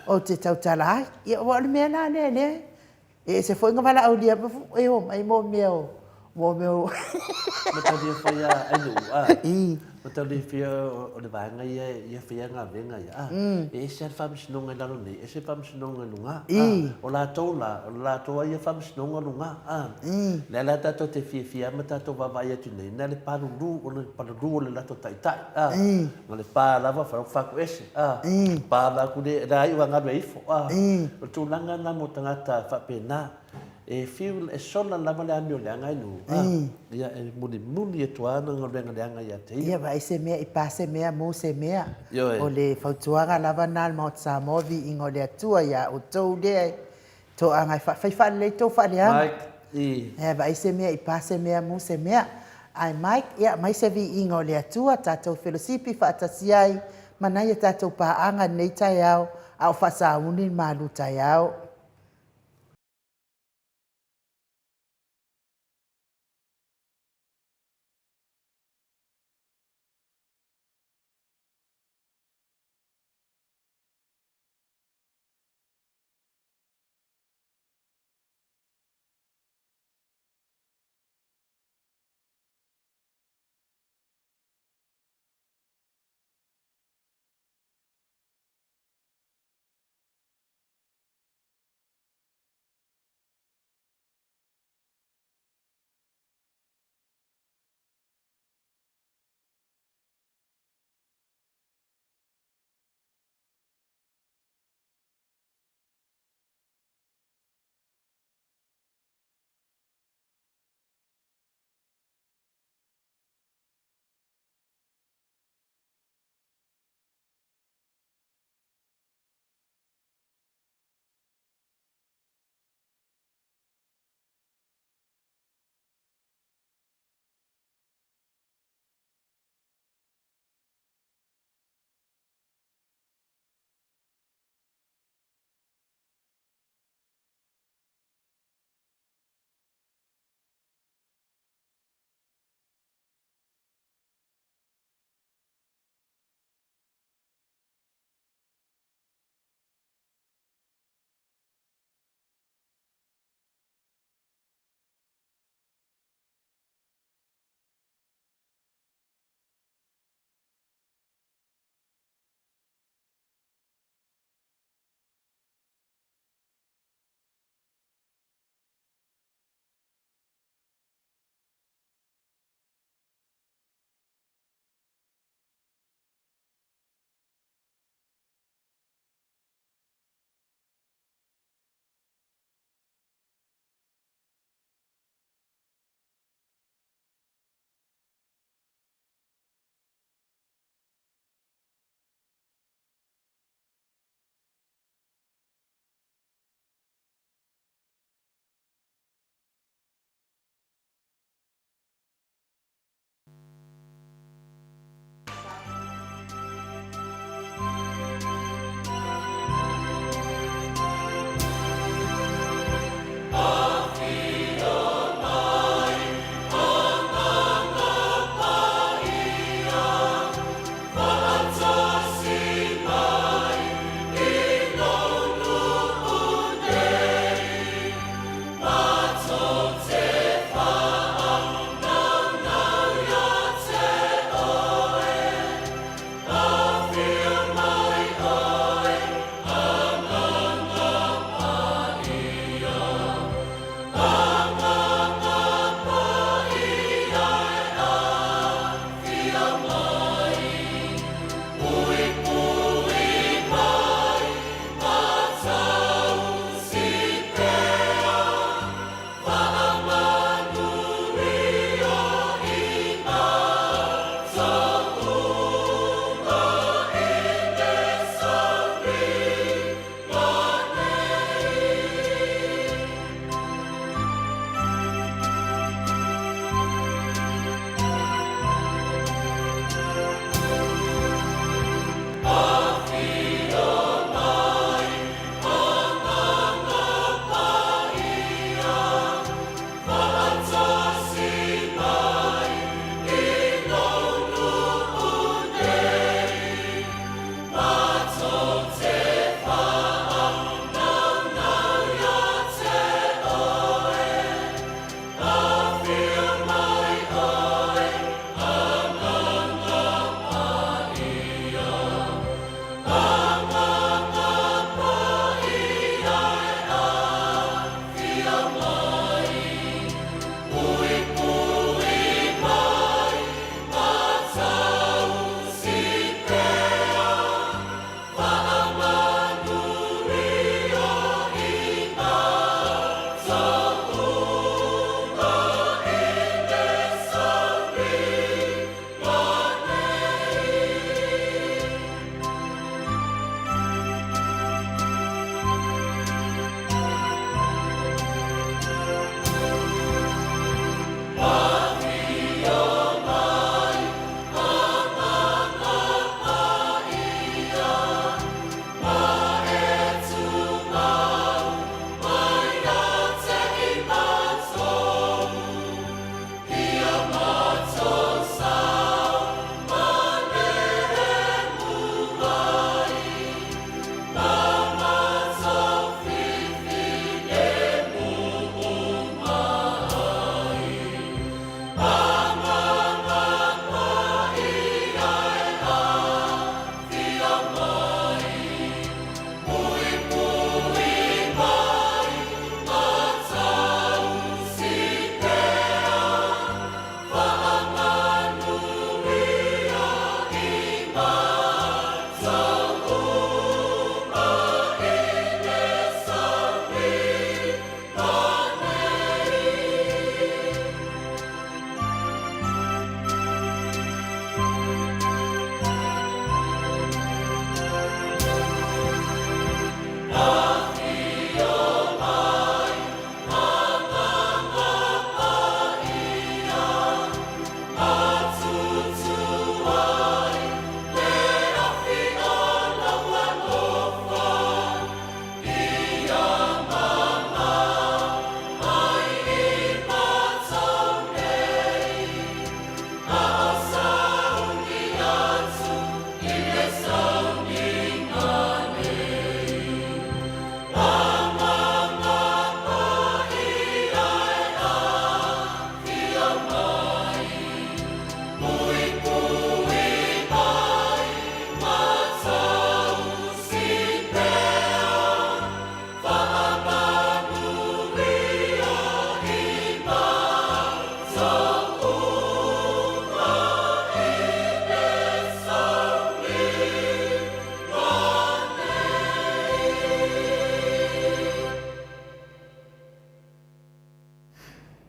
Ou te tautala ai. Ia aua o le mea la lea e ese foi na valaaulia e omai mo mea o mea o Mataulia fai a Ainuu a. Mataulia fia o le vaega ia ia faia galuega ia a. E ese lava le faamasinoga i lalo nei, ese le faamasinoga i luga a. O latou la, o le latou lava ia faamasinoga o luga a. Lea la tatou te fiafia ai ma tatou vaavaai atu nei, na o le palulu, o le palulu o le latou taitai a. Na o le pa lava fatu ese a. Pa lava atu le, la iu lava galu ifo a. O le tulaga lena mo tagata faapena. E fiu, e sola lava le amio leaga Ainuu a. Ia, e mulimuli atu lava ana galuega leaga ia te ia. Ia, vaai se mea i pa se mea, mu se mea. Ioe. O le fautuaga lava lena a le Maota Samoa, viiga o le Atua ia outou lea e toaga e fai faalelei tou faaleaga. Mike, i. E vaai se mea i pa se mea, mu se mea. Ae Mike, ia aumai se viiga o le Atua, tatou felosipi faatasi ai ma nai a tatou paaga i lenei taeao, a o faasauni le malu taeao.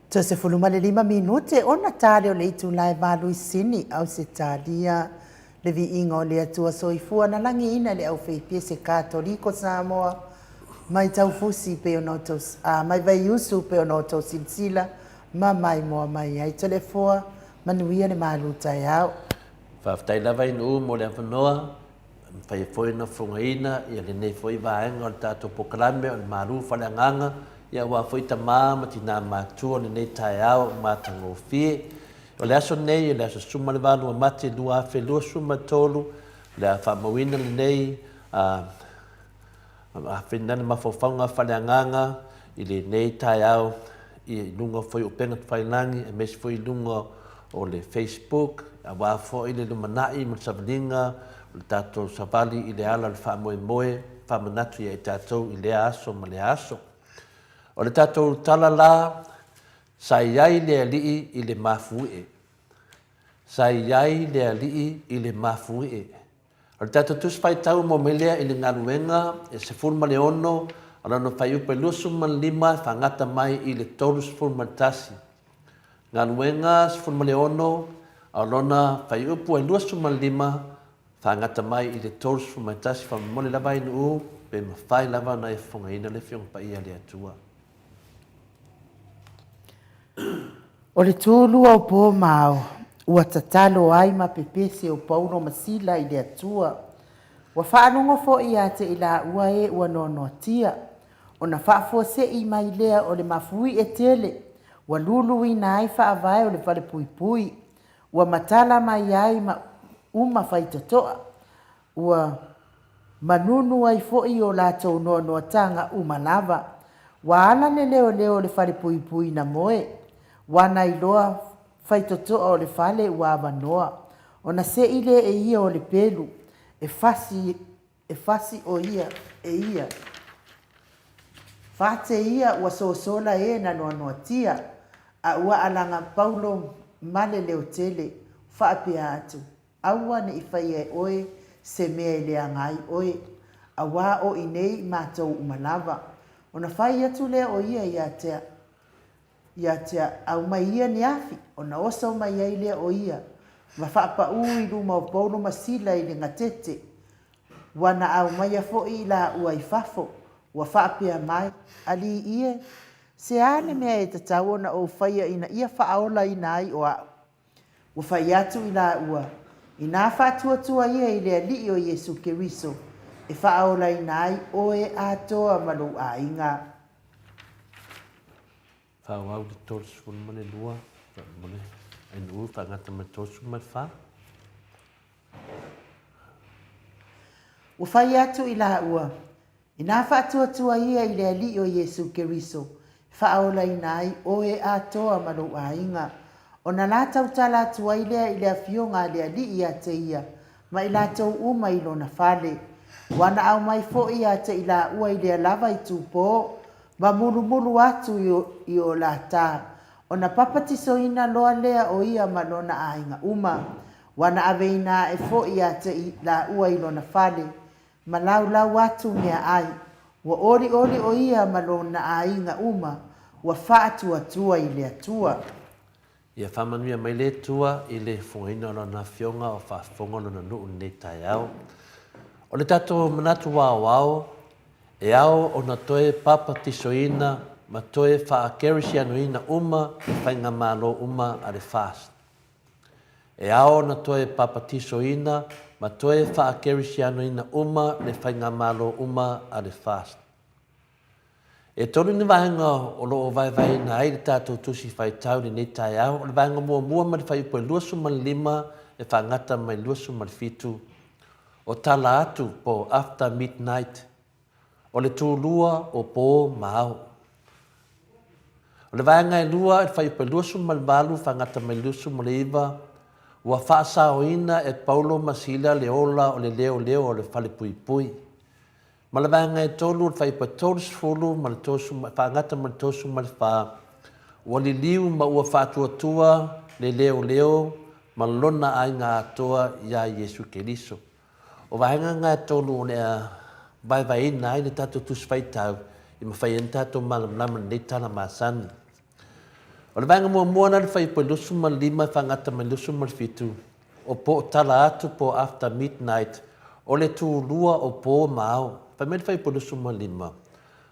Toe 15 minute ona ta lea o le itula e valuisini Ausetalia. Le viiga o le Atua Soifua na lagiina le aufaipiese Katoliko Samoa mai Taufusi pei ona outou a mai Vaiusu pei ona outou silasila ma maimoa mai ai. Toleafoa, manuia le malu taeao. Faafetai lava i Nuu mo le avanoa e mafai ai foi ona fofogaina ia lenei foi vaega o le tatou polokalame o le Malu Faaleagaga, ia aua foi tama ma tina matutua o lenei taeao matagofie. O le aso lenei, o le aso 18 o Mati 2023, o le a faamauina lenei a Afena le mafaufauga faaleagaga i lenei taeao i luga foi o upega tafailagi aemaise foi i luga o le Facebook aua foi le lumanai ma le savaliga o le tatou savali i le ala o le faamoemoe faamanatu ia i tatou i lea aso ma lea aso. O le tatou tala la, sa i ai le Alii i le mafuie. Sa i ai le Alii i le mafuie. O le tatou Tusi Faitau mo mai lea i le Galuega e 16 a lona fuaiupu e 25 e faagata mai i le 31. Galuega 16 a lona fuaiupu e 25 faagata mai i le 31. Faamolemole lava i nuu pe mafai lava ona e fofogaina le Afioga Paia a le Atua. O le tulua o po ma ao, ua tatalo ai ma pepese o Paulo ma Sila i le Atua. Ua faalogo foi ia te i laua e ua noanoatia, ona faafuasei mai lea o le mafuie tele, ua luluina ai faavae o le falepuipui, ua matala mai ai ma uma faitotoa, Ua manunu ai foi o latou noanoataga uma lava. Ua ala le leoleo o le fale puipui na moe. Ua na iloa faitotoa o le fale ua avanoa. Ona se'i lea e ia o le pelu e fasi e fasi o ia e ia. Fate ia ua sosola e na noanoatia, a ua alaga Paulo ma le leotele, faapea atu. Aua ne i faia e oe se mea e leaga ai oe, auā o i nei matou uma lava. Ona fai atu lea o ia ia te ia te aumai ia ni afi, ona oso mai ai lea o ia, ma faapaū i luma o Paulo ma Sila i le gatete. Ua na aumaia foi i laua i fafo, ua faapea mai, Alii e, se a le mea e tatau ona ou faia ina ia faaolaina ai o a'u? Ua fai atu i laua, Inā faatuatua ia i le Alii o Iesu Keriso, e faaolaina ai oe atoa ma lou aiga. Faaauau le 32 faamolemole NU faagata mai le 34. Ua fai atu i laua, Inā faatuatua ia i le Alii o Iesu Keriso, e faaolaina ai oe atoa ma lou aiga. Ona la tautala atu ai lea i le afioga a le Alii ia te ia, ma i latou uma i lona fale. Ua na aumai foi ia te i laua i lea lava itupō, ma mulumulu atu i o lata, ona papatisoina loa lea o ia ma lona aiga uma. Ua na aveina aʻe foi ia te i laua i lona fale, ma laulau atu meaai. Ua olioli o ia ma lona aiga uma, ua faatuatua i le Atua. Ia faamanuia mai le Atua i le fofogaina o Lana Afioga o faafofoga Lona nuu i lenei taeao. O le tatou manatu aoao, e ao ona toe papatisoina ma toe faakerisianoina uma le faigamalo uma a le FAST. E ao ona toe papatisoina ma toe faakerisianoina uma le faigamalo uma a le FAST. E tolu ni vaega o lo o vaevaeina ai le tatou Tusi Faitau i lenei taeao. O le vaega muamua mai le fuaiupu e 25 e faagata mai le 27, o tala atu po o after midnight, o le tulua o po ma ao. O le vaega e lua i le fuaiupu e 28 faagata mai le 29, ua faasaoina e Paulo ma Sila le ola o le leoleo o le falepuipui. Ma le vaega e tolu o le fuaiupu e 30 ma le 30, faagata ma le 34, ua liliu ma ua faatuatua le leoleo ma lona aiga atoa iā Iesu Keriso. O vaega na e tolu o le a vaevaeina ai le tatou Tusi Faitau i mafai ai ona tatou malamalama i lenei tala masani. O le vaega muamua la le fuaiupu e 25 e faagata mai le 27, o po o tala atu po o after midnight, o le tulua o po ma ao. Fai mai le fuaiupu e 25,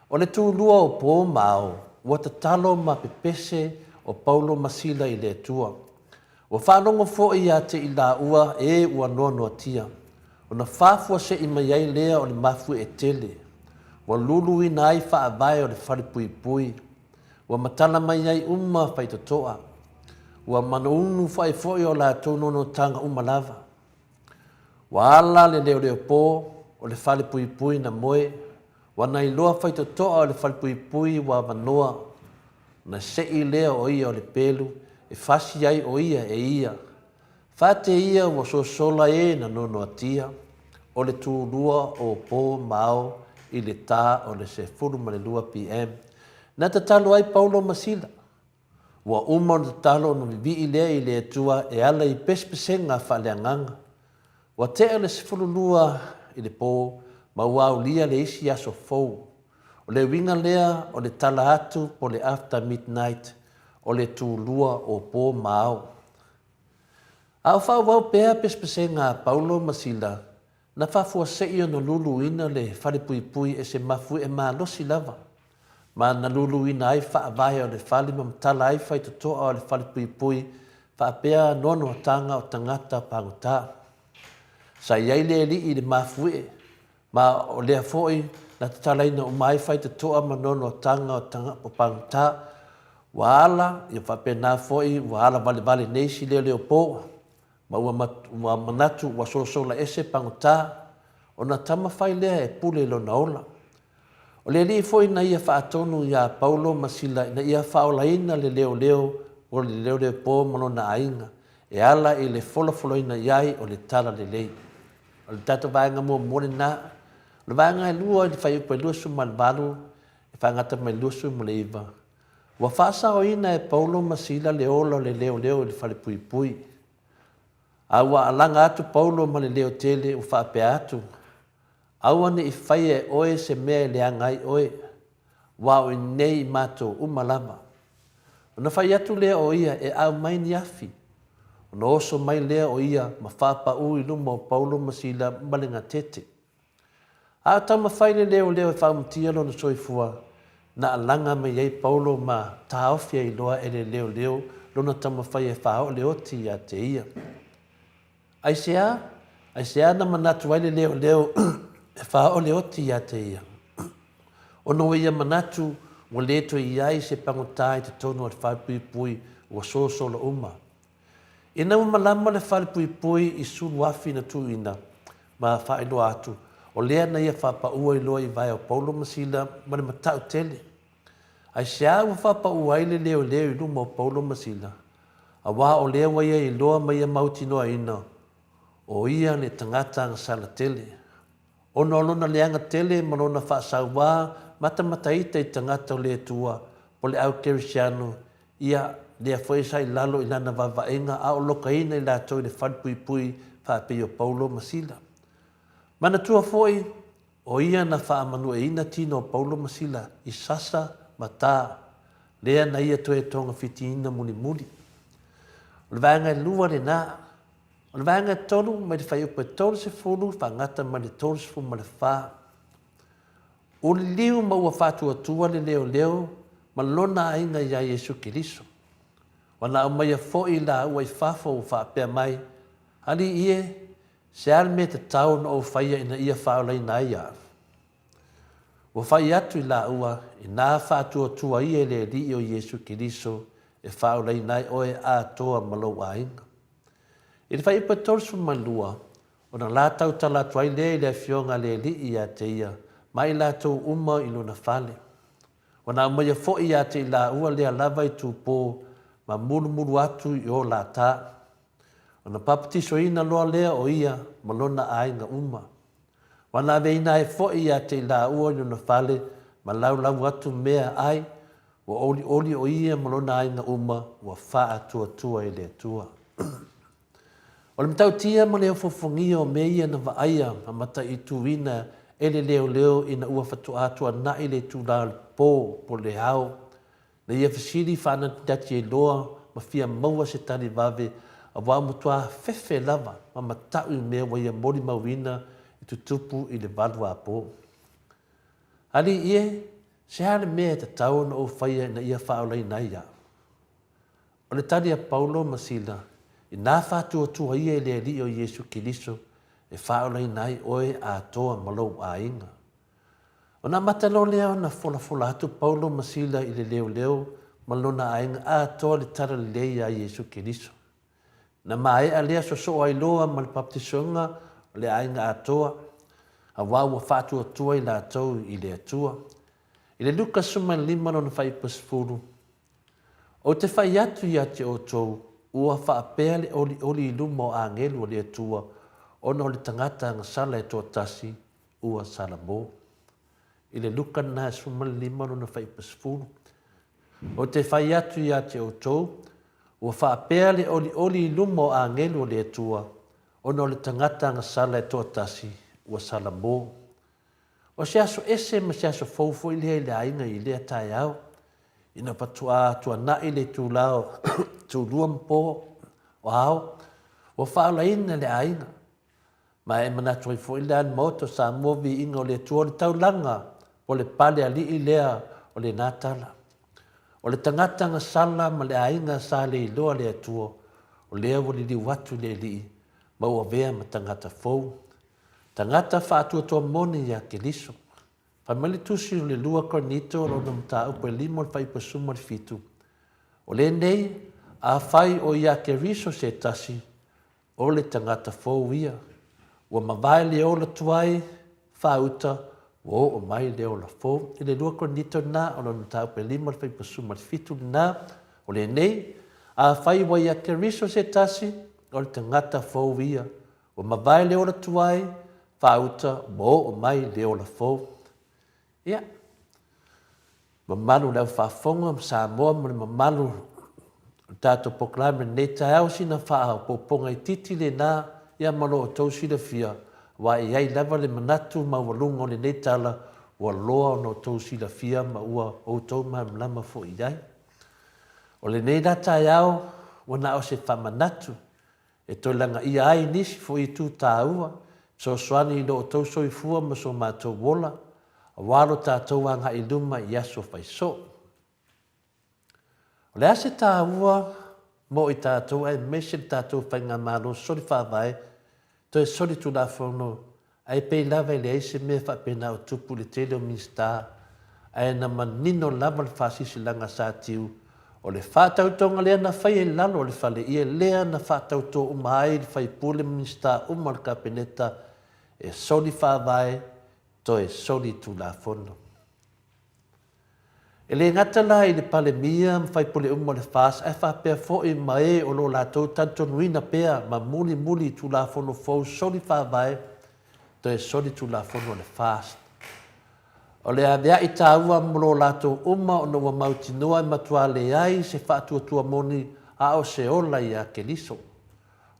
O le tulua o po ma ao, ua tatalo ma pepese o Paulo ma Sila i le Atua. Ua faalogo foi ia te i laua e ua noanoatia, ona faafuasei mai ai lea o le mafuie tele, ua luluina ai faavae o le falepuipui, ua matala mai ai uma faitotoa, ua manounu ai foi o latou noanoataga uma lava. Ua ala le leoleopo o le falepuipui na moe, ua nailoa faitotoa o le falepuipui ua avanoa, ona sei lea o ia o le pelu e fasi ai o ia e ia. Fate ia ua sosola e na noanoatia, o le tulua o po ma ao i le ta o le 12 PM. Na tatalo ai Paulo ma Sila. Ua uma ona tatalo ona vivii lea i le Atua e ala i pesepesega faaleagaga. Ua tea le 12 i le po ma ua aulia le isi aso fou. O le uiga lea o le tala atu po le after midnight, o le tulua o po ma ao. A o faaauau pea pesepesega a Paulo ma Sila, na faafuasei ona luluina le falepuipui e se mafuie malosi lava, ma na luluina ai faavae o le fale ma matala ai faitotoa o le falepuipui faapea noanoataga o tagata pagota. Sa i ai le alii i le mafuie, ma o lea foi na tatalaina uma ai faitotoa ma noanoataga o tagata pagota, ua ala, ia faapena foi ua ala valevale nei si leoleopo, ma ua, ua manatu ua sosola ese pagota, ona taumafai lea e pule i lona ola. O le Alii foi na ia faatonu iā Paulo ma Sila ina ia faaolaina le leoleo o le leoleopo ma lona aiga, e ala i le folafolaina i ai o le talalelei. O le tatou vaega muamua lena. O le vaega e lua i le fuaiupu e 28 e faagata mai le 29, ua faasaoina e Paulo ma Sila le ola o le leoleo i le falepuipui. A ua alaga atu Paulo ma le leo tele ua faapea atu, Aua ne i faia e oe se mea e leaga ai oe, aua o i nei i matou uma lava. Ona fai atu lea o ia e aumai ni afi, ona oso mai lea o ia ma faapaū i luma o Paulo ma Sila ma le gatete. A o taumafai le leoleo e faaumatia lona soifua, na alaga mai ai Paulo ma taofi ai loa e le leoleo lona taumafai e faaoo le oti ia te ia. Aisea? Aisea na manatu ai le leoleo e faaoo le oti ia te ia? Ona ua ia manatu ua le toe i ai se pagota i totonu o le falepuipui ua sosolo uma. Ina ua malama le falepuipui i sulu afi na tuuina ma faailoa atu, o lea na ia faapaua i loa i vae o Paulo ma Sila ma le matau tele. Aisea ua faapaua ai le leoleo i luma o Paulo ma Sila? Aua o lea ua ia iloa ma ia mautinoaina, o ia le tagata agasala tele. Ona o lona leaga tele ma lona faasauā matamataita i tagata o le Atua, po le au Kerisiano, ia, lea foi sa i lalo i lana vaavaaiga a o lokaina i latou i le falepuipui faapei o Paulo ma Sila. Manatua foi, o ia na faamanueina tino o Paulo ma Sila i sasa ma tā, lea na ia toe togafitiina mulimuli. O le vaega e lua lena. O le vaega e tolu, mai le fuaiupu e 30 faagata mai le 34. Ua liliu ma ua faatuatua le leoleo ma lona aiga iā Iesu Keriso. Ua na aumaia foi laua i fafo ua faapea mai, Alii e, se a le mea tatau ona ou faia ina ia faaolaina ai au? Ua fai atu i laua, Inā faatuatua ia i le Alii o Iesu Keriso e faaolaina ai oe atoa ma lou aiga. I le fuaiupu e 32, ona la tautala atu ai lea i le afioga a le alii ia te ia, ma i latou uma i lona fale. Ua na aumaia foi ia te i laua lea lava itupo ma mulumulu atu i o lata. Ona papatisoina loa lea o ia ma lona aiga uma. Ua na aveina ai foi ia te i laua i lona fale ma laulau atu mea ai, ua olioli o ia ma lona aiga uma ua faatuatua i le Atua. O le matautia ma le ofofogia o mea ia na vaaia ma mataituina e le leoleo ina ua faatoa tuanai le itula o le po po o le ao. Na ia fesili faanatinati ai loa ma fia maua se tali vave aua ua matua fefe lava ma mata'u i mea ua ia molimauina e tutupu i le valuapo. Alii e, se a le mea e tatau ona ou faia ina ia faaolaina ai au? O le tali a Paulo ma Sila, Inā faatuatua ia i le Alii o Iesu Keriso e faaolaina ai oe atoa ma lou aiga. Ona amata loa lea ona folafola atu Paulo ma Sila i le leoleo ma lona aiga atoa le tala lelei iā Iesu Keriso. Na maea lea sosoo ai loa ma le baptisoga o le aiga atoa, auā ua faatuatua i latou i le Atua. I le Luka 15 lona faaiupu 10, Ou te fai atu ia te outou, ua faapea le olioli i luma o agelu o le Atua, ona o le tagata agasala e toatasi, ua salamo. I le Luka lena e 15 lona faaiupu 10. Ou te fai atu ia te outou, ua faapea le olioli i luma o agelu o le Atua, ona o le tagata agasala e toatasi, ua salamo. O se aso ese ma se aso fou foi lea i le aiga i lea taeao, ina faatoa tuanai le itula o tulua ma po o ao, ua faaolaina le aiga. Ma e manatu ai foi la le Maota o Samoa viiga o le Atua o le taulaga po o le pale alii lea o lena tala. O le tagata gasala ma le aiga sa le iloa le Atua, o lea ua liliu atu i le Alii ma ua avea ma tagata fou. Tagata faatuatua moni ia Keriso. Fai mai le tusi o le 2 Korinito o lona mataupu e 5 o le fuaiupu 17, O lenei, afai o ia Keriso se tasi, o le tagata fou ia. Ua mavae le ola tuai, faauta, ua oo mai le ola fou. I le 2 Korinito lena, o lona mataupu e 5 o le fuaiupu 17 lena, o lenei, afai ua ia Keriso se tasi, o le tagata fou ia. Ua mavae le ola tuai, faauta ua oo mai le ola fou. Ia, mamalu o le au faafofoga ma Samoa ma le mamalu o le tatou polokalame i lenei taeao, sina faaopoopoga itiiti lena, ia ma lo outou silafia, aua e i ai lava le manatu maualuga o lenei tala ua loa ona outou silafia ma ua outou malamalama foi i ai. O lenei la taeao, ua na o se faamanatu e toe lagaia ai nisi foi itu taua, fesoasoani i lo outou soifua ma so matou ola, aua lo tatou agai i luma i aso fai soo. O le a se taua mo i tatou aemaise le tatou Faigamalo soli faavae, toe soli Tulafono Ae pei lava e leai se mea faapena o tupu i le tele o Minisita, ae na manino lava le faasilasilaga a Satiu, o le faatautoga lea na faia i lalo o le fale ia lea na faatauto uma ai le faipule ma Minisita uma o le Kapeneta e soli faavae toe soli tulafono. E le gata la i le Palemia ma faipule uma o le FAST ae faapea foi ma e o lo o latou talitonuina pea ma mulimuli i Tulafono fou soli faavae toe soli Tulafono a le FAST. O le avea'i taua mo lo latou uma ona ua mautinoa e matua leai se faatuatua moni a o se ola iā Keriso.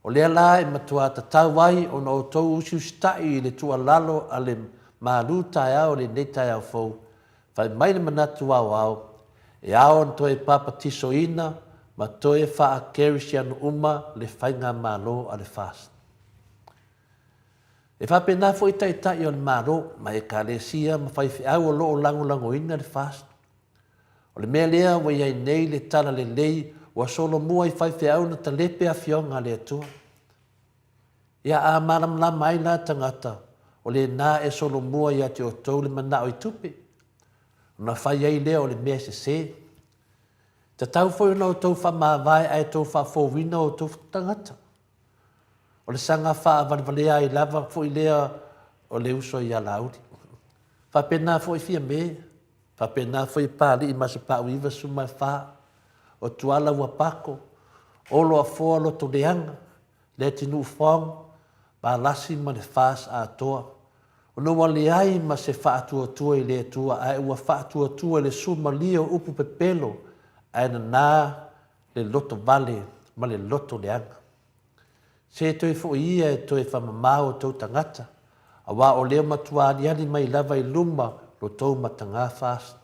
O lea la e matua tatau ai ona outou usiusita'i i le tuualalo a le malu taeao i lenei taeao fou, Fai mai le manatu aoao, e ao ona toe papatisoina ma toe faa-Kerisiano uma le faigamalo a le FAST. E faapena foi taitai o le Malo ma Ekalesia ma faifeau o lo o lagolagoina le FAST. O le mea lea ua i ai nei le tala lelei ua solomua i faifeau na talepe Afioga a le Atua. Ia a malamalama ai la tagata, o lena e solomua ia te outou le manao i tupe, ona fai ai lea o le mea sese. Tatau foi ona outou faamavae ae tou faafouina outou tagata. O le saga faavalevalea ai lava foi lea o le uso ia Laauli. Faapena foi Fiame, faapena foi Papalii ma Sapau 94, o Tuala ua pako, Olo Afoa Lotoleaga, Leatinuu Fong, Valasi ma le FAS atoa. Ona ua leai ma se faatuatua i le Atua ae ua faatuatua i le sumalie o upu pepelo ae nana le loto vale ma le loto leaga. Se toe foi ia e toe faamama outou tagata, aua o lea matua aliali mai lava i luma lo tou mataga FAS.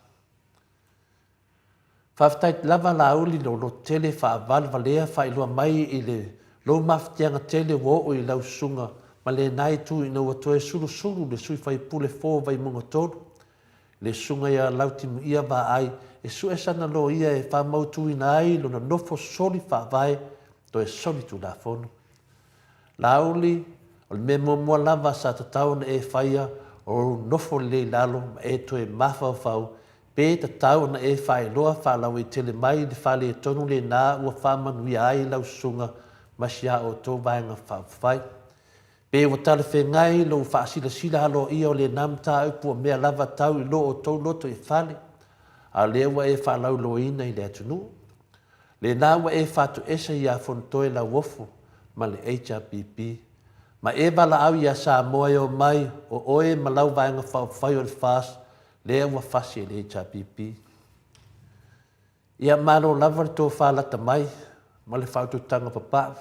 Faafetai lava Laauli lou loto tele faavalevalea faailoa mai i le lou mafatiaga tele ua oo i lau susuga ma lena itu ina ua toe sulusulu le sui faipule fo Vaimauga 3, le susuga ia Lautimuia Vaai e sue sana loia e faamautuina ai lona nofo soli faavae toe soli tulafono. Laauli, o le mea muamua lava sa tatau ona e faia o lou nofo lelei i lalo ma e toe mafaufau pe tatau ona e faailoa faalauaitele mai le faaletonu lena ua faamanuia ai lau susuga ma si a outou Vaega Faaupufai. Pe ua talafeagai lou faasilasila aloaia o lena mataupu o mea lava tau i lo outou loto i fale, a o lea ua e faalauiloaina i le atunuu. Lena ua e fatoese ia Fonotoe Lauofo ma le HRPP, ma e valaau ia Samoa e omai o oe ma lau Vaega Faaupufai o le FAST lea ua fasi e le HRPP. Ia malo lava le tofa lata mai ma le faautautaga papau.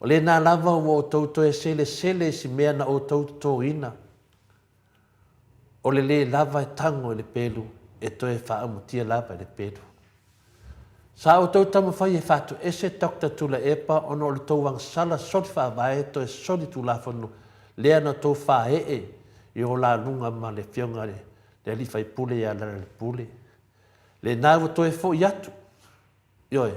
O lena lava ua outou toe selesele i si mea na outou totoina. O le le lava e tago i le pelu e toe faaumatia lava i le pelu. Sa outou taumafai e faatoese Doctor Tuilaepa ona o le tou agasala soli faavae toe soli tulafono lea na outou faaee i o la luga ma le afioga i le alii faipule ia Lealailepule. Lena ua toe foi atu, ioe,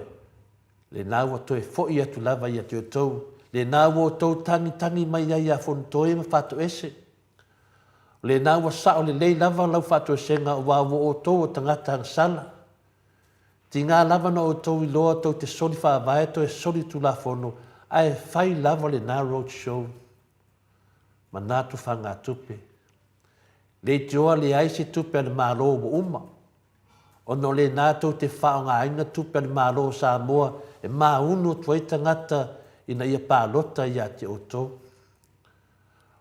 lena ua toe foi atu lava ia te outou, lena ua outou tagitagi mai ai ia Fonotoe ma Faatoese. O lena ua sao lelei lava lau faatoesega aua ua outou o tagata agasala. Tiga lava na outou iloa tou te soli faavae toe soli tulafono ae fai lava lena road show ma na tufagatupe. Leitioa leai se tupe a le Malo ua uma ona o lena tou te faaaogaina tupe a le Malo o Samoa e maunu atu ai tagata ina ia palota ia te outou.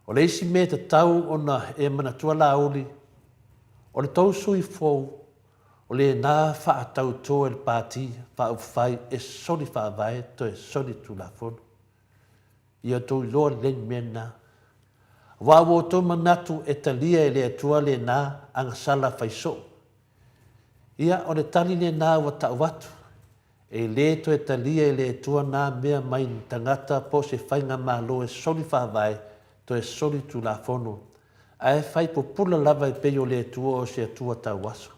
O le isi mea e tatau ona e manatua Laauli, o le tou sui fou, o lena faatautō e le Pati Faaupufai e soli faavae toe soli Tulafono. Ia outou iloa lelei le mea lena. Aua ua outou manatu e talia e le Atua lena agasala fai soo. Ia, o le tali lena ua tau atu, E le toe talia e le Atua nā mea mai ni tagata po o se faigamalo e soli faavae, toe soli tulafono, ae fai pupula lava e pei o le Atua o se Atua tauaso.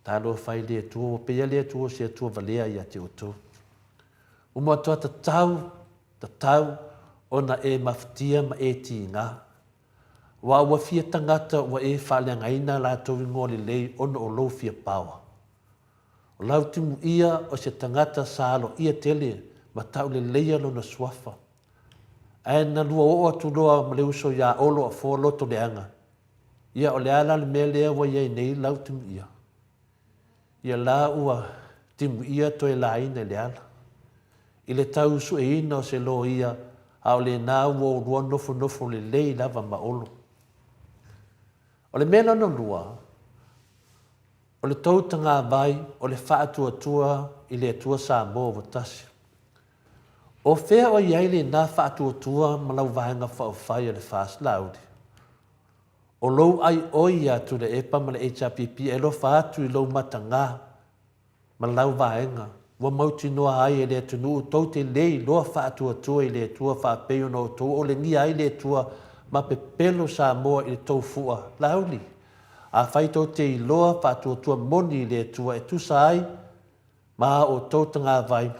Talofa i le Atua, ua pei a le Atua o se Atua valea ia te outou. Ua matua tatau, tatau ona e mafatia ma e tiga. Aua ua fia tagata ua e faaleagaina latou ingoa lelei ona o lou fia paoa. O Lautimuia o se tagata sa aloaia tele ma tauleleia lona suafa. Ae na lua oo atu loa ma le uso iā Olo Afoa loto leaga, ia o le a la le mea lea ua i ai nei Lautimuia? Ia la ua timuia toe laina i le ala. I le tau sueina o se loia a o lena ua oulua nofonofo lelei lava ma Olo. O le mea lona lua, O le tou tagavai o le faatuatua i le Atua Samoa ua tasi. O fea o i ai lena faatuatua ma lau vaega faaufai a le FAST Laauli? O lou ai oi ia Tuilaepa ma le HRPP e alofa atu i lou mataga ma lau vaega ua mautinoa ai e le atunuu tou te le iloa faatuatua i le Atua faapei ona outou olegia ai le Atua ma pepelo Samoa i le tou fua Laauli? Afai tou te iloa faatuatua moni i le Atua e tusa ai ma a outou tagavai,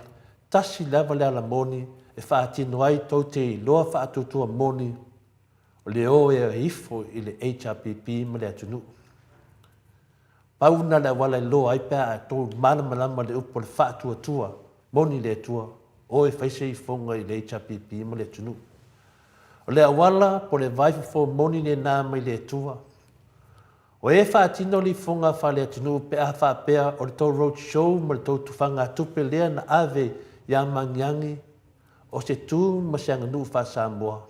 tasi lava le ala moni e faatino ai tou te iloa faatuatua moni, o le o e ifo i le HRPP ma le atunuu. Pau lena le auala e iloa ai pe a tou malamalama i le upu o le faatuatua moni i le Atua, o e fai se ifoga i le HRPP ma le atunuu. O le auala po o le vai fofo moni lena mai le Atua. O e faatino le ifoga faale-atunuu pe a faapea o le tou road show ma le tou tufagatupe lea na ave ia Magiagi o se tu ma se aganuu faa-Samoa.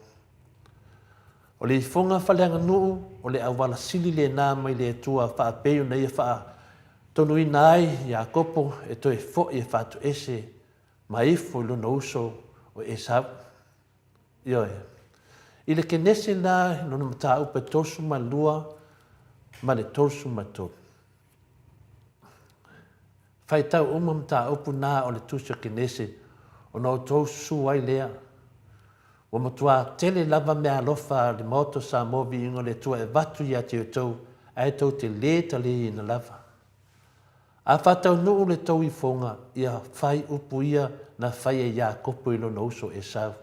O le ifoga faaleaganuu o le auala sili lena mai le Atua faapei ona ia faatonuina ai Iakopo e toe foi e faatoese ma ifo i lona uso o Esau. Ioe. I le Kenese la lona mataupu e 32 ma le 33. Faitau uma mataupu na o le Tusi o Kenese ona outou susu ai lea. Ua matua tele lava meaalofa a le Maota o Samoa Viiga o le Atua e avatu ia te outou ae tou te lē taliaina lava. A faataunuu le tou ifoga, ia fai upu ia na fai e Iakopo i lona uso Esau.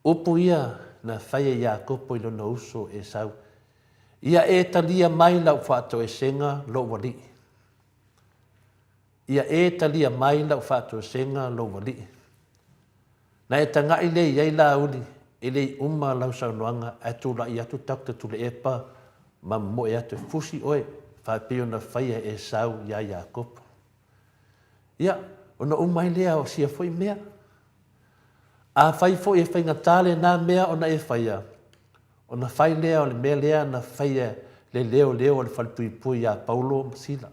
Upu ia na fai e Iakopo i lona uso Esau, Ia e talia mai lau faatoesega lou alii. Ia e talia mai lau faatoesega lou alii. Na e taga'i lea i ai Laauli, e le i uma lau saunoaga ae tulai atu Doctor Tuilaepa ma momoe atu e fusi oe faapei ona faia e Esau iā Iakopo. Ia, ona uma ai lea o sia foi mea. Afai foi e faigata lena mea ona e faia, ona fai lea o le mea lea na faia le leoleo a le falepuipui iā Paulo ma Sila.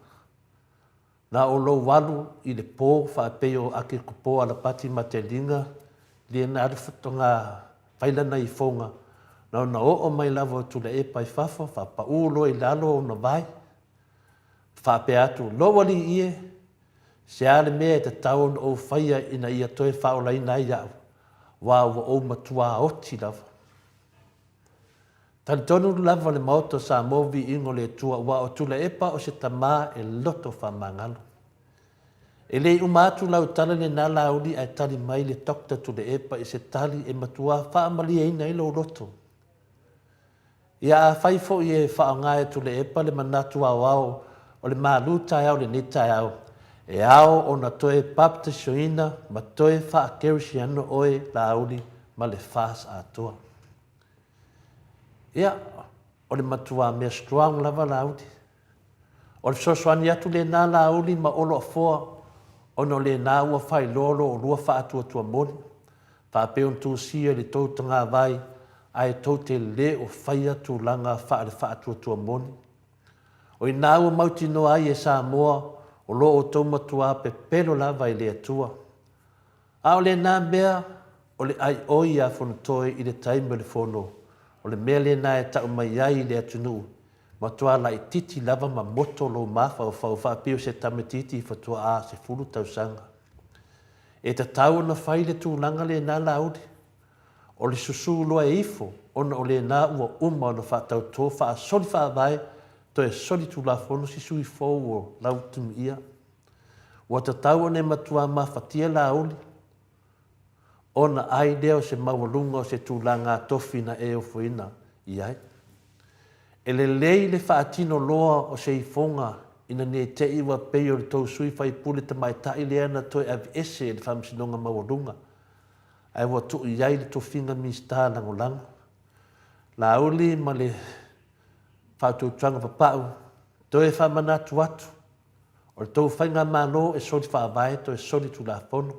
Na o lou alu i le po faapei o Akikopo Alapati Mateliga lia na alu faatoga fai lana ifoga, na ona oo mai lava o Tuilaepa i fafo faapau loa i lalo ona vae. Faapea atu, Lou alii e, se a le mea e tatau ona ou faia ina ia toe faaolaina ai au, aua ua ou matuā oti lava. Talitonu lava le Maota o Samoa viiga o le Atua aua o Tuilaepa o se tama e loto faamagalo. E le i uma atu lau tala lena Laauli ae tali mai le Doctor Tuilaepa i se tali e matuā faamalieina ai lou loto. Ia afai foi e faaaoga e Tuilaepa le manatu aoao o le malu taeao i lenei taeao, e ao ona toe baptisoina ma toe faakerisiano oe Laauli ma le FAS atoa. Ia, o le matua mea strong lava Laauli. O le fesoasoani atu lena Laauli ma Olo Afoa ona o lena ua faailoa lo oulua faatuatua moni, faapei ona tusia i le tou tagavai ae tou te le o faia tulaga faale-faatuatua moni. O ina ua mautinoa ai e Samoa o lo outou matuā pepelo lava i le Atua. A o lena mea o le ʻai ʻoi iā Fonotoe i le taimi o le fono, o le mea lena e tau mai ai i le atunuu, matuā laitiiti lava ma moto lou mafaufau faapei o se tamaitiiti fatuaʻā 10 tausaga. E tatau ona fai le tulaga lena Laauli, o le susū loa e ifo ona o lena ua uma ona faatautō faasoli faavae toe soli tulafono si sui fou o Lautimiia. Ua tatau ona e matuā mafatia Laauli, ona ai lea o se maualuga o se tulaga tofi na e ofoina i ai. E lelei le faatino loa o se ifoga ina ne i te i ua pei o le tou sui faipule tamaitai lea na toe aveese e le Faamasinoga Maualuga, ae ua tuu i ai le tofiga Minisita Lagolago. Laauli ma le faautuautuaga papau, toe faamanatu atu, O le tou faigamalo e soli faavae toe soli tulafono.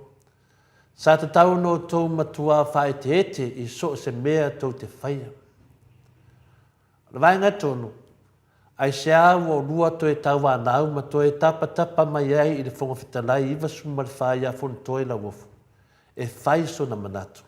Sa tatau ona outou matuā faaeteete i so o se mea tou te faia. O le vaega tonu, aisea ua olua toe tauanau ma toe tapatapa mai ai i le Fofoga Fetalai 94 ia Fonotoe Lauofo e fai sona manatu?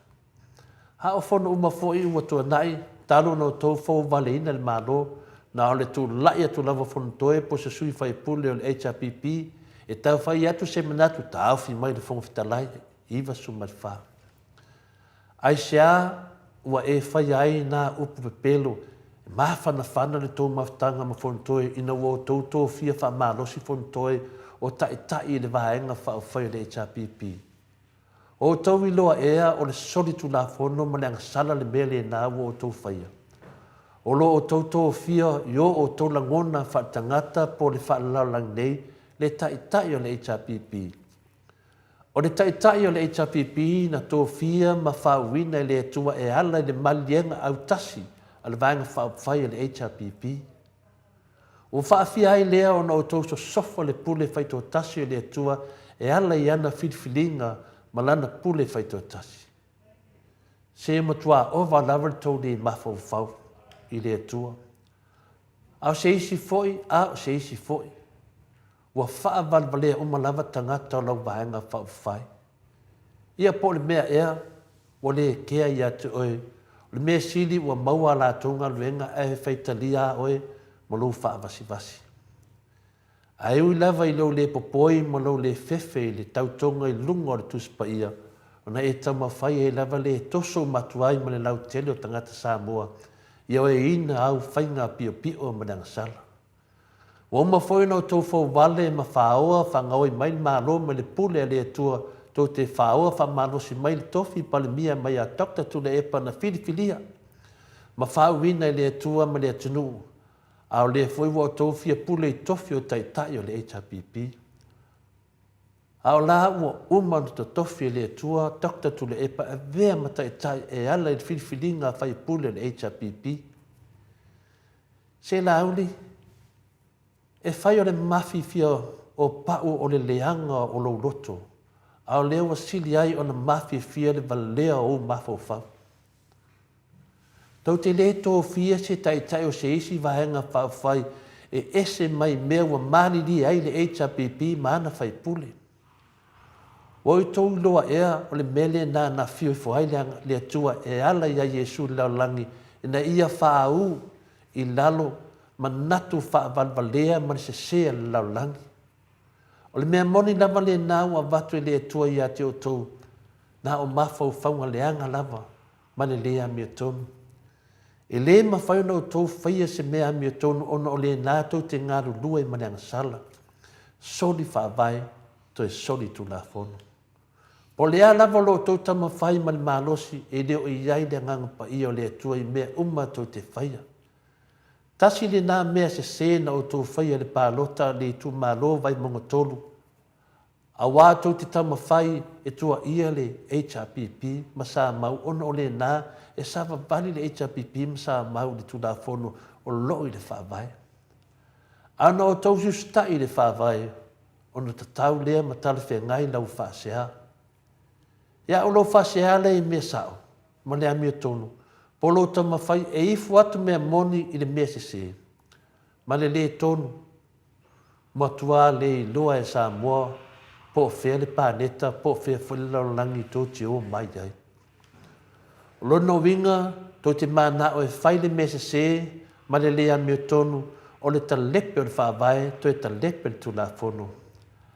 A o fono uma foi ua tuanai talu ona outou fouvaleina le Malo, na o le tulai atu lava o Fonotoe po o se sui faipule o le HRPP e tau fai atu se manatu taofi mai le Fofoga Fetalai. 94. Aisea ua e faia ai nā upu pepelo e mafanafana le tou mafutaga ma Fonotoe ina ua outou tofia faamalosi Fonotoe o taitai i le Vaega Faaupufai o le HRPP? O outou iloa ea o le solitulafono ma le agasala le mea lena ua outou faia? O lo outou tofia i o outou lagona faaletagata po o le faalelalolagi nei le Taitai o le HRPP. O le Taitai o le HRPP na tofia ma faauuina e le Atua e ala i le maliega autasi a le Vaega Faaupufai a le HRPP. Ua faafia ai lea ona outou sosofa le pule faitoatasi o le Atua e ala i ana filifiliga ma lana pule faitoatasi. Se matuā ova lava le tou le mafaufau i le Atua. A o se isi foi, a o se isi foi. Ua faavalevalea uma lava tagata o lau vaega faaupufai. Ia po o le mea ea ua le kea ia te oe, o le mea sili ua maua a latou galuega ae faitalia a oe ma lou faavasivasi. Ae ui lava i lou le popoi ma lou le fefe i le tautoga i luga o le Tusi Paia, ona e taumafai ai lava le toso uma atu ai ma le lautele o tagata Samoa ia oeina au faiga piopio ma le agasala. Ua uma foi ona outou fouvale ma faoa faagaoi mai le Malo mai le pule a le Atua tou te faoa faamalosi mai le tofi Palemia mai a Doctor Tuilaepa na filifilia ma faauuina e le Atua ma le atunuu a o lea foi ua outou fia pule i tofi o Taitai o le HRPP. A o la ua uma ona totofi e le Atua Doctor Tuilaepa e avea ma Taitai e ala i le filifiliga a faipule o le HRPP. Se Laauli, e fai o le mafifia o pau o le leaga o lou loto, a o lea ua sili ai ona mafiafia le valea o ou mafaufau. Tou te le tofia se taitai o se isi vaega faaupufai e ese mai mea ua malilie ai le HRPP ma ana faipule. Ua outou iloa ea o le mea lena na afio ifo ai le Atua e ala iā Iesu i le lalolagi ina ia faaū i lalo manatu faavalevalea ma le sese a le lalolagi? O le mea moni lava lena ua avatu e le Atua ia te outou, na o mafaufauga leaga lava ma le lē amiotonu. E lē mafai ona outou faia se mea amiotonu ona o lena tou te galulue ma le agasala. Soli faavae, toe soli tulafono. Po o le a lava lo outou taumafai ma le malosi, e le o i ai le Agaga Paia o le Atua i mea uma tou te faia. Tasi lena mea sese na outou faia i le palota a le itumalo Vaimauga 3, Aua tou te taumafai e tuaia le HRPP ma Samau ona o lena e savavali le HRPP ma Samau i le Tulafono o loo i le Faavae. A na outou usiusitai i le Faavae ona tatau lea ma talafeagai lau faasea. Ia o lou faasea lea i mea sao ma le amiotonu po o lou taumafai e ifo atu mea moni i le mea sese ma le le tonu Matua le iloa e Samoa po o fea le paneta po o fea foi le lalolagi tou te o mai ai. O lona uiga, tou te manao e fai le mea sese ma le le amiotonu o le talepe o le Faavae toe talepe le Tulafono.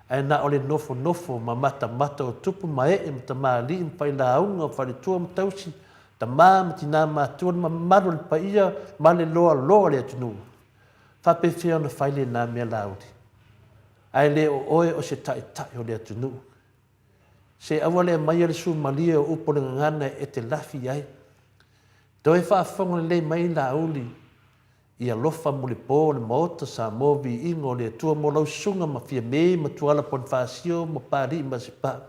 Ae na o le nofonofo ma matamata o tupu ma ee ma tamalii ma failauga o faletua ma tausi, tama ma tina matua le mamalu o le paia ma le loaloa o le atunuu. Faapefea ona fai lena mea Laauli? Ae le o oe o se taitai o le atunuu. Se aua le aumaia le sumalie o upu o le gagana e te lafi i ai. Toe faafofoga lelei mai Laauli i alofa mulipo o le Maota Samoa viiga o le Atua mo lau susuga ma Fiame ma Tuala Ponifasio ma Papalii ma Asipaa.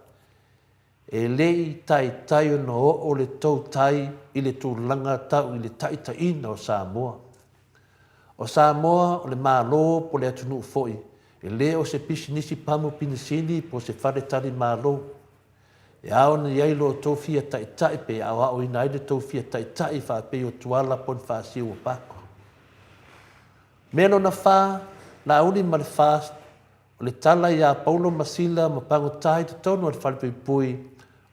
E le i taitai ona oo le tou tai i le tulaga tau i le taitaiina o Samoa. O Samoa o le Malo po o le atunuu foi, e le o se pisinisi pamu pinisini po o se faletali Malo. E ao ona i ai lo outou fia taitai pe aoaoina ai le tou fia taitai faapei o Tuala Ponifasio ua pako. Mea lona fa, Laauli ma le FAST, O le tala iā Paulo ma Sila ma pagota i totonu o le falepuipui,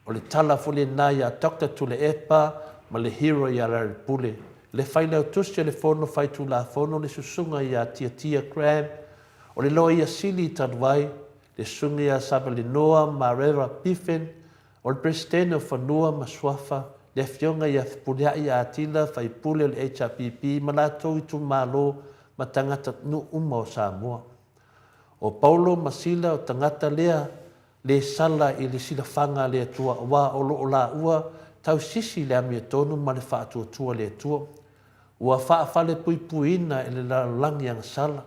o le tala foi lena iā Doctor Tuleepa ma le hero iā Larry Pule, le failautusi o le Fono Faitulafono le susuga iā Tiatia Graham, o le Loia Sili talu ai, le susuga iā Savalenoa Marera Biffen, o le Peresetene o Fanua ma Suafa, le Afioga ia Fepuleai Atila, faipule o le HRPP ma latou itumalo ma tagata nuu uma o Samoa. O Paulo ma Sila o tagata lea le sala i le silafaga a le Atua aua o lo o laua tausisi i le amiotonu ma le faatuatua le Atua. Ua faafalepuipuiina e le lalolagi agasala.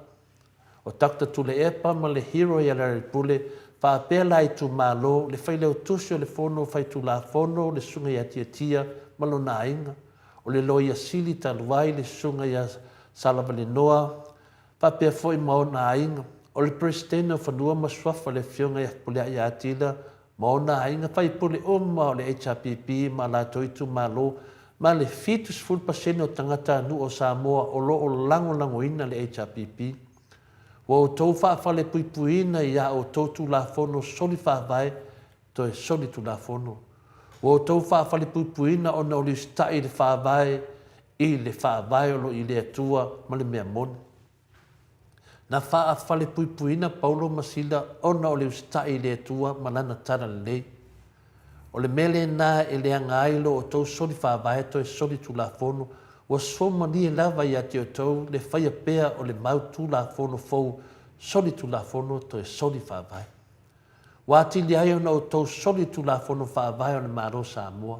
O Doctor Tuleepa ma le hero ia Larry Pule faapea la itumalo, le failautusi o le Fono Faitulafono, le Susuga ia Tiatia ma lona aiga, o le Loia Sili talu ai, le Susuga ia Salavalenoa, faapea foi ma ona aiga. O le Peresetene o Fanua ma Suafa le Afioga ia Fepuleai Atila ma ona aiga faipule uma o le HRPP ma a latou itumalo ma le 70% o tagatanuu o Samoa o lo o lagolagoina le HRPP. Ua outou faafalepuipuiina i a outou Tulafono soli faavae toe soli Tulafono. Ua outou faafalepuipuiina ona o le usitai i le Faavae i le Faavae o lo o i le Atua ma le mea moni. Na faafalepuipuiina Paulo ma Sila ona o le usitai i le Atua ma Lana talalelei. O le mea lena e leaga ai lo outou soli faavae toe soli tulafono, ua suamalie lava ia te outou le faia pea o le mau tulafono fou soli tulafono toe soli faavae. Ua atili ai ona outou soli tulafono faavae o le Malo o Samoa.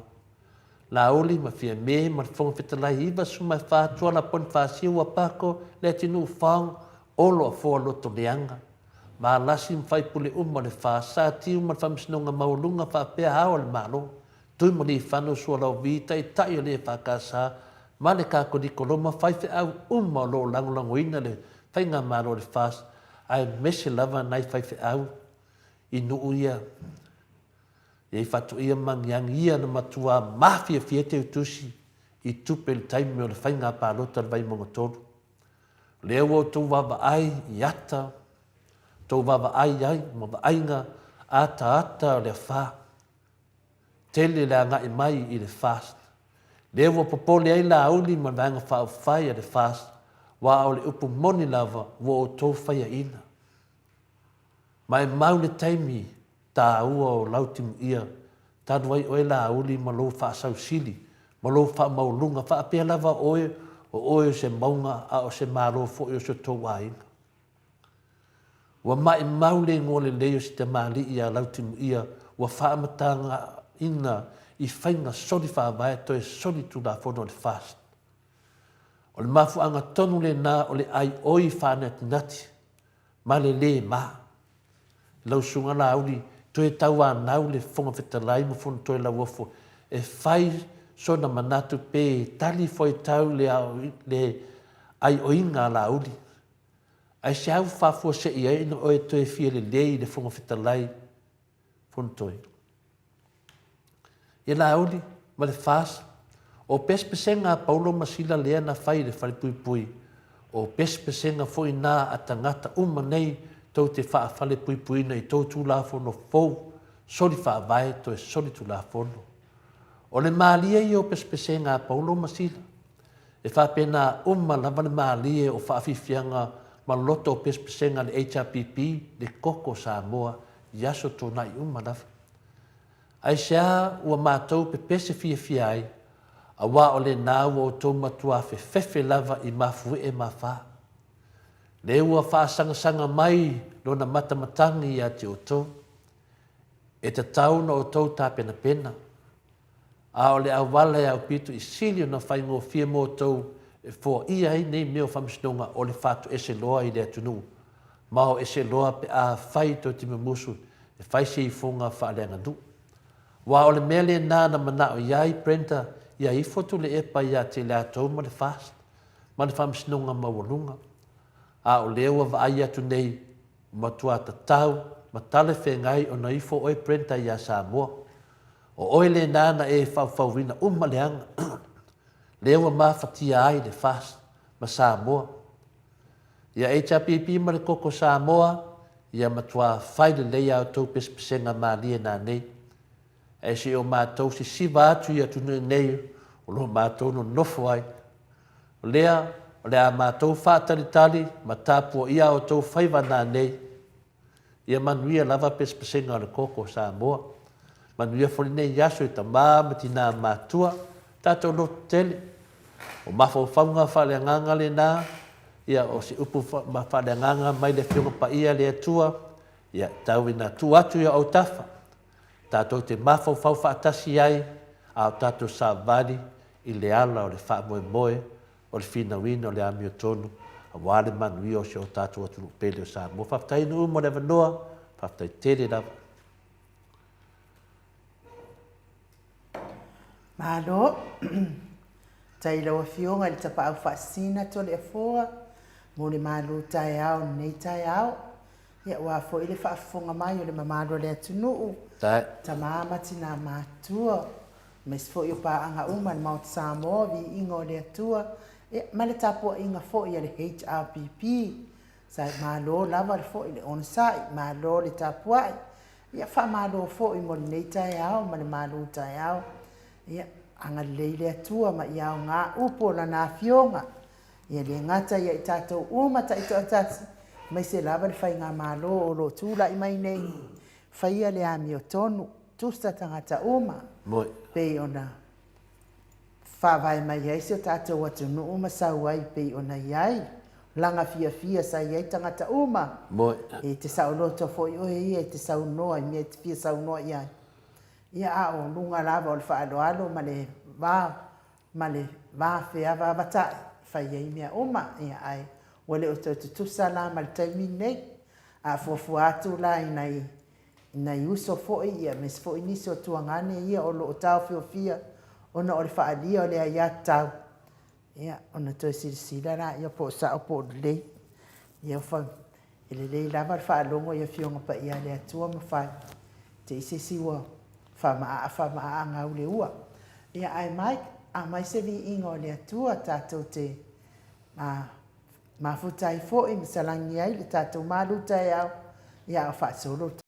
Laauli ma Fiame ma le Fofoga Fetalai 94 Tuala Ponifasia ua pako Leatinuu Fong Olo Afoa Loto Leaga Malasi ma faipule uma o le FAST, Satiu ma le Faamasinoga Maualuga faapea Ao o le Malo, Tuimalealiifano Sualauvi, Taitai o le EFKS ma le Kakoliko Roma, faifeau uma o lo o lagolagoina le Faigamalo a le FAST aemaise lava nai faifeau i nuu ia i faatoia ma agiagi ia na matua mafiafia teutusi i tupe i le taimi o le faiga palota o le Vaimauga 3. O lea ua outou vaavaai i ata, outou vaavaai ai ma vaaiga ataata o le afa. Tele le agai mai i le FAST. Lea ua popole ai Laauli ma le Vaega Faaupufai a le FAST, aua o le upu moni lava ua outou faiaina. Ma e mau le taimi taua o lau timuia talu ai oe Laauli ma lou faasausili ma lou faamaualuga faapea lava oe o oe o se mauga a o se malo foi o si o tou aiga. Ua maimau le igoa lelei o si tamalii ia Lautimuia ua faamatagaina i faiga soli faavae toe soli tulafono a le FAST. O le mafuaaga tonu lena o le aioi faanatinati ma le lē ma. Lau Susuga Laauli, toe tauanau le Fofoga Fetalai ma Fonotoe Lauofo e fai sona manatu pe tali fuaitau le le aioiga a Laauli. Aisea ua faafuasei ai ona oe toe fia lelei i le Fofoga Fetalai Fonotoe? Ia Laauli ma le FAST, o pesepesega a Paulo ma Sila lea na fai i le falepuipui, o pesepesega foi na a tagata uma nei tou te faafalepuipuiina i tou Tulafono fou soli faavae toe soli Tulafono. O le malie ia o pesepesega a Paulo ma Sila. E faapena uma lava le malie o faafiafiaga ma loto o pesepesega a le HRPP, le koko o Samoa i aso tuanai uma lava. Aisea ua matou pepese fiafia ai, auā o lena ua outou matuā fefefe lava i mafuie ma fā. Lea ua faasangasaga mai lona matamatagi ia te outou. E tatau ona outou tapenapena, a o le auala e aupito i sili ona faigofie mo outou e foaia ai nei mea o faamasinoga o le faatoese loa i le atunuu, ma o ese loa pe a fai tou te mumusu e fai se ifoga faaleaganuu. Aua o le mea lena na manao i ai Brenda ia ifo Tuilaepa ia te latou ma le FAST ma le Faamasinoga Maualuga. A o lea ua vaai atu nei, ua matua tatau ma talafeagai ona ifo oe Brenda ia Samoa. O oe lena na e faufauina uma le aga lea ua mafatia ai le FAST ma Samoa. Ia HRPP ma le Koko Samoa, ia matua fai lelei a outou pesepesega malie nanei. Ae se i o matou sisiva atu i atunuu nei o lo o matou nonofo ai. O lea, o le a matou faatalitali ma tapuaia a outou faiva nanei. Ia manuia lava pesepesega o le koko o Samoa. Manuia foi lenei aso i tama ma tina matua, tatou loto tele. O mafaufauga faaleagaga lena, ia o se upu faaleagaga mai le Afioga Paia a le Atua, ia tau ina tuu atu i autafa, tatou te mafaufau faatasi ai a o tatou savali i le ala o le faamoemoe o le finauina o le amiotonu aua le manuia o si o tatou atunuu pele o Samoa. Faafetai Nuu mo le avanoa, faafetai tele lava. Malo. Tai lau Afioga i le Tapaau Faasisina Toleafoa mo le malu taeao i lenei taeao. Ia aua foi le faafofoga mai o le mamalu o le atunuu, tama ma tina matutua, aemaise foi o paaga uma a le Maota Samoa, viiga o le Atua, ia, ma le tapuaiga foi a le HRPP. Sa malo lava foi le onosai, malo le tapuai. Ia, faamalo foi mo lenei taeao ma le malu taeao. Ia, agalelei le Atua ma ia aoga upu o Lana Afioga. Ia le gata ia i tatou uma taitoatasi, Aemaise lava le Faigamalo o lo o tulai mai nei, faia le amiotonu, tusa tagata uma, pei ona faavae mai ai si o tatou atunuu ma sau ai pei ona i ai laga fiafia sa i ai tagata uma. E te saoloto foi oe ia e te saunoa i mea e te fia saunoa i ai. Ia a o luga lava o le faaaloalo ma le va ma le va feavaavatai e fai ai mea uma. Ia ae ua le o toe tutusa la ma le taimi lenei. A fuafua atu la i nai nai uso foi ia aemaise foi nisi o tuagane ia o lo o taofiofia ona o le faaalia o le aiatatau, ia ona toe silasila laia po o sao po o lelei. Ia e lelei lava le faalogo i Afioga Paia a le Atua ma fai, te i se isi ua faamaaa faamaaa gau le ua. Ia ae Mike, aumai se viiga o le Atua tatou te mafuta ai foi ma salagi ai le tatou malu taeao, ia a o faasolo le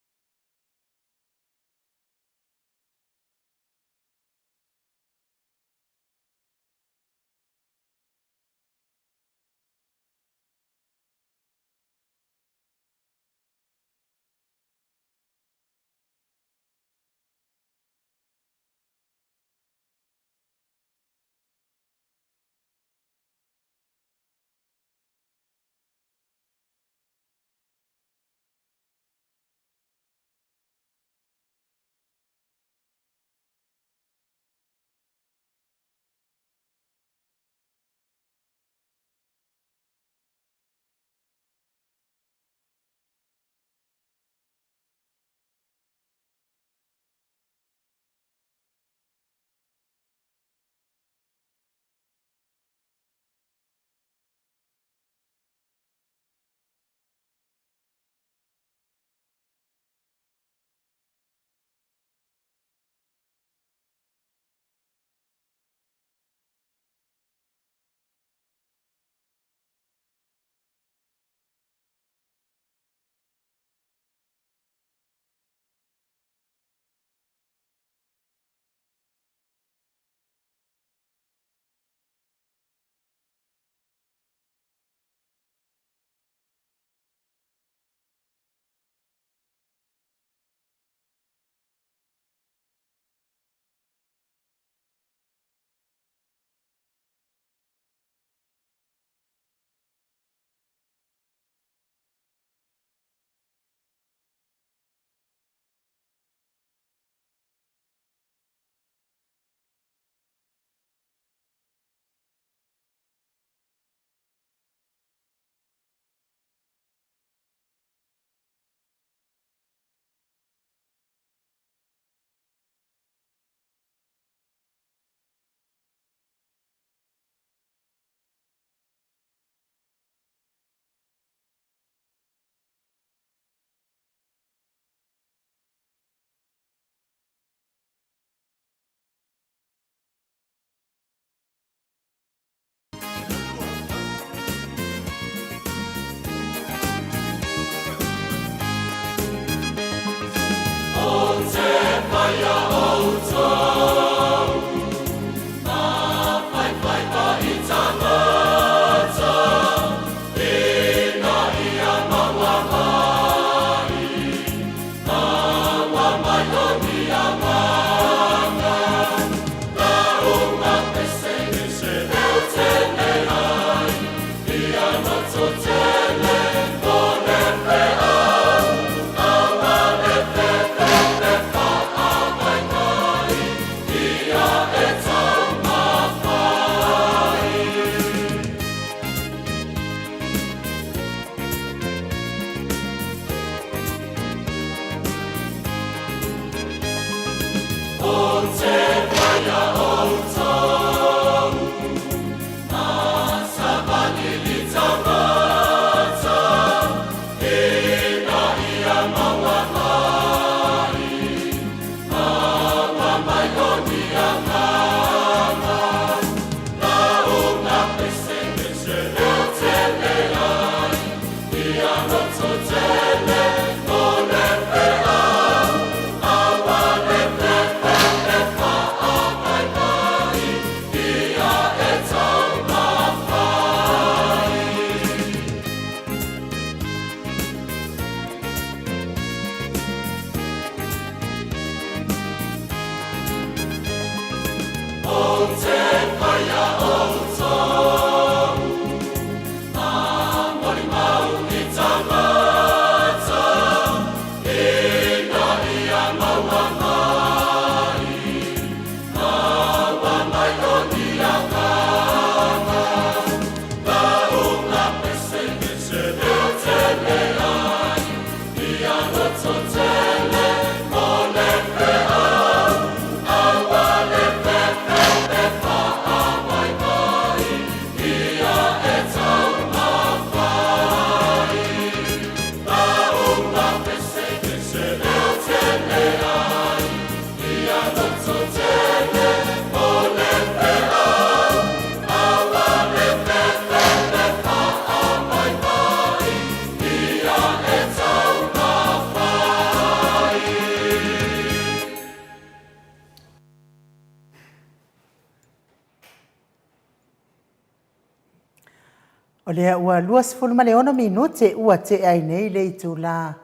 O lea ua 26 minute ua tea ai nei le itula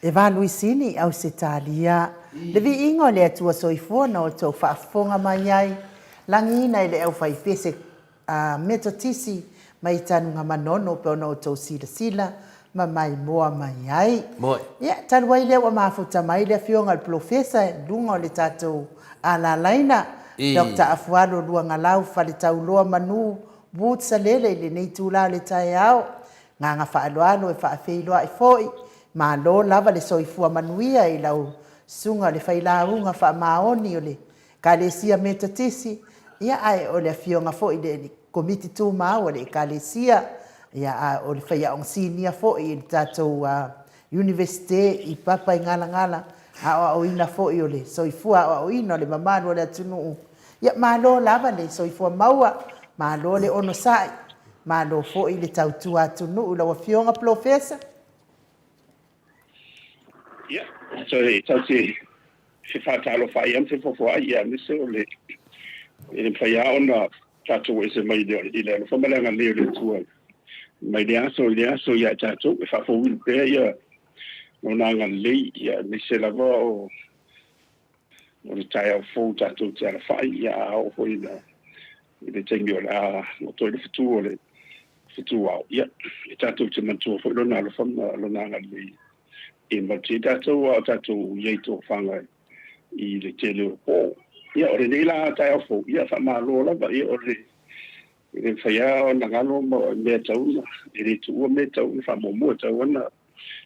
e valuisini i Ausetalia. Le viiga o le Atua Soifua na outou faafofoga mai ai, lagiina e le aufaipese a Metotisi mai Tanugamanono pe ona outou silasila ma maimoa mai ai. Moe. Ia, talu ai lea ua mafuta mai le afioga i le Polofesa i luga o le tatou alalaina, Dr. Afualo Luagalau Faletauloa Manu Woods Salele i lenei itula o le taeao. Agaga faaaloalo e faafeiloai foi, malo lava le soifua manuia i lau susuga i le Failauga Faamaoni o le Ekalesia Metotisi, ia ae o le afioga foi i le Komiti Tumau a le Ekalesia, ia a o le Faiaoga Sinia foi i le tatou Iunivesite i Papaigalagala, aoaoina foi o le soifua aoaoina o le mamalu o le atunuu. Ia malo lava le soifua maua, malo le onosai, malo foi le tautua atunuu i lau Afioga Polofesa. Ia, toe tatou te fefaatalofa ai lava ma fefofoai, aemaise o le e le mafai lava ona tatou ese mai i le alofa ma le agalelei o le Atua mai lea aso i lea aso ia i tatou, e faafouina pea ia Lona agalelei, aemaise lava o le taeao fou tatou te alafai, ia a oo foi i le taimi o le a goto ai le fetu o le fetu ao, ia, e tatou te manatua foi Lona alofa ma Lona agalelei e malutia ai tatou a o tatou i ai i tofaga i le tele o po. Ia, o lenei la taeao fou, ia, faamalo lava, ia, o le e le mafai lava ona galo ma mea e tatau ona, e le tuua mea e tatau ona faamuamua, e tatau ona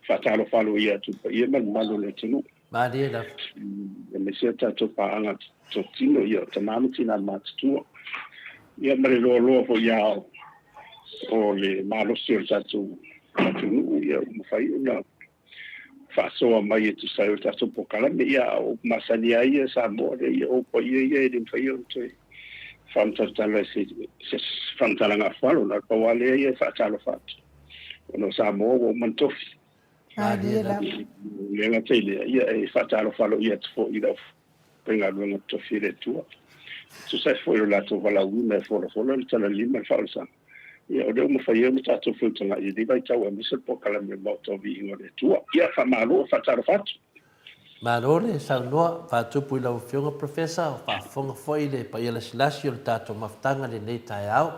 faatalofa aloaia atu i le paia ma le mamalu o le atunuu. Malie lava. Aemaise a tatou paaga totino, ia, o tama ma tina matutua. Ia, ma le loaloa foi ia o le malosi o le tatou atunuu, ia, ua mafai ona faasoa mai e tusa ai o le tatou polokalame. Ia, a o upu masani lava ia Samoa lea, ia, o paia ia e le mafai ona toe faamatalatala i se faamatalaga afualo. Na o le pau lava lea ia e faatalofa atu, ona o Samoa ua uma ona tofi. Malie lava. E le gata i lea, ia, e faatalofa aloaia atu foi i le aufaigaluega totofi a le Atua, e tusa ai foi o le latou valaauina e folafola le talalima ma le faaolasaga, ia, o lea ua mafai ai ona tatou feutagai i lenei vaitau aemaise le polokalame o le Maota o Viiga o le Atua. Ia, faamalo, faatalofa atu. Malo le saunoa faatupu i lau Afioga Professor, o faafofoga foi le paia lasilasi o le tatou mafutaga i lenei taeao.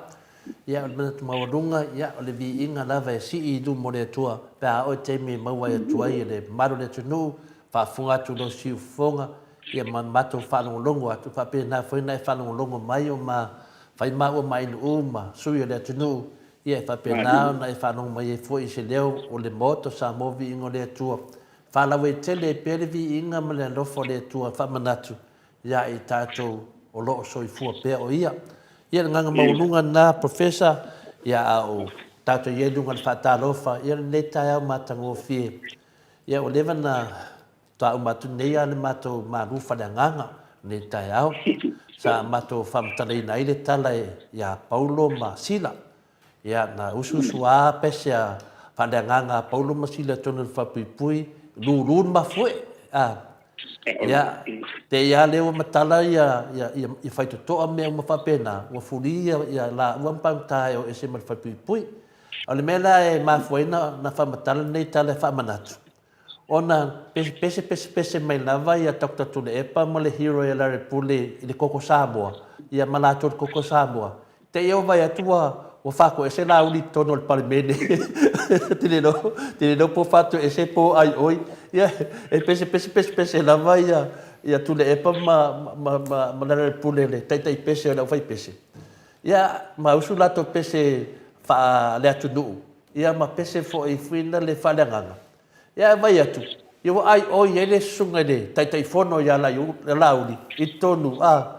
Ia, o le manatu maualuga, ia, o le viiga lava e sii i luma o le Atua pe a oo i taimi e maua ai atu ai e le mamalu o le atunuu, faafofoga atu i lou siufofoga, ia ma matou faalogologo atu, faapena foi ona e faalogologo mai o ma fai maua ma ainuu ma sui o le atunuu, ia e faapena ona e faalogo mai ai foi i se leo o le Maota o Samoa Viiga o le Atua. Faalauaitele ai pea le viiga ma le alofa o le Atua faamanatu ia i tatou o lo o soifua pea o Ia. Ia le agaga maualuga lena Professor, ia a o tatou i ai i luga o le faatalofa, ia lenei taeao matagofie, ia ua leva na faatoa uma atu nei lava le matou malu faaleagaga lenei taeao, sa matou faamatalaina ai le tala ia Paulo ma Sila. Ia, na usuusu lava pese a faaleagaga a Paulo ma Sila i totonu o le falepuipui, lulu le mafuie. A, ia, te i lava lea ua matala ia, ia, ia, ia faitotoa mea uma faapena, ua fuli ia, ia laua ma pagota e o ese ma le falepuipui. O le mea la e mafua ai na, na faamatala lenei tala e faamanatu, Ona pesepese pesepese mai lava ia Doctor Tuilaepa ma le hero ia Larry Pule i le koko Samoa, ia ma latou le koko Samoa. Te i ua vaai atu ua ua faatoese Laauli i totonu o le Palemene. Te le iloa te le iloa po o faatoese po o ai oi. Ia e pesepese pesepese lava ia ia Tuilaepa ma ma ma ma Larry Pule le taitai pese o le aufaipese. Ia ma usu latou pese faaleatunuu ia ma pese foi fui na le faaleagaga. Ia ae vaai atu, ia ua ai oi ai le susuga i le Taitaifono ia Laauli i totonu, a,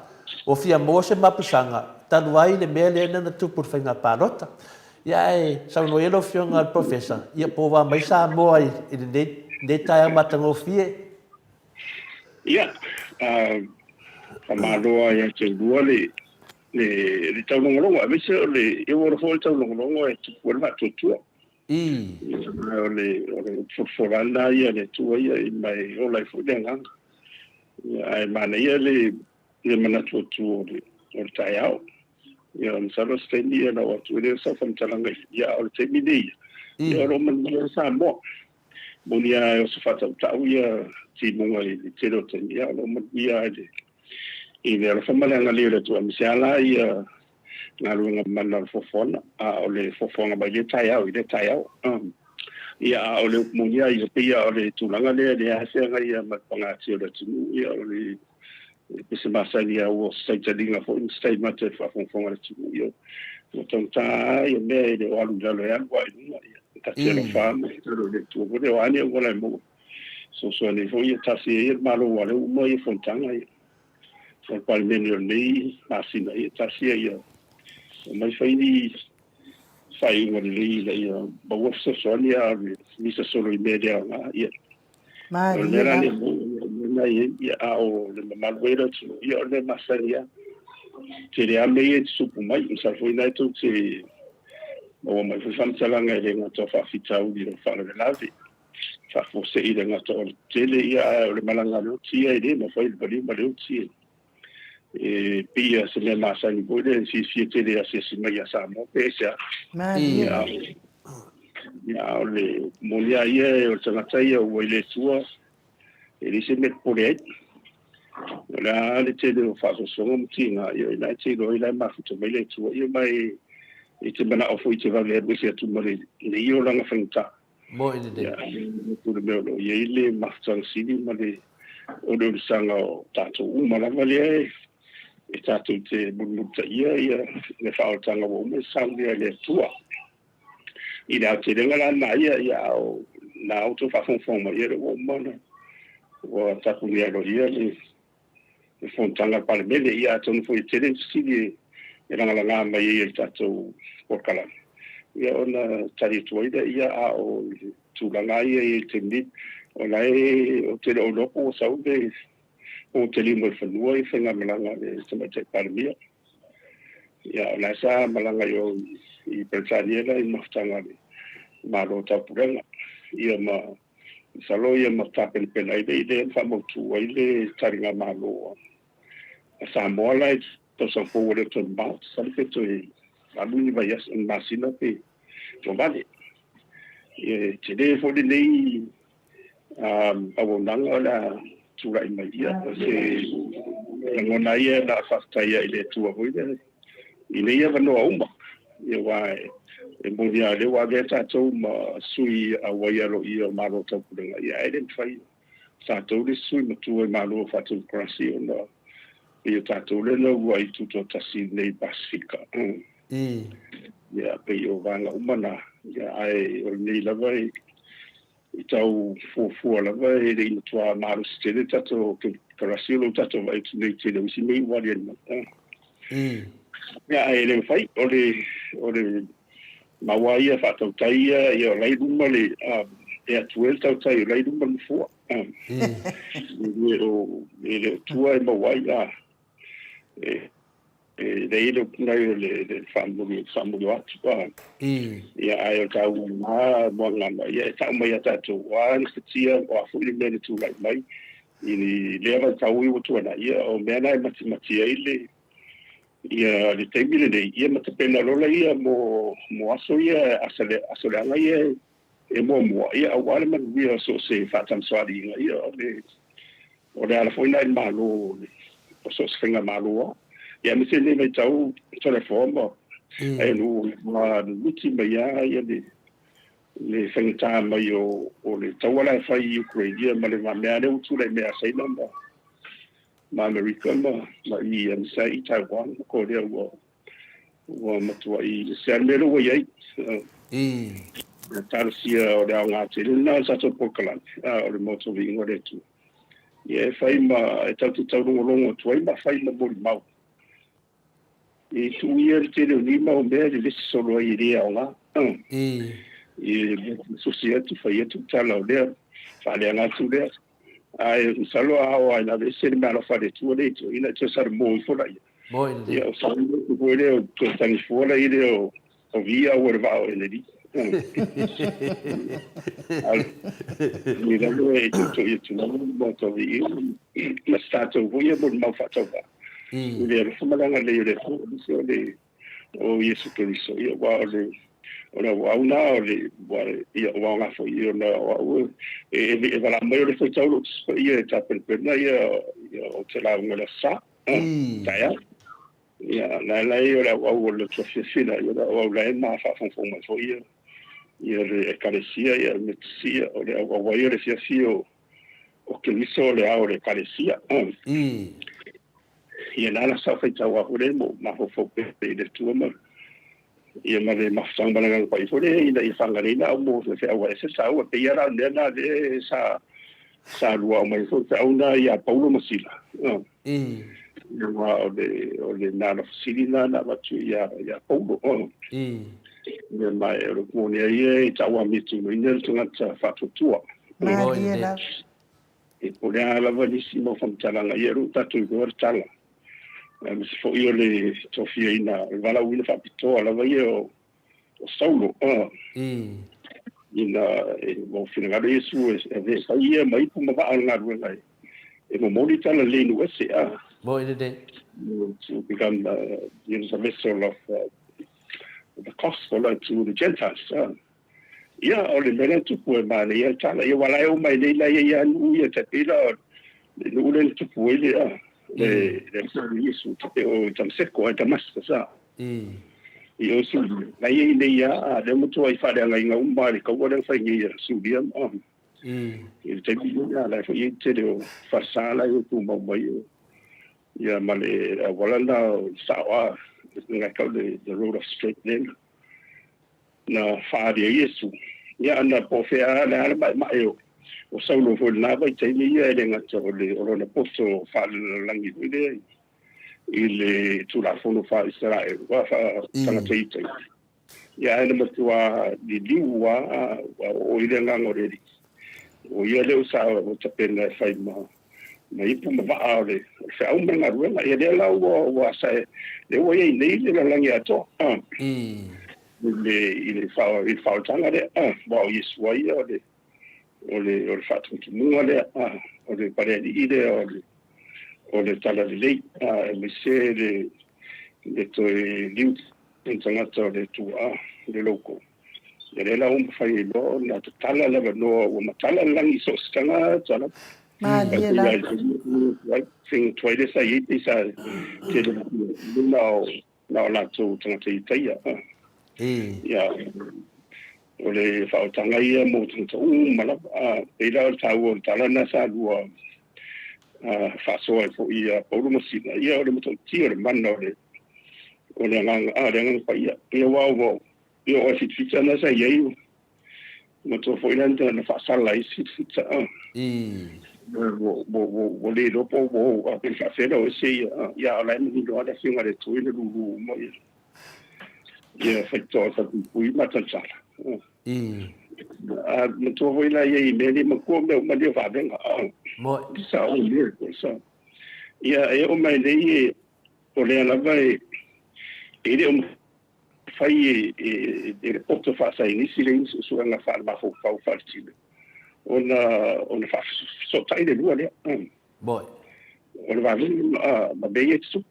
ua fia maua se mapusaga talu ai le mea lea na tupu i le faiga palota. Ia ae saunoa ia lau Afioga i le Professor, ia po ua mai Samoa i lenei taeao matagofie. Ia, faamalo lava ia te oulua le le taulogologo, aemaise o le, ia ua ola foi le taulogologo e tupu ai le faatuatua. Ii. O le o le folafola lena ia a le Atua ia i ma e ola ai foi le agaga. Ia, ae manaia le le manatu atu o le o le taeao. Ia, masalo o se taimi ia ona oo atu ai lea o sau faamatalaga ia, a o le taimi nei, ia o lo o manuia Samoa. Moni lava e oso faatautau ia timuga i le tele o taimi, a o lo o manuia lava i le i le alofa ma le agalelei o le Atua, aemaise lava la ia galuega mana o le foafoaga, a o le foafoaga mai lea taeao i lea taeao. Ia, a o le upu moni lava ia, pei lava o le tulaga lea, lea lava e feagai lava ma le pagatia o le atunuu, ia o le pese masani lava ua se taitaliga foi ma se taimata i le faafogafoga a le atunuu, ia ua taugata lava ia mea e le o alu i lalo e alu lava i luga, ia ta te alofa lava ma tatalo i le Atua foi lea, o a ni auala e maua fesoasoani ai foi, ia tasi ai le Malo aua o lea ua uma ia fonotaga ia o le Palemene o lenei masina, ia tasi ia omai fai ni faaiuga lelei ina ia maua fesoasoani a o le misa solo i mea le aoga. Ia, o le mea la lea na i ai, ia, a o le mamalu ai o le atunuu, ia o le mea masani lava. Tele lava mea ia e tutupu mai, masalo foi na e tou te maua mai foi faamatalaga e le gata o faafitauli o faalavelave, faafuasei le gata o le tele, ia, ae o le malaga a le oti ia e le mafai le maliu ma le oti e pei lava se mea masani foi lea e fiafia tele e asiasi mai ia Samoa pe aisea. Malie. Ia, a o le moni lava ia, o le tagata ia ua i le Atua, e leai se mea e popole ai. O le a le tele o faasoasoaga ma tiga, ia o ina e te iloa ai la e mafuta mai le Atua. Ia ma e te manao foi e te vave alu ese atu ma lenei olaga faigata. Moi lelei. Ia, atu le mea o lo o i ai le mafutaga sili ma le oliolisaga o tatou uma lava lea e tatou te mulimulitaia ia le faaolataga ua uma saunia e le Atua. I le aotelega la lena ia, ia a o na outou faafogafoga mai, ia lea ua uma ona ua tapunia aloaia le le fonotaga a le Palemene. Ia atonu foi e tele ni fesili e lagalaga mai ai e le tatou polokalame, ia ona tali atu ai lea, ia a o le tulaga lava ia e i ai i le taimi nei, o la e, ou te le o iloa po ua sau le po ua taliu mai i le fanua ia faigamalaga a le Tamaitai Palemia. Ia o la e sa malaga i o i Peretania la i mafutaga a le Malo o Taupulega, ia ma Masalo ia ma tapenapena ai le lea na faamautu ai le taligamalo a Samoa la i tausaga fou ua le o toe mamao, masalo pe toe 8 ni vaiaso, ni masina pe toavale. E tele foi lenei auaunaga o le a tulai mai ia, o se lagona ia na faafetai ai i le Atua foi lea i nei avanoa uma, ia aua e moni lava o lea ua avea tatou ma sui auai aloaia o Malo o Taupulega, ia ae le mafai tatou le sui matua i Malo Faatemokarasi ona pei o tatou lea na uluai tutoatasi i lenei Pasefika. Ia pei o vaega uma na, ia ae o lenei lava e I tau fuafua lava e le i matua malosi tele le tatou temokarasi o lo o tatou vaai atu nei i le tele o isi mea ua aliali mai. Ia, ae le mafai, o le, o le mau lava ia faatautai ia, ia o la e i luma le, e atu ai le tautai o la e i luma le nofoa. E le o, e le o tua e maua ai, a, e, E leai le upu nai o le faamuli, faamuli atu. Ia, ae o le taua lena muagana, ia e tau mai ia tatou, o a gafatia, o a foi le mea na tulai mai i lea vaitau ua tuanai, ia o mea na e matimati ai le, ia le taimi lenei, ia ma tapena loa laia mo, mo aso ia, aso leaga ia e muamua, ia aua le manuia o so o se faatamasoaliiga, ia o le O le ala foi lena i le Malo o so o se faigamalo lava. Ia aemaise lenei vaitau Toleafoa ma Aionuu ua miti mai lava ia le le faigata mai o o le taua la e fai i Ukraine ia ma le mea lea ua tulai mai ia Saina ma ma Amerika ma ma i aemaise ai i Taiwan ma Korea ua ua matuai ese lava le mea lea ua i ai. Talosia o le aoga tele lena o le tatou polokalame, o le Maota o Viiga o le Atua. Ia e fai ma e tatou te taulogologo atu ai ma fai ma molimau. E tuu ia le tele o nei mau mea e lelesi solo ai e le aoga. E sosi atu, fai atu tala o lea, faaleaga atu lea. Ae masalo a oo lava ina aveese le meaalofa a le Atua lea i tua, ina toe salamo ifo laia. Ia o salamo atu foi lea, o toe tagifua laia lea o O vi au e le vaa o Eneli. Ni lalo e tuitui atu lava le Maota o Viiga ma se tatou foi ia molimau faatauvaa i le alofa ma le agalelei o le Atua, aemaise o le o Iesu Keriso. Ia, aua o le, o le auau lena o le, ua, ia, ua aoga foi ona o au e, e, e valaau mai o le faitau lou Tusi Paia e tapenapena ia, ia ou te lauga i le Aso Sa, taeao. Ia, la la ia o le auau o le Atua fiafia, ia o le auau la e ma faafogafoga mai foi ia, ia le Ekalesia, ia le Metotisi, o le auau ai o le fiafia o, o Keriso o le ao o le Ekalesia. Ia na la sa faitau a foi le mo mafaufau pea i le Atua ma ia ma le mafutaga ma le Agaga Paia foi lea ina ia faagaleina au mo se feau ese sa ua pei la o le mea na le sa sa lua au mai foi feau na ia Paulo ma Sila. Aua o le na na fesili na na avatu ia ia Paulo. Ia ma e o le moni ai ia e tauamituina le tagata faatuatua. Malie lava. E po o le a lava nisi mau faamatalaga, ia o lea ua tatou iloa le tala. Aemaise foi o le tofiaina, o le valaauina faapitoa lava ia o Saulo, ina ua finagalo Iesu e avea e fai ia ma ipu ma vaa o le galuega e momoli tala lelei i nuu ese. Moi lelei. To become the vessel of the gospel to the Gentiles. Ia, o le mea lea e tupu e manaia le tala. Ia, aua la e oo mai nei la ia ia nuu ia, tai pei la o le nuu lea na tupu ai le, le, le Aso Iesu, te pei o Tamaseko, ai Damascus, a. I o Suria. La ia i nei a, a lea matua i faaleagaina uma le kaua lea na fai nei a Suria, a. I le taimi lea, la e foi i ai le tele o falesa la e tumau mai o, ia ma le auala lena o le sao, a, le kau le, the road of straight lea. Na faaali ai Iesu, ia ana po o fea le a le maemae o Saulo foi i lena vaitaimi ia, e le gata o le o lona poto faalelalolagi foi lea i le Tulafono faa-Isaraelu, a faa-tagata Iuta. Ia ae na matua liliu lava, ua oo i le agaga o le Alii. O ia lea ua sa ua tapena e fai ma ma ipu ma vaa o le feau ma le galuega. Ia lea la ua ua sa lea ua i ai nei le lalolagi atoa i le i le i le faaolataga lea, aua o Iesu ai ia o le o le o le faatumutumuga lea, o le palealii lea o le o le talalelei, aemaise le le toe liu tagata o le Atua, le loko. Ia lea la ua mafai ai loa ona tatala le avanoa, ua matala le lagi i so o se tagata lava. Malie lava. Faiga tuai lea sa i ai pei sa tele na o na o latou tagata Itaia. Ia, o le faaotaga ia mo tagata uma lava. Pei la o le taua o le tala lena sa lua faasoa ai foi ia Paulo ma Sila, ia o le matautia o le mana o le o le agaga, a, le Agaga Paia. Ia aua ua ia o fitafita na sa i ai, matua foi la na faasala ai isi fitafita. Ua le iloa po ua ou a pe faafela o ese ia. Ia o la e manino lava le Afioga i le Atua ina lulu uma ia ia faitotoa falepuipui ma talatala. A matua foi la ia i mea nei matua mea uma nei o vavega. Sa o miracle sa. Ia e oo mai nei o lea lava e le o mafai e le poto faasaienisi le isi suesuega faalemafaufau faaletino ona ona faafesootai le lua lea. O le vavega ma mea ia e tutupu.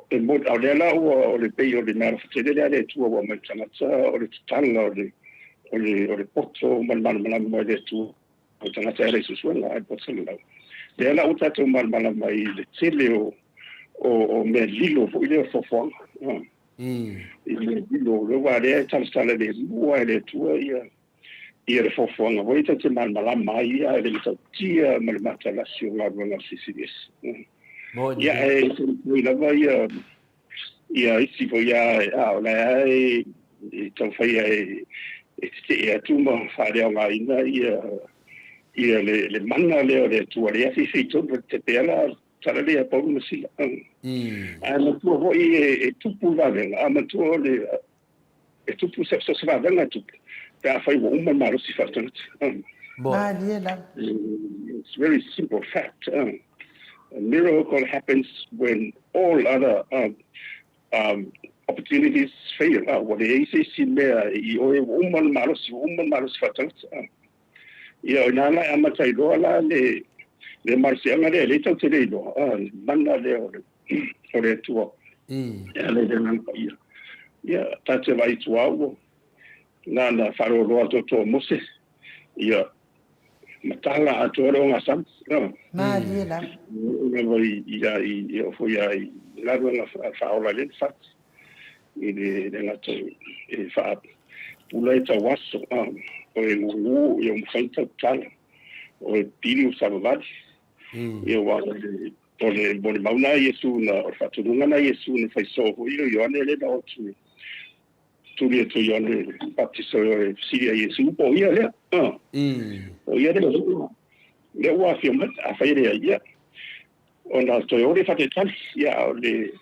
E moni, o lea la ua o le pei o le mea alofa tele lea a le Atua ua aumai i le tagata, o le tatala o le o le o le poto ma le malamalama i le Atua o le tagata e ala i suesuega a le poto salalau. Lea la ua tatou malamalama i le tele o o mea lilo foi lea o foafoaga. I mea lilo, aua lea e talatala lemu lava e le Atua ia ia le foafoaga foi tatou te malamalama ai ia i le matautia ma le matalasi o galuega a le Silisili Ese. Ia e taumafai lava ia ia isi foi a o la e e taumafai e tetee atu ma faaleaogaina ia ia le le mana lea o le Atua lea feifei tonu te pea la tala lea Paulo ma Sila. Ae matua foi e tupu le vavega, a matua o le e tupu so se vavega e tupu pe afai ua uma le malosi faaletagata. Malie lava. It's very simple fact. A miracle happens when all other opportunities fail. Ua leai se isi mea i oe ua uma le malosi, ua uma le malosi faaletagata. Ia, o i ina la e amata ai loa la le le malosiaga lea, lea tatou te le iloa, le mana lea o le Atua. E ala i le Agaga Paia. Ia, ta te vaai i tua ua na na faaloaloa atoatoa o Mose, ia, matala atoa le ogasami. Malie lava. Lava i, i, i, i o foi ia i galuega faaola i le fati. I le, le gata e faapula e tau aso, o e gugu, ia o mafai tau tala, o e pili o savavali. Ia ua o le, o le molimau na Iesu na, o le faatunuga na Iesu na fai soo foi o Ioane le na o atu tuli atu Ioane Baptist o e fesili a Iesu po o ia lea. O ia lea, lea ua afio mai, a fai lea ia, ona toe o le fatetali, ia o le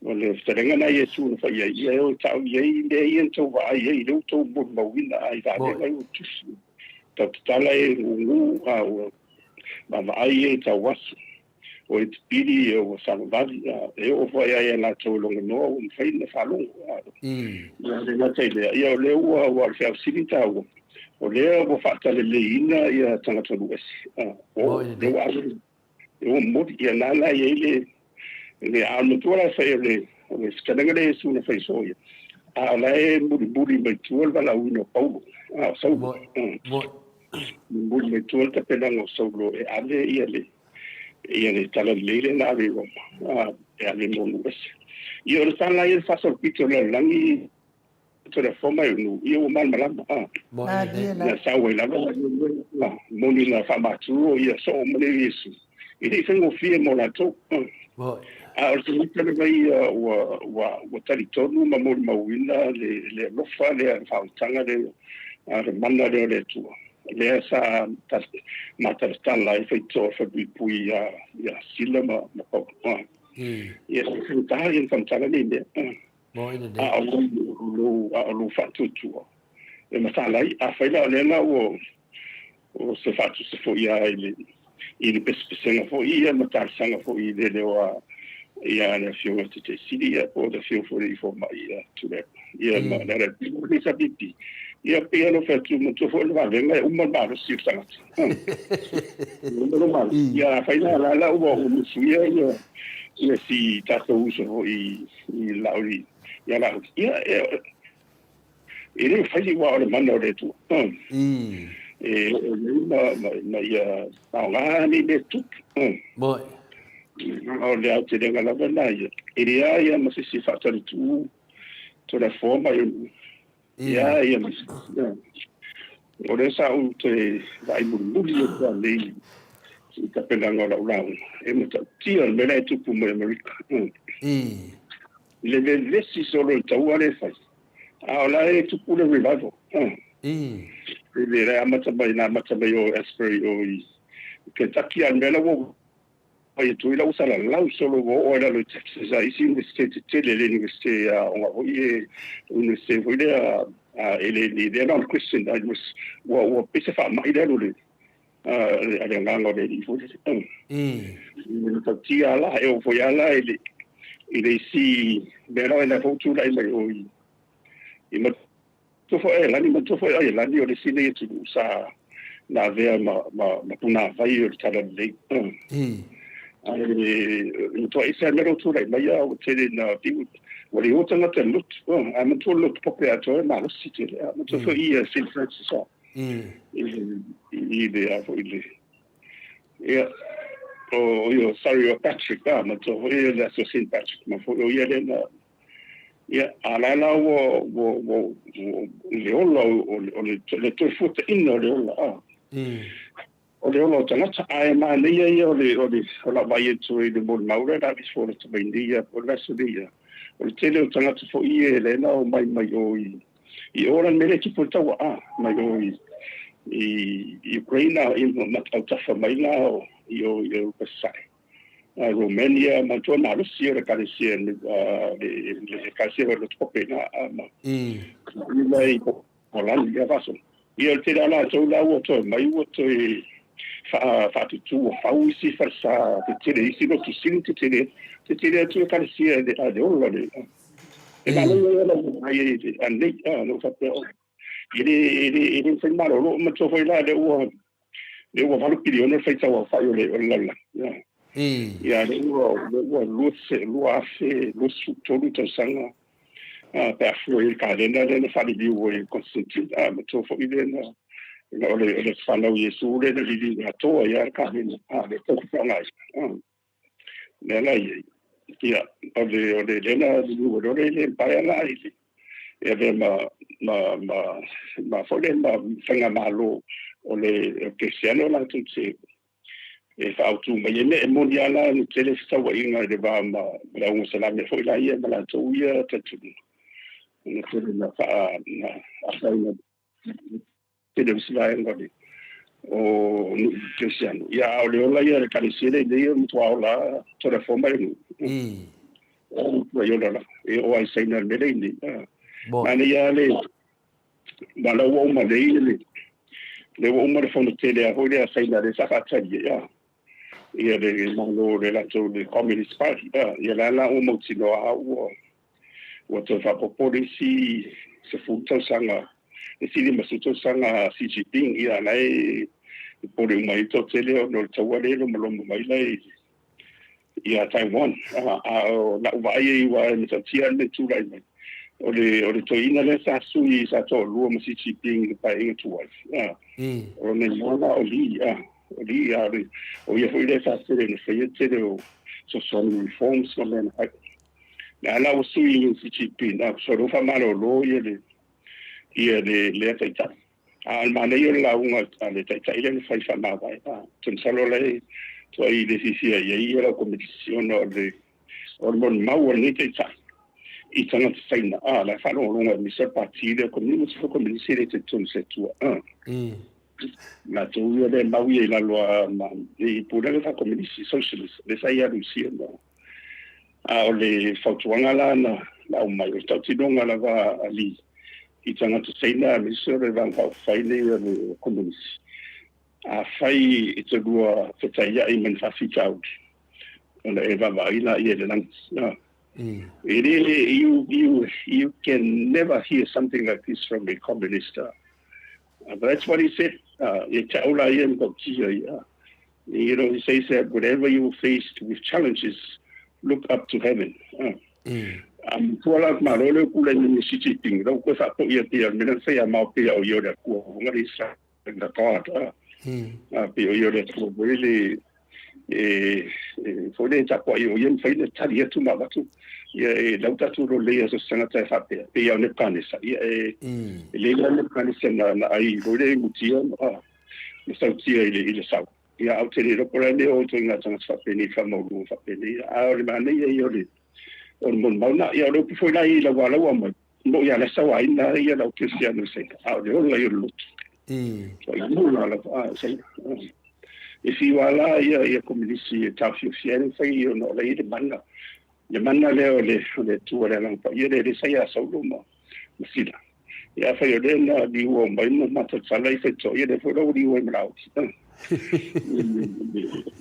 o le fetalaiga na Iesu na fai ai, ia e o tau i ai mea ia na tou vaai ai, lea ua tou molimauina ai vaega ai ua tusi. Tau tatala e gugu a ua vaavaai e tau aso. O e pipili e ua savavali, a e oo foi ai a latou e logonoa ua mafai ona faalogo. Ia le gata i lea, ia o lea ua ua o le feausili taua, o lea ua faataleleiina ia tagata nuu ese. O lea ua ave e ua momoli, ia na la i ai le le a o le matua la e fai o le o le fetalaiga lea Iesu na fai soo ia, a o la e mulimuli mai tua le valaauina o Paulo, a o Saulo, mulimuli mai tua le tapenaga o Saulo e ave ia le ia le talalelei lea na ave i Roma, a e ave mo nuu ese. Ia o le tala ia le faasolopito o le lalolagi Tole mai nu ia ua malamalama a. Na sau ai lava moni na faamatu o ia soo ma le Iesu. E le i faigofie mo latou. A o le tagata lava ia ua ua ua talitonu ma molimauina le le alofa lea, le faaolataga lea, a le mana lea o le Atua. Lea sa matalatala ai faitoa o le falepuipui ia ia Sila ma ma Paulo. Ia e faigata ia na faamatala nei mea. A o lou, a o lou faatuatua e matala ai. Afai la o lea la ua o se faatusa foi ia i le i le pesepesega foi ia ma talosaga foi i le leo a ia le afioga i le Taitaisili ia po o le afioga foi i le Fomai ia Tuilaepa ia ma le RLP ma le HRPP ia pei ona fai atu manatua foi le vavega e uma le malosi o le tagata. Uma le malosi. Ia afai la la la ua musuia ia ia si tatou uso foi i lau ia lau ia e le fai ua o le mana o le Atua. E o nei ma ma ma ia aoga nei mea tupu. Moi. O le aotelega lava na ia. E le a ia ma se isi faatalitu Tulafono mai ia ia ma o lea sa ou toe vaai mulimuli atu lava nei i tapenaga o lau lauga, e matautia le mea la e tupu mai Amerika. I le vevesi solo i le taua lea e fai, a o la e tupu le revival. I le la e amata mai, na amata mai o Asbury o i Kentucky, a o le mea la ua fai atu ai la ua salalau solo ua oo ai lalo i Texas a isi Universite tetele, le Universite aoga foi e Universite foi lea e le ni lea non Christian ua ua pei se faamai le alu le a le agaga o le alii foi lele. Le tautia la e oo foi lava la i le i le isi mea la la foi tulai mai o i i Matua foi Ailani, matua foi Ailani o le isi nei atunuu sa na avea ma ma ma punāvai o le talalelei. Ae matua ese lava le mea lea ua tulai mai a ua tele ina pei ua le o tagata i le lotu. Ae matua le lotu pope atoa e malosi tele. Matua foi ia Saint Francis a i le a foi le ia o ia sorry o Patrick a matua foi le aso Saint Patrick ma foi o ia lea na Ia, a la la ua, ua, ua, ua, le ola o, o le, le toe fuataina o le ola, a. O le ola o tagata, ae manaia ia o le, o le, o lau vaai atu i le molimau lea na aveese foi mai nei ia, po o le vaiaso nei ia. O le tele o tagata foi ia lea na omai mai o i, i o la le mea lea e tupu i le taua, a, mai o i, i, i Ukraine, i ma autafa mai la o, i o i Europa Sasae. Romania ma tua malosi o le ekalesia le ekalesia o le tope na ma i Polani ia faso ia le tele a latou la ua toe mai ua toe faatutu ua fau isi falesa tetele isi lotu sili tetele tetele atu ekalesia le a le ola le e manaia ia lau ai anei a no faapea e le e le e le fai malolo ma tua foi la le ua lea ua 8 piliona le faitau aofai o le lalolagi. Ia lea ua lea ua 2023 tausaga pe a fua i le kalena lea na faaliliu ai e Constantine, matua foi lea na ona o le fanau Iesu lea na liliu atoa ai lava le kalena lea tatou te faaaogaina. Lea la e i ai, ia, o le lea na liliu ai loa le Empire la i le e avea ma foi lea ma faigamalo o le kerisiano latou te e faaautu mai ai mea. E moni lava la na tele fetauaiga i le va ma le augasalame foi la ia ma latou ia talitonuga, ona tele na faa na afaina tele o isi vaega o le o nuu kerisiano. Ia, a o le ola ia o le ekalesia lenei o le matua ola lava Tolafoa mai le nuu. O le matua ola lava. E oo lava i Saina i le mea lea i inei. Manaia lava le ma la ua uma nei le lea ua uma le fono tele a foi lea a Saina lea sa faatali ai ia le Malo le latou le Communist Party ia la ua mautinoa ua toe faaopoopo le isi 10 tausaga, le isi 50 tausaga a Xi Jinping. Ia la e popole uma ai le toatele ona o le taua lea e lomaloma mai la ia Taiwan. A o lau vaai ai, aua e matautia le mea tulai mai, o le toeaina lea sa sui sa toalua ma Xi Jinping i le paeaiga tuai, o lona igoa la o Li, o Li, a o ia foi lea sa tele na faia tele o fesoasoani reforms ma mea na fai. Na la ua sui i Xi Jinping, a so ua faamalolo ia le ia le lea taitai. A o le manaia o le lauga a le taitai lea na fai faamavae, te masalo la e tuai le fiafia i ai ia lau komenisi, ona o le molimau a lenei taitai i tagata Saina, la e faalogologo aemaise o le pati lea komenisi foi komenisi le talitonu se Atua. Latou ia lea mau ia i lalo ma i pulega faakomenisi socialist lea sa ia Rusia ma a o le fautuaga la na aumai o le tautinoga lava a Li i tagata Saina aemaise o le Vaega Faaupufai nei o le Komenisi, afai e te lua fetaiai ma ni faafitauli, ona e vaavaai laia i le lagi. E le, you can never hear something like this from a communist. But that's what he said. Ia te au la ia ma tautia ia. He says that whenever you are faced with challenges, look up to heaven. Tua la malo le kula i ni Xi Jinping, lau koe whaapo ia pia, mena whai a mau pia o ia o le Atua, hunga le sa the God. Pia o ia o le Atua, voi le e foi le tapo ai o ia mwhai le tali atu ma watu. Ia e lau tatu ro leia so sangata e whapea, pe ia o Nebuchadnezzar. Ia e leila Nebuchadnezzar na ai voi le mutia ma sautia i le sau. Ia au te le ropo la leo o toi ngā tangata whapene, whamauru whapene. A o le manaia ia o le molimau na, ia o le upu foi la i lau alaua mai. Mo ia le sawa ina ia lau Kristiano se. A o le ola i o le lotu. So i mula la a se. E fiwa la ia ia komunisi e tawhiowhia e whai o no le i le mana. Le mana lea o le tua le alanga pa ia le le saia saulo ma sila. Ia whai o le na liua o mai mo matatala i whaito ia le whai lau liua i marau. I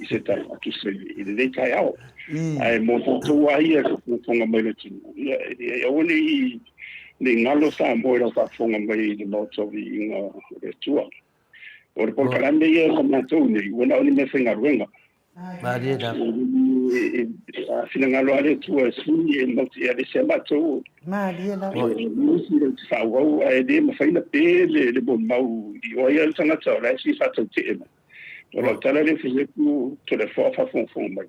se tai atu se i le lei tai ao. Ai mo tātou a ia ka faafofoga mai le atunuu. Ia e aua ne i ne i galo Samoa i lau faafofoga mai i le Maota o Viiga o le Atua. O le polokalame ia ma matou nei, ua na o ni mea faigaluega. Malie la. A finagalo a le Atua e sui e maute e aveesea matou. Malie la. Nisi le te faaauau ae le mafai ona pe le molimau i o ai a le tagata o la e fia faatautee mai. O lau tala lea fai atu Toleafoa faafogafoga mai.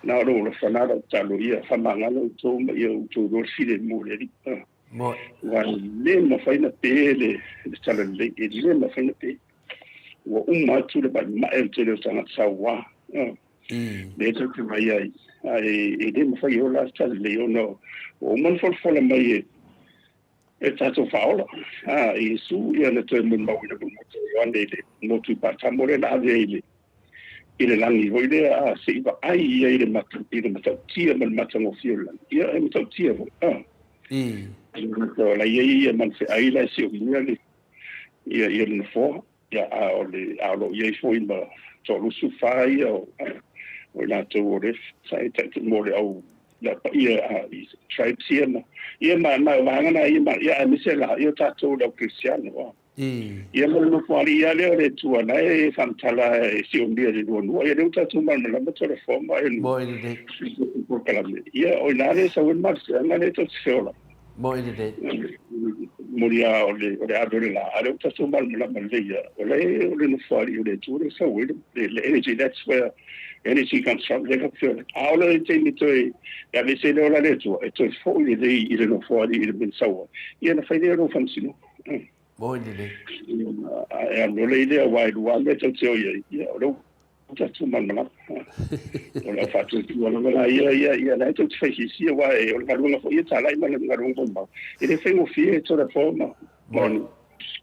Na o lou alofa na lau tatalo ia faamagalo outou ma ia outou iloa le filemu o le Alii. Aua e le mafai ona pe le talalelei, e le mafai ona pe. Ua uma atu le ma'ima'i o le tele o tagata sauā. Lea tatou te vaai ai, ae e le mafai e ola le talalelei ona ua uma ona folafola mai e tatou Faaola a Iesu ia na toe molimauina foi mai e Ioane i le motu i Patamo lea na ave ai i le lagi foi lea a se i vaai ia i le matautia ma le matagofie o le lagi. Ia e matautia foi. O la ia ia manufeai la e siomia le ia ia le nofoa. Ia a o le a o lo o i ai foi ma 34 ia o i latou o le sa e taitai mo le au le paia a i tribes ia ma ia ma ma o vaega na ia ma ia aemaise la ia tatou le au kerisiano. Ia ma le nofoalii lava lea o le Atua na e faamatala e siomia i le luanua. Ia lea ua tatou malamalama Toleafoa ma Elu Moe lelei. I le polokalame. Ia o i ina lea e sau ai le malosiaga lea tou te feola. Moe lelei. Moni lava o le o le ave o le la, a o lea ua tatou malamalama lelei lava, o lea o le nofoalii o le Atua lea e sau ai le energy, that's where energy comes from, lea ka feola. A o le taimi toe e aveese ai le ola a le Atua, e toe foi lelei i le nofoalii i le mea na sau ai, ia ona fai lea o lou faamasinoga. Moe lelei. Ae alu loa lea aua e lua lava mea tou te o i ai, ia o lea ua tatou malamalama. O le au faatuatua lava la ia, ia, ia la e tou te fai siisia, aua o le galuega foi ia talai ma le galuega molimau. E le faigofie Toleafoa ma Moe.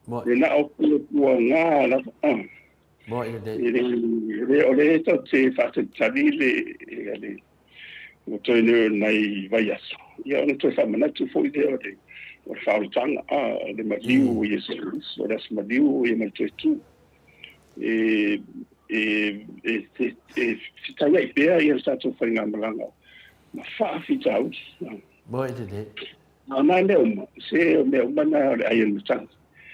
Moe. E na o puapuaga lava. Moe lelei. E le, o lea tou te faatalitali le, le, ua toe nei o nai vaiaso, ia ona toe faamanatu foi lea o le, o le faaolataga, a, le maliu o Iesu Keriso, o le aso maliu o ia ma le toe tu. E, e, e, e, e fetaiai pea ia le tatou faigamalaga ma faafitauli. Moe lelei. A o nā mea uma, se o mea uma na o le ai o le matagi.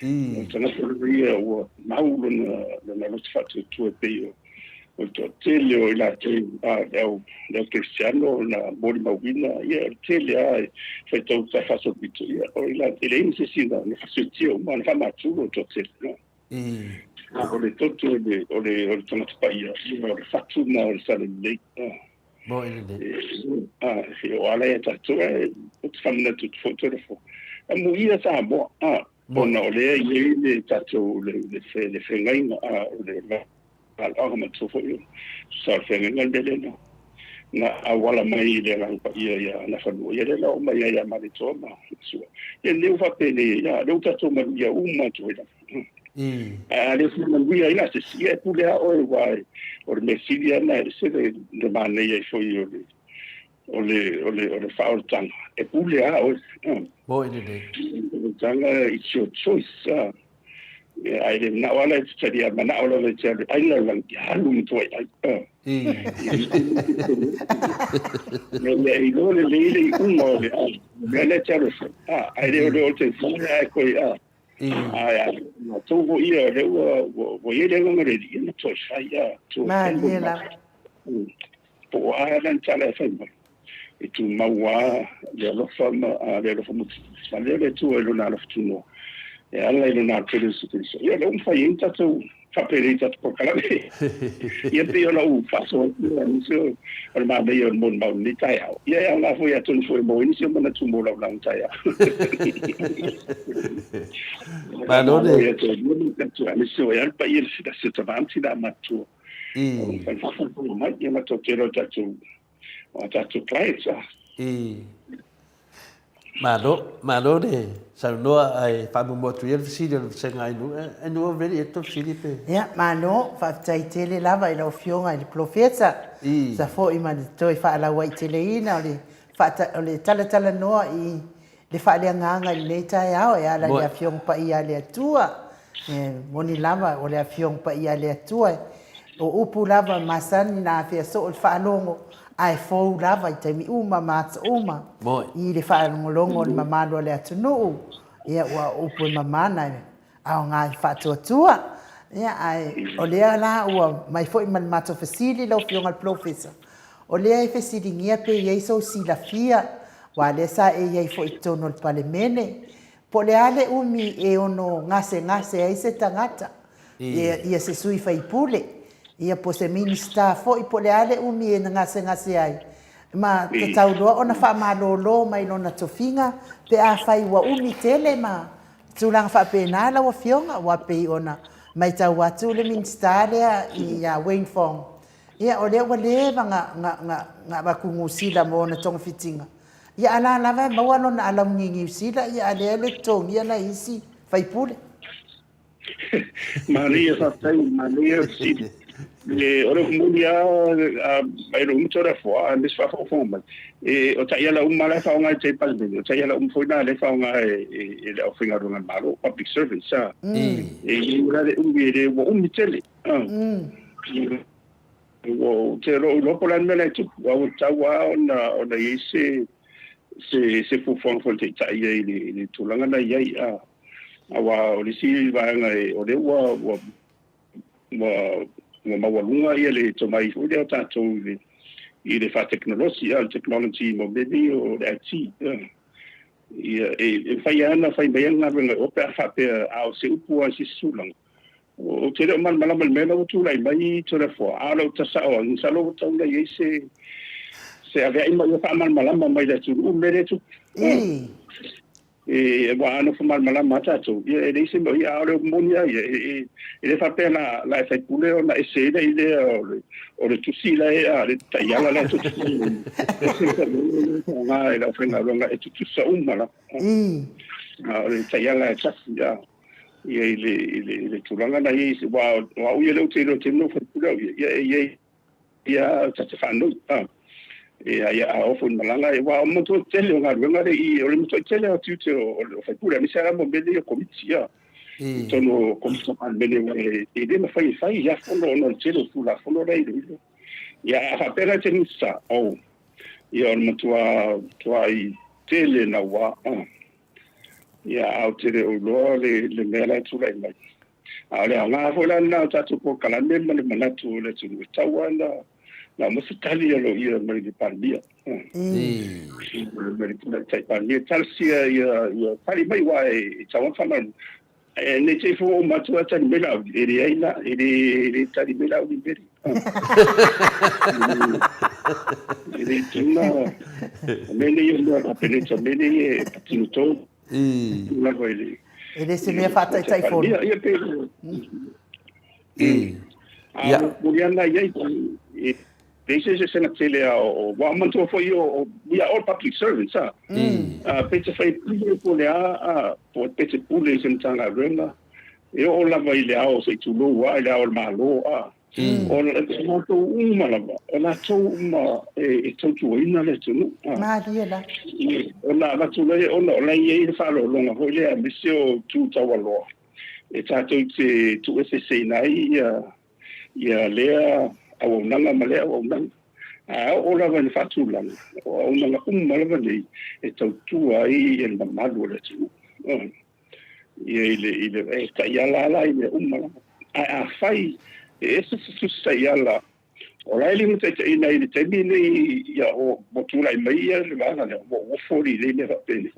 O le tagata lava ia ua mau lona, lona loto faatuatua e pei o, o le toatele o i latou, a, le au, le au kerisiano na molimauina, ia o le tele lava e faitau faasolo pito, ia o i latou, e leai ma se isi na, na faasiotia uma, na faamatulo le toatele. No. A o le toto o le, o le, o le tagata paia, ia o le fatu na o le sale lelei. Moe lelei. A, e o ala ia tatou, ae ou te faamanatu atu foi Toleafoa. Amuia Samoa, a, ona o lea e i ai le tatou, le, le, le feagaiga, a, o le valaauga matua foi o sa o le feagaiga le mea lea na, na auala mai i le Agaga Paia ia Nafanua, ia lea na oo mai ai ia Malietoa ma Sua. Ia lea ua faapenei, ia, lea ua tatou manuia uma atu ai lava. Ae a le fia manuia ai la se isi, ia e pule lava oe, aua o le mea sili lava lena e ese le manaia ai foi o le, o le, o le, o le faaolataga, e pule lava oe. Moe lelei. Faaolataga, it's your choice. Ae le manao lava la e te talia, manao lava e te alu e ai le lalolagi, ia alu matua i ai. Ia iloa lelei le iuga o le mea lea e te alu e fai. Ae le o le o te fai ae koe, Ae matou foi ia, lea ua, ua, ua i ai le agaga o le Alii, ia na toe fai a, toe fai Malie lava. Po o a lana tala e fai mai, e tumau lava le alofa ma le alofa mulimuli o le Atua i Lona alofa tunoa, e ala i Lona Alo Iesu Keriso. Ia, lea ua mafai ai ona tatou faapenei i tatou polokalame. Ia pei o lau faasoa atu lea, aemaise o le manaia o le molimau i lenei taeao. Ia e aoga foi atonu foi e maua ai nisi o manatu mo lau lauga taeao. Malo le. Ia toe lua ma tatou aemaise o ai le paia i le si o tama ma tina matutua. O lo o fai mai ia matou te iloa tatou o a tatou clients. Malo, malo le saunoa ae faamuamua atu ia le fesili o le vasega Ainuu. Ainuu ua ready ea le tou fesili pe? Ia, malo, faafetai tele lava i lau Afioga i le Polofesa, sa foi ma le toe faalauaiteleina o le o le talatalanoa i le faaleagaga i lenei taeao e ala i le Afioga Paia a le Atua. E moni lava o le Afioga Paia a le Atua, o upu lava masani na afea soo i le faalogo, ae fou lava i taimi uma ma aso uma i le faalogologo o le mamalu o le atunuu. Ia, ua o upu e mama na e aoga i le faatuatua. Ia, ae o lea la ua mai foi ma le matou fesili lau Afioga i le Polofesa, o lea e fesiligia pe i ai sou silafia, aua o lea sa e i ai foi i totonu o le Palemene, Po o le a le umi e ono gasegase ai se tagata, ia se sui faipule, ia po o se Minisita foi, po o le a le umi e gasegase ai, ma tatau loa ona faamalolo mai lona tofiga pe afai ua umi tele ma tulaga faapena lau Afioga, aua pei ona matau atu le Minisita lea ia Wayne Fong, ia o lea ua leva na avatu Niu Sila mo ona togafitiga, Ia a la lava e maua lona alauni i Niu Sila, ia a lea le totogia nai isi faipule. Manaia faafetai, manaia fesili. E, o le upu moni lava, mai lou uso le afoa, aemaise faafogafoga mai. E, o taiala uma la e faaaoga e te Palemene, o taiala uma foi na lea e faaaoga e, e, e le aufaigaluega a le Malo, public servants, a. E i ai la le umi, e le, ua umi tele. Ua ou te le o iloa po o le a le mea la e tupu, aua ua tatau lava ona, ona i ai se, se, se fuafuaga foi a le Taitai ia i le, i le tulaga la e i ai. A. Aua o le isi vaega o lea ua ua ua ua maualuga ia le tomai foi lea o tatou i le i le faatekonolosi, le technology mo mea nei o le IT. Ia, e mafai lava ona fai mai ai le galuega i o pe a faapea a o se upu lava i se isi tulaga. Ou te le o malamalama i le mea la ua tulai mai Toleafoa, a o lau tala sao lava, masalo ua tatau ona i ai se se aveai ma ia faamalamalama mai i le atunuu le mea lea e tupu. E, aua a nofo malamalama lava tatou, ia e leai se mea o ia, a o le moni lava ia, e, e le faapea la, la e faipule ona ese ai lea i lea o le, o le tusi la e, a, le taiala la e tutusa e le aufaigaluega e tutusa uma lava. A o le taiala e tasi, a, ia i le, i le, i le tulaga na i ai, aua o au ia lea ou te iloa i le taimi na ou faipule au ia, ia e i ai Ia, ta te faanoi, a. Ia, ia, a oo foi i le malaga, aua o le matuai tele o galuega lea i i, o le matuai tele lava o tiute o, o sui usufono, aemaise lava mo mea nei o komiti, ia. I totonu o komiti a Palemene, aua e, e le mafai e fai ia fono ona o le tele o Tulafono la e iloilo. Ia, a faapea la e te Minisita, oh, ia o le matua, matuai tele naua, a. Ia, ae ou te le o iloa le, le mea la e tulai mai. A o le aoga foi la lena o tatou polokalame ma le manatu o le atunuu, e tatau lava ona aumai se tali aloaia mai le Palemia. Mai le Tamaitai Palemia, talosia ia, ia tali mai aua e tatau lava ona faamalamalama. Ae ne i te i foi ua uma atu ae tali mai Laauli, e leai la, e le, e le tali mai Laauli i mea nei. E le tatau ona, o mea nei o mea a le Kapeneta, o mea nei e patino tonu. Lava i le E le se mea faataitaifono. Ia pe A o ia na iai e leai se eseesega tele a o ua manatua foi o we are all public servants a. Pe te fai pule po o le a a po pe te pule i se Matagaluega e oo lava i le ao se i tulou a i le ao o le Malo a. O latou uma lava, o latou uma e tautuaina le atunuu. Malie la. Ona avatu lea, ona o la e i ai le faaaloaloga foi lea aemaise o itu taualoa e tatou te tuueseeseina ai ia lea auaunaga ma lea auaunaga. A oo lava ina faatulaga, o auaunaga uma lava nei e tautua ai le mamalu o le atunuu. Ia i le, i le, e taiala lava la i mea uma lava. Ae afai e ese se tusi taiala o la e limataitaiina i le taimi lenei, ia, ua tulai mai ia le vaega lea, ua ua foli lelei mea faapenei.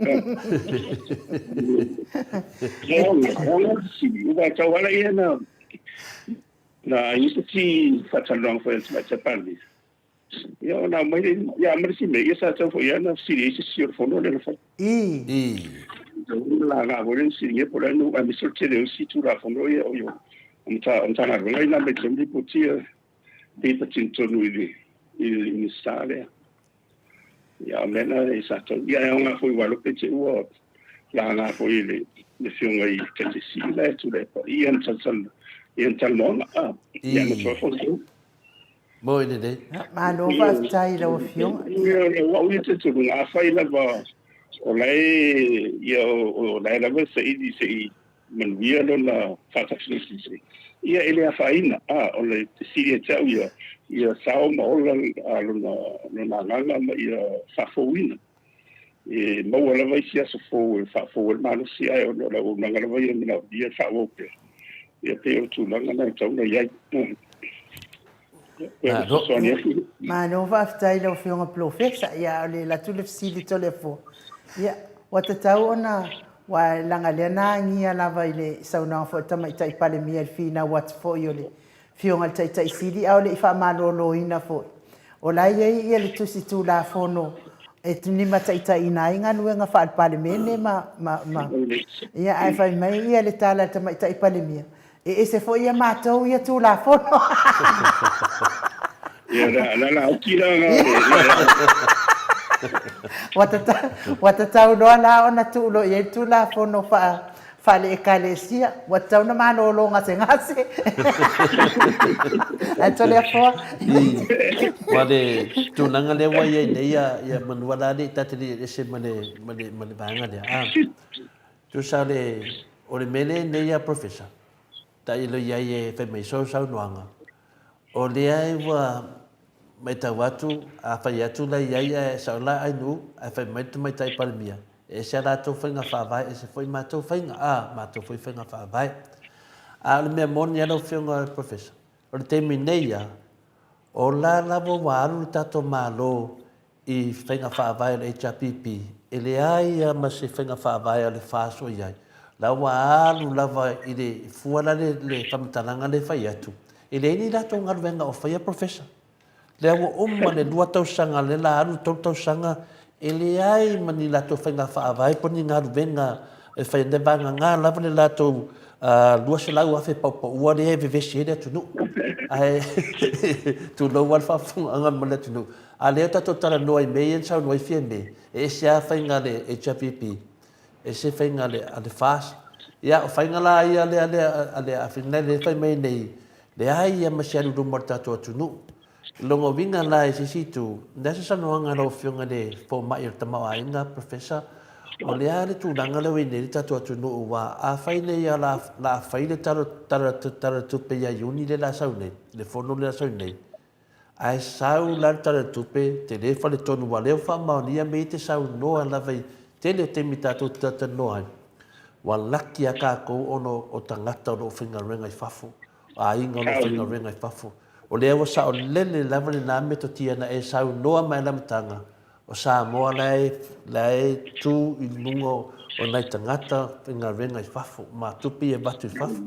E aoga le fesili, aua e tau ala ia na, na i se isi faatalanoaga foi a le Tamaitai Palemia, Ia ona aumai lea, ia ma le isi mea, ia sa tatau foi lava ona fesili ai se isi o le fono lea na fai. Ii. Laga foi lea na fesiligia po o le a le nuu aemaise o le tele o isi Tulafono ia o o Matagaluega ia na aumai tonu lipoti ia pei e patino tonu i le i le Minisita lea. Ia o mea na e sa tatau. Ia e aoga foi aua pe te i ua laga foi e le Afioga i le Taitaifono la e tulai i ana talanoaga. Ia na toe foi. Moi lelei. Malo faafetai i lau Afioga. O au ia talitonuga, afai lava o la e, ia, o la e lava e saili se i manuia lona faatafilisi, ia e le afaina. A, o le sili ia te au ia, ia sao ma ola lona, lona agaga ma ia faafouina. E maua lava isi aso fou e faafou ai le malosi, ae ona o le auaunaga lava ia e manaomia e faaauau pea. Ia pei o le tulaga lena e tatau ona i ai. Malo faafetai i lau Afioga Polofesa. Ia, o le alu atu le fesili Toleafoa. Ia, ua tatau ona, aua leaga lea na agia lava i le saunoaga foi a le Tamaitai Palemia i le finau atu foi o le Afioga i le Taitai Sili, a o le i faamaloloina foi, o la e i ai ia le tusi Tulafono e limataitaiina ai galuega faale-Palemene ma, ma, ma, ia, ae fai mai ia le tala a le Tamaitai Palemia, e ese foi ia matou ia Tulafono. Ia, la, la, la, oti la, la, Ua tatau loa la ona tuu loa i ai le Tulafono faa, faale-Ekalesia, ua tatau ona malolo gasegase. Ae Toleafoa. Ii, Ua le tulaga lea ua i ai nei ia, ia manua la alii ta te le ese ma le, ma le, ma le vaega lea. A, tusa o le, o le mea lea nei a Professor, tailo i ai e fai mai sou saunoaga, o lea ua matau atu, a fai atu la i ai ae sao la Ainuu, ae fai mai le Tamaitai Palemia, E ese a latou faiga faavae, ese foi matou faiga, a matou foi faiga faavae. A o le mea moni a lau Afioga Professor, o le taimi nei a, o la lava ua alu le tatou Malo i faiga faavae a le HRPP, e leai lava ma se faiga faavae a le FAST o i ai. La ua alu lava i le fua la le, le faamatalaga lea e fai atu, e leai ni latou galuega o faia Professor. Lea ua uma le 2 tausaga, lea la alu le 3 tausaga, e leai ma ni latou faiga faavae po o ni galuega e fai, e vagana lava le latou 200,000 paupauua lea e vevesi ai le atunuu. Ae tulou lava le faafofogaaga mai le atunuu. A o lea ua tatou talanoa i mea ia na saunoa ai Fiame, e ese lava faiga a le HRPP, ese faiga a le FAST. Ia, o faiga la ia a le Afina lea e fai mai nei, leai lava ma se alu i luma o le tatou atunuu. I lona uiga la i se isi itu, o le a se saunoaga a lau Afioga i le Fomai o le Tamaoaiga, Professor, o le a le tulaga lea ua i ai nei le tatou atunuu aua afai nei o le a fai le Tala o le Tupe ia Iuni lea o le a sau nei, le fono lea o le a sau nei, ae sau la le Tala o le Tupe, tele faletonu aua o lea ua faamaonia mea ia e te saunoa lava i tele o taimi tatou te talatalanoa ai, ua laki lava tatou ona o tagata o lo o faigaluega i fafo, o aiga o lo o faigaluega i fafo. O lea ua saolele lava lena metotia na e saunoa mai i le amataga, o Samoa la e, la e tu i luga o nai tagata faigaluega i fafo, ma tupe ia avatu i fafo.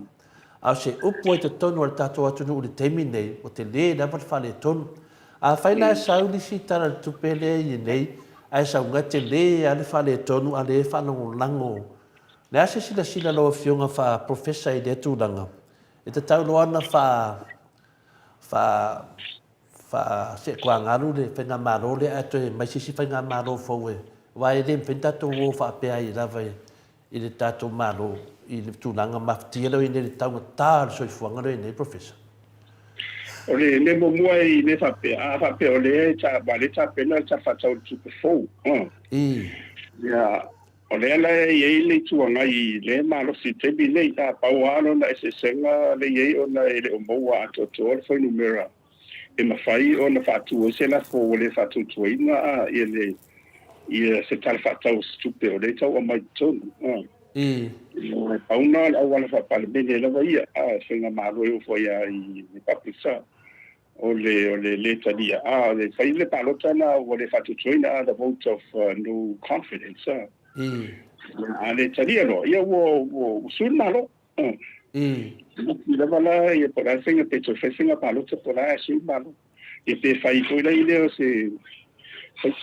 A o se upu ai totonu o le tatou atunuu i le taimi nei, ua tele lava le faaletonu. Afai la e sau le isi Tala o le Tupe lea e i ai nei, ae sauga e tele lava le faaletonu a le faalagolago. O le a se silasila a lau Afioga faa-Professor i lea tulaga? E tatau loa ona faa, faa, faa-seetuagalu le faigamalo lea ae toe aumai se isi faigamalo fou e, aua e le mafai ona tatou o faapea ai lava i i le tatou Malo i le tulaga mafatia lea ua i ai nei, le taugata o le soifuaga lea ua i ai nei, Professor? O le mea muamua i mea faapea, a faapea o lea e ta, aua o lea e tapena le Tala Faatatau o le Tupe fou, ia, o lea la e i ai le Itu Agai lea e malosi i le taimi lenei, a pau lava lona eseesega lea e i ai ona e le o maua atoatoa le fuainumera e mafai ona faatu ai se lafo ua le faatuatuaina a ia le ia se Tala Faatatau o se Tupe o lea e tau aumai i totonu. I. E pau na le auala faa-Palemene lava ia, a e faigamalo e oo foi lava i le public sa. O le, o le lē talia, a o le fai le palota na ua le faatuatuaina, a the vote of no confidence, a. I. A le talia loa, ia ua, ua, ua sui le Malo. I. I lava la ia po o le a le faiga pe toe fai faiga palota po o le a e sui le Malo. Ia pe fai foi la lea o se fai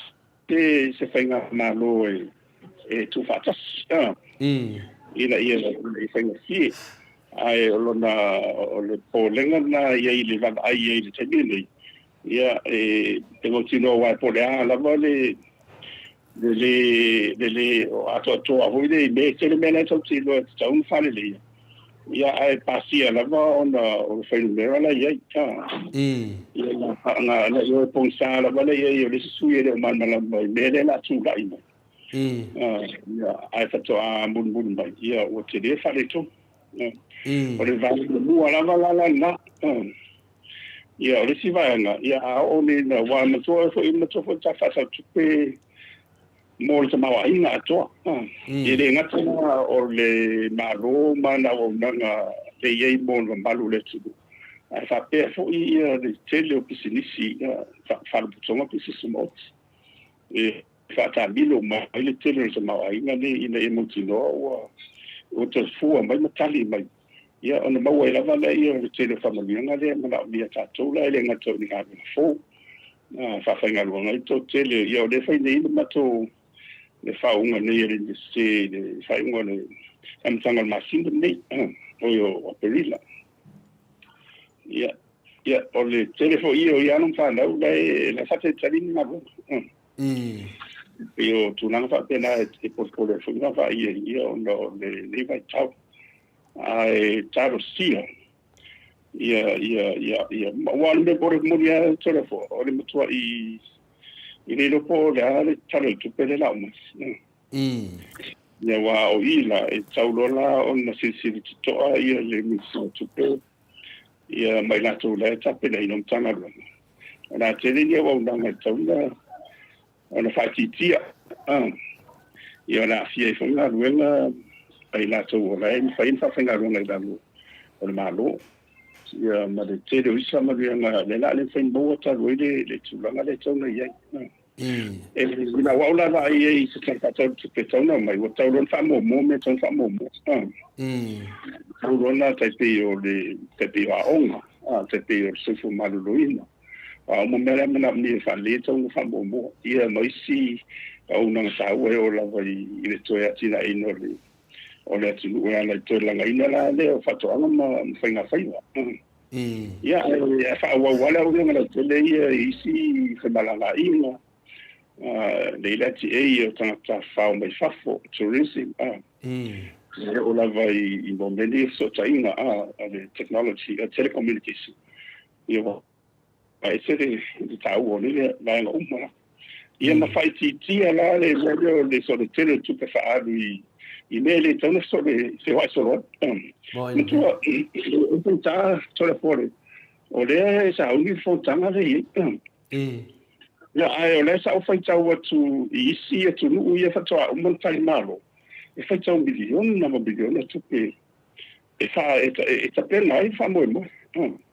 se se faigamalo e e tuufaatasi I. ina ia faigofie. Ae o lona o le popolega lena e i ai i le vaavaai i ai i le taimi lenei, ia e mautinoa aua po o le a lava le le lē le lē atoatoa foi le mea e tele mea la e tatou te iloa e tatau ona faaleleia, ia ae pasia lava ona o le fuainumera la e i ai. I. Ia na na iloa e pogisa lava le i ai o le isi sui e le o malamalama i mea lea o le a tulai mai. I. Ia ae faatoa mulimuli mai, ia ua tele faaletonu. I. O le vaega muamua lava la lena. Ia, o le isi vaega, ia a oo nei ina, aua manatua foi, manatua foi le Tala Faatatau Tupe mo le tamaoaiga atoa. E le gata la o le Malo ma ana auaunaga e i ai mo le mamalu o le atunuu, ae faapea foi ia le tele o pisinisi, faalapotopotoga pisinisi maoti e faataamilo uma ai le tele o le tamaoaiga lenei ina ia mautinoa ua ua toe fua mai ma tali mai, ia ona maua ai lava lea o le tele o faamanuiaga lea e manaomia e tatou la, e le gata o ni galuega fou faafaigaluega ai le toatele. Ia o lea e fai nei le matou le faauuga nei a le Iunivesite i le faaiuga o le amataga o le masina lenei, oi o Aperila. Ia, ia o le tele foi ia o ia alo ma fanau la e la e faatalitali ni galuega. I. E pei o tulaga faapena e polepole ai foi ma vaai ai ia ona o lenei vaitau. Ae talosia ia ia ia ia aua o le mea o le moni lava Toleafoa, o le matuai e le iloa po o le a le Tala o le Tupe lea o le a oo mai. I. Ia aua o i la e tatau loa la ona silasila totoa ia le Minisita o Tupe ia ma i latou la e tapenaina o Matagaluega. O le a tele ni auaunaga e tatau ona faaitiitia. Ia, o le a aafia ai foi galuega a i latou o la e mafai ona faafaigaluega i lalo o le Malo. Ia, ma le tele o isi faamanuiaga lea o le a le mafai ona maua talu ai le tulaga lea e tatau ona i ai. E lau au la vaai i ai i se Tala Faatatau o le Tupe e tatau ona aumai, ua tatau loa ona faamuamua mea e tatau ona faamuamua. Tatau loa ona tai pei o le tai pei o aoga, tai pei o le soifua maloloina. A uma mea la e manaomia e faalelei e tatau ona faamuamua. Ia ma isi auaunaga taua e oo lava i le toe atinaeina o le atunuu e ala i toe lagaina la lea o faatoaga ma faigafaiva. Ia, ae faaauau lava le auaunaga lautele ia i isi femalagaaiga, le LTA o tagata tafafao mai fafo, tourism, e oo lava i mea nei o fesootaiga, a le technology, telecommunication. Ia ua ese le taua o nei vaega uma la. Ia ma faaitiitia la le mea lea o le solo tele o tupe faaalu i mea e le tatau ona feoai solo ai. Matua, e faigata Toleafoa, o lea e sauni le fonotaga lea e i ai. Ia, ae o lea sa ou faitau atu i isi atunuu ia faatoa uma ona talimalo, e faitau miliona ma miliona tupe e fa e tapena ai le faamoemoe.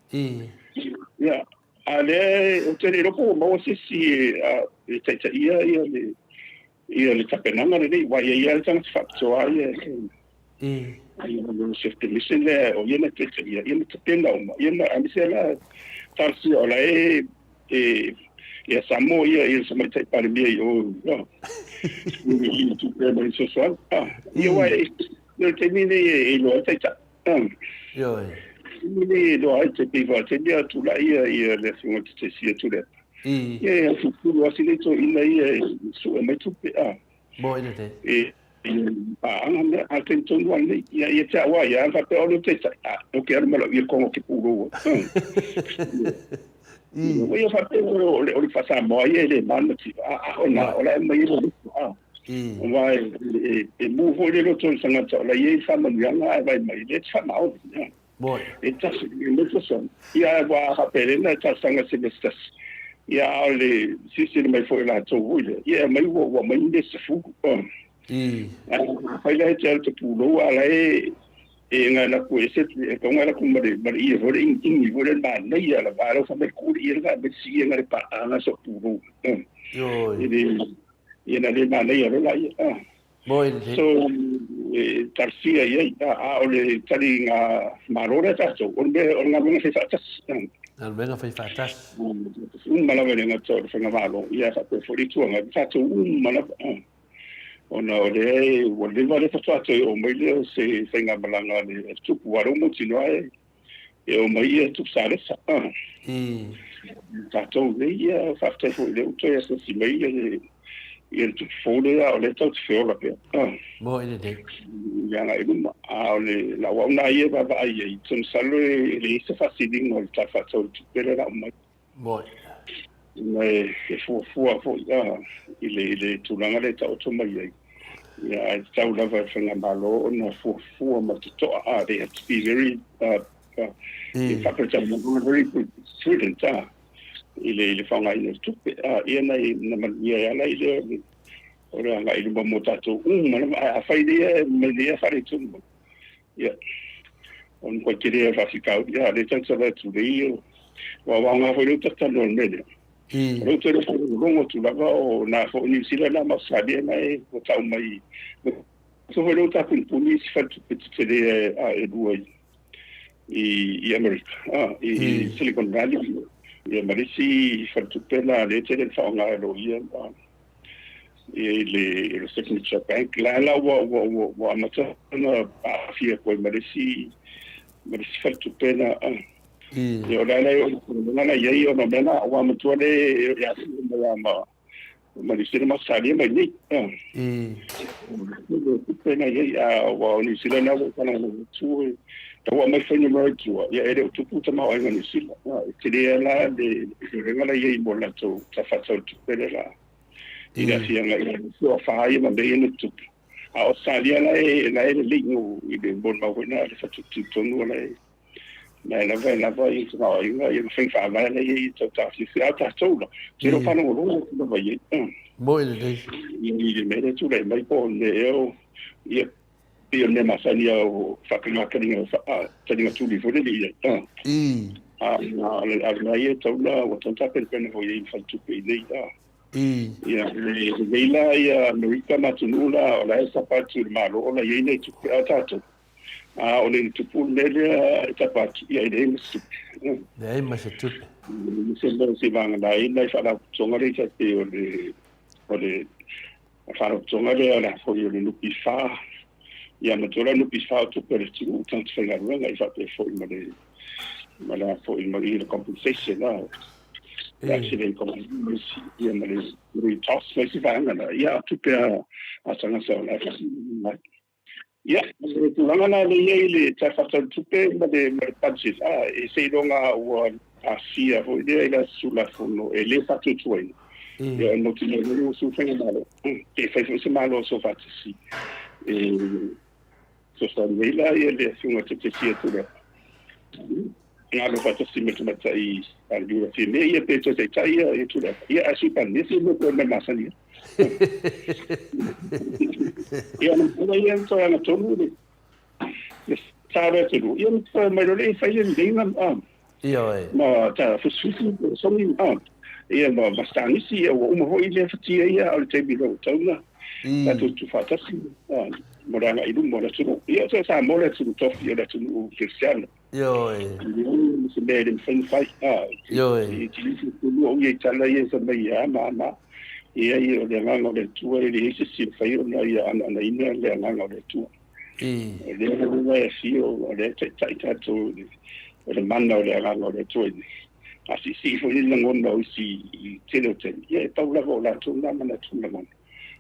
Ia, a o lea ou te le iloa po ua maua se isi e taitaia ia le ia le tapenaga lenei, aua e i ai lava le tagata faapitoa ia le chef de mission lea o ia na taitaia, ia na tapena uma, ia ma aemaise la talosia o la e ia Samoa ia ia le Tamaitai Palemia i o i tupe mai fesoasoani. Ia aua e le taimi nei e iloa ai taitai. Ioe. Taimi nei e iloa ai te pei foi taimi a tulai ia ia le afioga i le Tesia Tuilaepa. Ia e tutulu lava si nei toeaina ia e sue mai tupe a. Mo ina te. E paaga mea a taimi tonu lava lenei. Ia ia te au lava ia, a faapea o le taitai, a ou te alu ma lau ia-kogo ou te pulou ai. Ua ia faapea o le o le faa-Samoa ia e le ma mativa, a o na, o la e aumai ai le loto, a. Aua e mu foi le loto o le tagata o la e i ai le faamanuiaga ae vaai mai, lea e te faamaoni. E tasi, e le fesoasoani. Ia, aua a faapea lea na talosaga se mea se tasi, ia a o le silasila mai foi o latou foi lea, ia e aumai ua aumai ni mea se 10. Ae afai la e te alu e te pulou a o la e e alu atu ese, e tau alu atu ma le ma le ie foi le iniini foi le manaia lava, a o lau fai mai ku le ie lena aumai si ie na le paaga sa pulou. E le ia na le manaia loa laia. So e talosia i ai, a o le taliga malo lea tatou, o le mea o le galuega fai faatasi. Galuega fai faatasi. Uma lava e le gata o le faigamalo, ia faapea foi le Itu Agai, tatou uma lava. Ona o lea e ua leva lea faatoa toe oo mai lea o se faigamalaga a le tupu, aua o lea ua mautinoa e oo mai ia tupu salesa. Tatou nei, ia faafetai foi o lea ua toe asiasi mai ia le ia le tupu fou lea, o lea tatou te feola pea. Mo i lenei. I le agai i luma. A o le lau au lena ia e vaavaai i ai, ou te masalo e leai se faasiliga o le Tala Faatatau o le Tupe lea o le a aumai. Moi. Ma e fuafua foi i le i le tulaga lea e taoto mai ai. Ia, ae tatau lava e le Faigamalo ona fuafua ma totoa, they have to be very faapetaamua, very prudent i le i le faaaogaina o le tupe. Ia na na manuia ai lava i lea o le agai i luma mo tatou uma lava. Ae afai nei mai nei faaletonu mai, ia, o le matua tele o le faafitauli, a o lea tatou te vaai atu nei, aua ua aoga foi lea ua tatou talanoa i le mea lea. O lea ou te logologo atu lava o na foi Niu Sila na ma Australia na e ua tau mai, so foi lea ua tapunipuni isi faletupe tetele e lua i Amerika, i Silicon Valley, ia ma le isi faletupe la lea e tele ina faaaoga e loia i le Signature Bank. La la ua ua ua ua amata ona aafia atu ai ma le isi faletupe na. Ia o le ala o le la i ai ona o mea na, aua matua le e aafia mai lava ma ma Niu Sila ma Australia mai nei. Tupe na i ai, a aua o Niu Sila na ua faalagolago atu e tau aumai fuainumera i tua, ia e le o tupu tamaoaiga o Niu Sila. E tele la le feoaiga la i ai mo le latou Tala Faatatau o le Tupe lea la i le aafiaga i le afa ia ma mea ia na tutupu. A o Australia la e lelei i le molimau foi lena a le faletupe tutotonu o la e. Mea lava e lava ia tamaoaiga ia ma faiga faavae la e i ai e tau taofiofi. A o tatou la, ou te le o faalogologo atu lava i ai. Moi lelei. I le mea lea e tulai mai po o le mea ea o, ia, pei o le mea masani lava o faataliga taliga tuli foi lele i ai. A o le mea ia e tatau ona, ua tatau ona tapenapena foi i ai i faletupe i inei. Ia, lenei la ia Amerika ma atunuu la o la e tapa atu i le Malo o la e i ai nai tupe, a o tatou, a o le tupu le mea lea e tapa atu, ia e leai ma se tupe. Leai ma se tupe. Se mea se vagana ai nai faalapotopotoga lea e pei o le o le faalapotopotoga lea o le a foi o le NPF. Ia matua la NPF o tupe a le atunuu tagata faigaluega e faapea foi ma le ma le a foi ma le compensation la. Le accident compensation ia ma le le toss ma isi vaega la. Ia tupe a tagata o la e Ia, o le tulaga la lea e i ai le Tala Faatatau o le Tupe ma le ma le Budget, a, e seiloga ua pasia foi lea i le Tulafono e le faatuatuaina. Ia, e mautinoa foi ua sui faigamalo. Pe fai foi se Malo soofaatasi e fesoasoani ai la ia le Afioga Tetesi Tuilaepa. Galo faatasi ma le Tamaitai Palemia Fiame ia pe toe taitai ia Tuilaepa. Ia, ae Sui Palemia Fiame pei o le mea masani ai. Ia, na puna ia na toe agatonu le le sa o le atunuu. Ia, na toe mai loa lea e fai le leleiga ma Ioe. ma ta fusifusi ma sogi ma ia ma ma stanisi ia ua uma foi lea fatia ia a o le taimi loa ua tatau ona tatou tutufaatasi mo le agai i luma o le atunuu. Ia, o Samoa le atunuu tofi o le atunuu kerisiano. Ioe. Se mea e le mafai ona fai. Ioe. I te isi tonu au ia i tala ia fai mai a ma ma. Ia ia o le agaga o le Atua e leai se isi e mafai ona ia anoanoina le agaga o le Atua. I. O lea lava e afio o lea e taitai tatou o le mana o le agaga o le Atua i A siisii foi le lagona o isi i tele o taimi, ia e pau lava o latou na manatu ma lagona.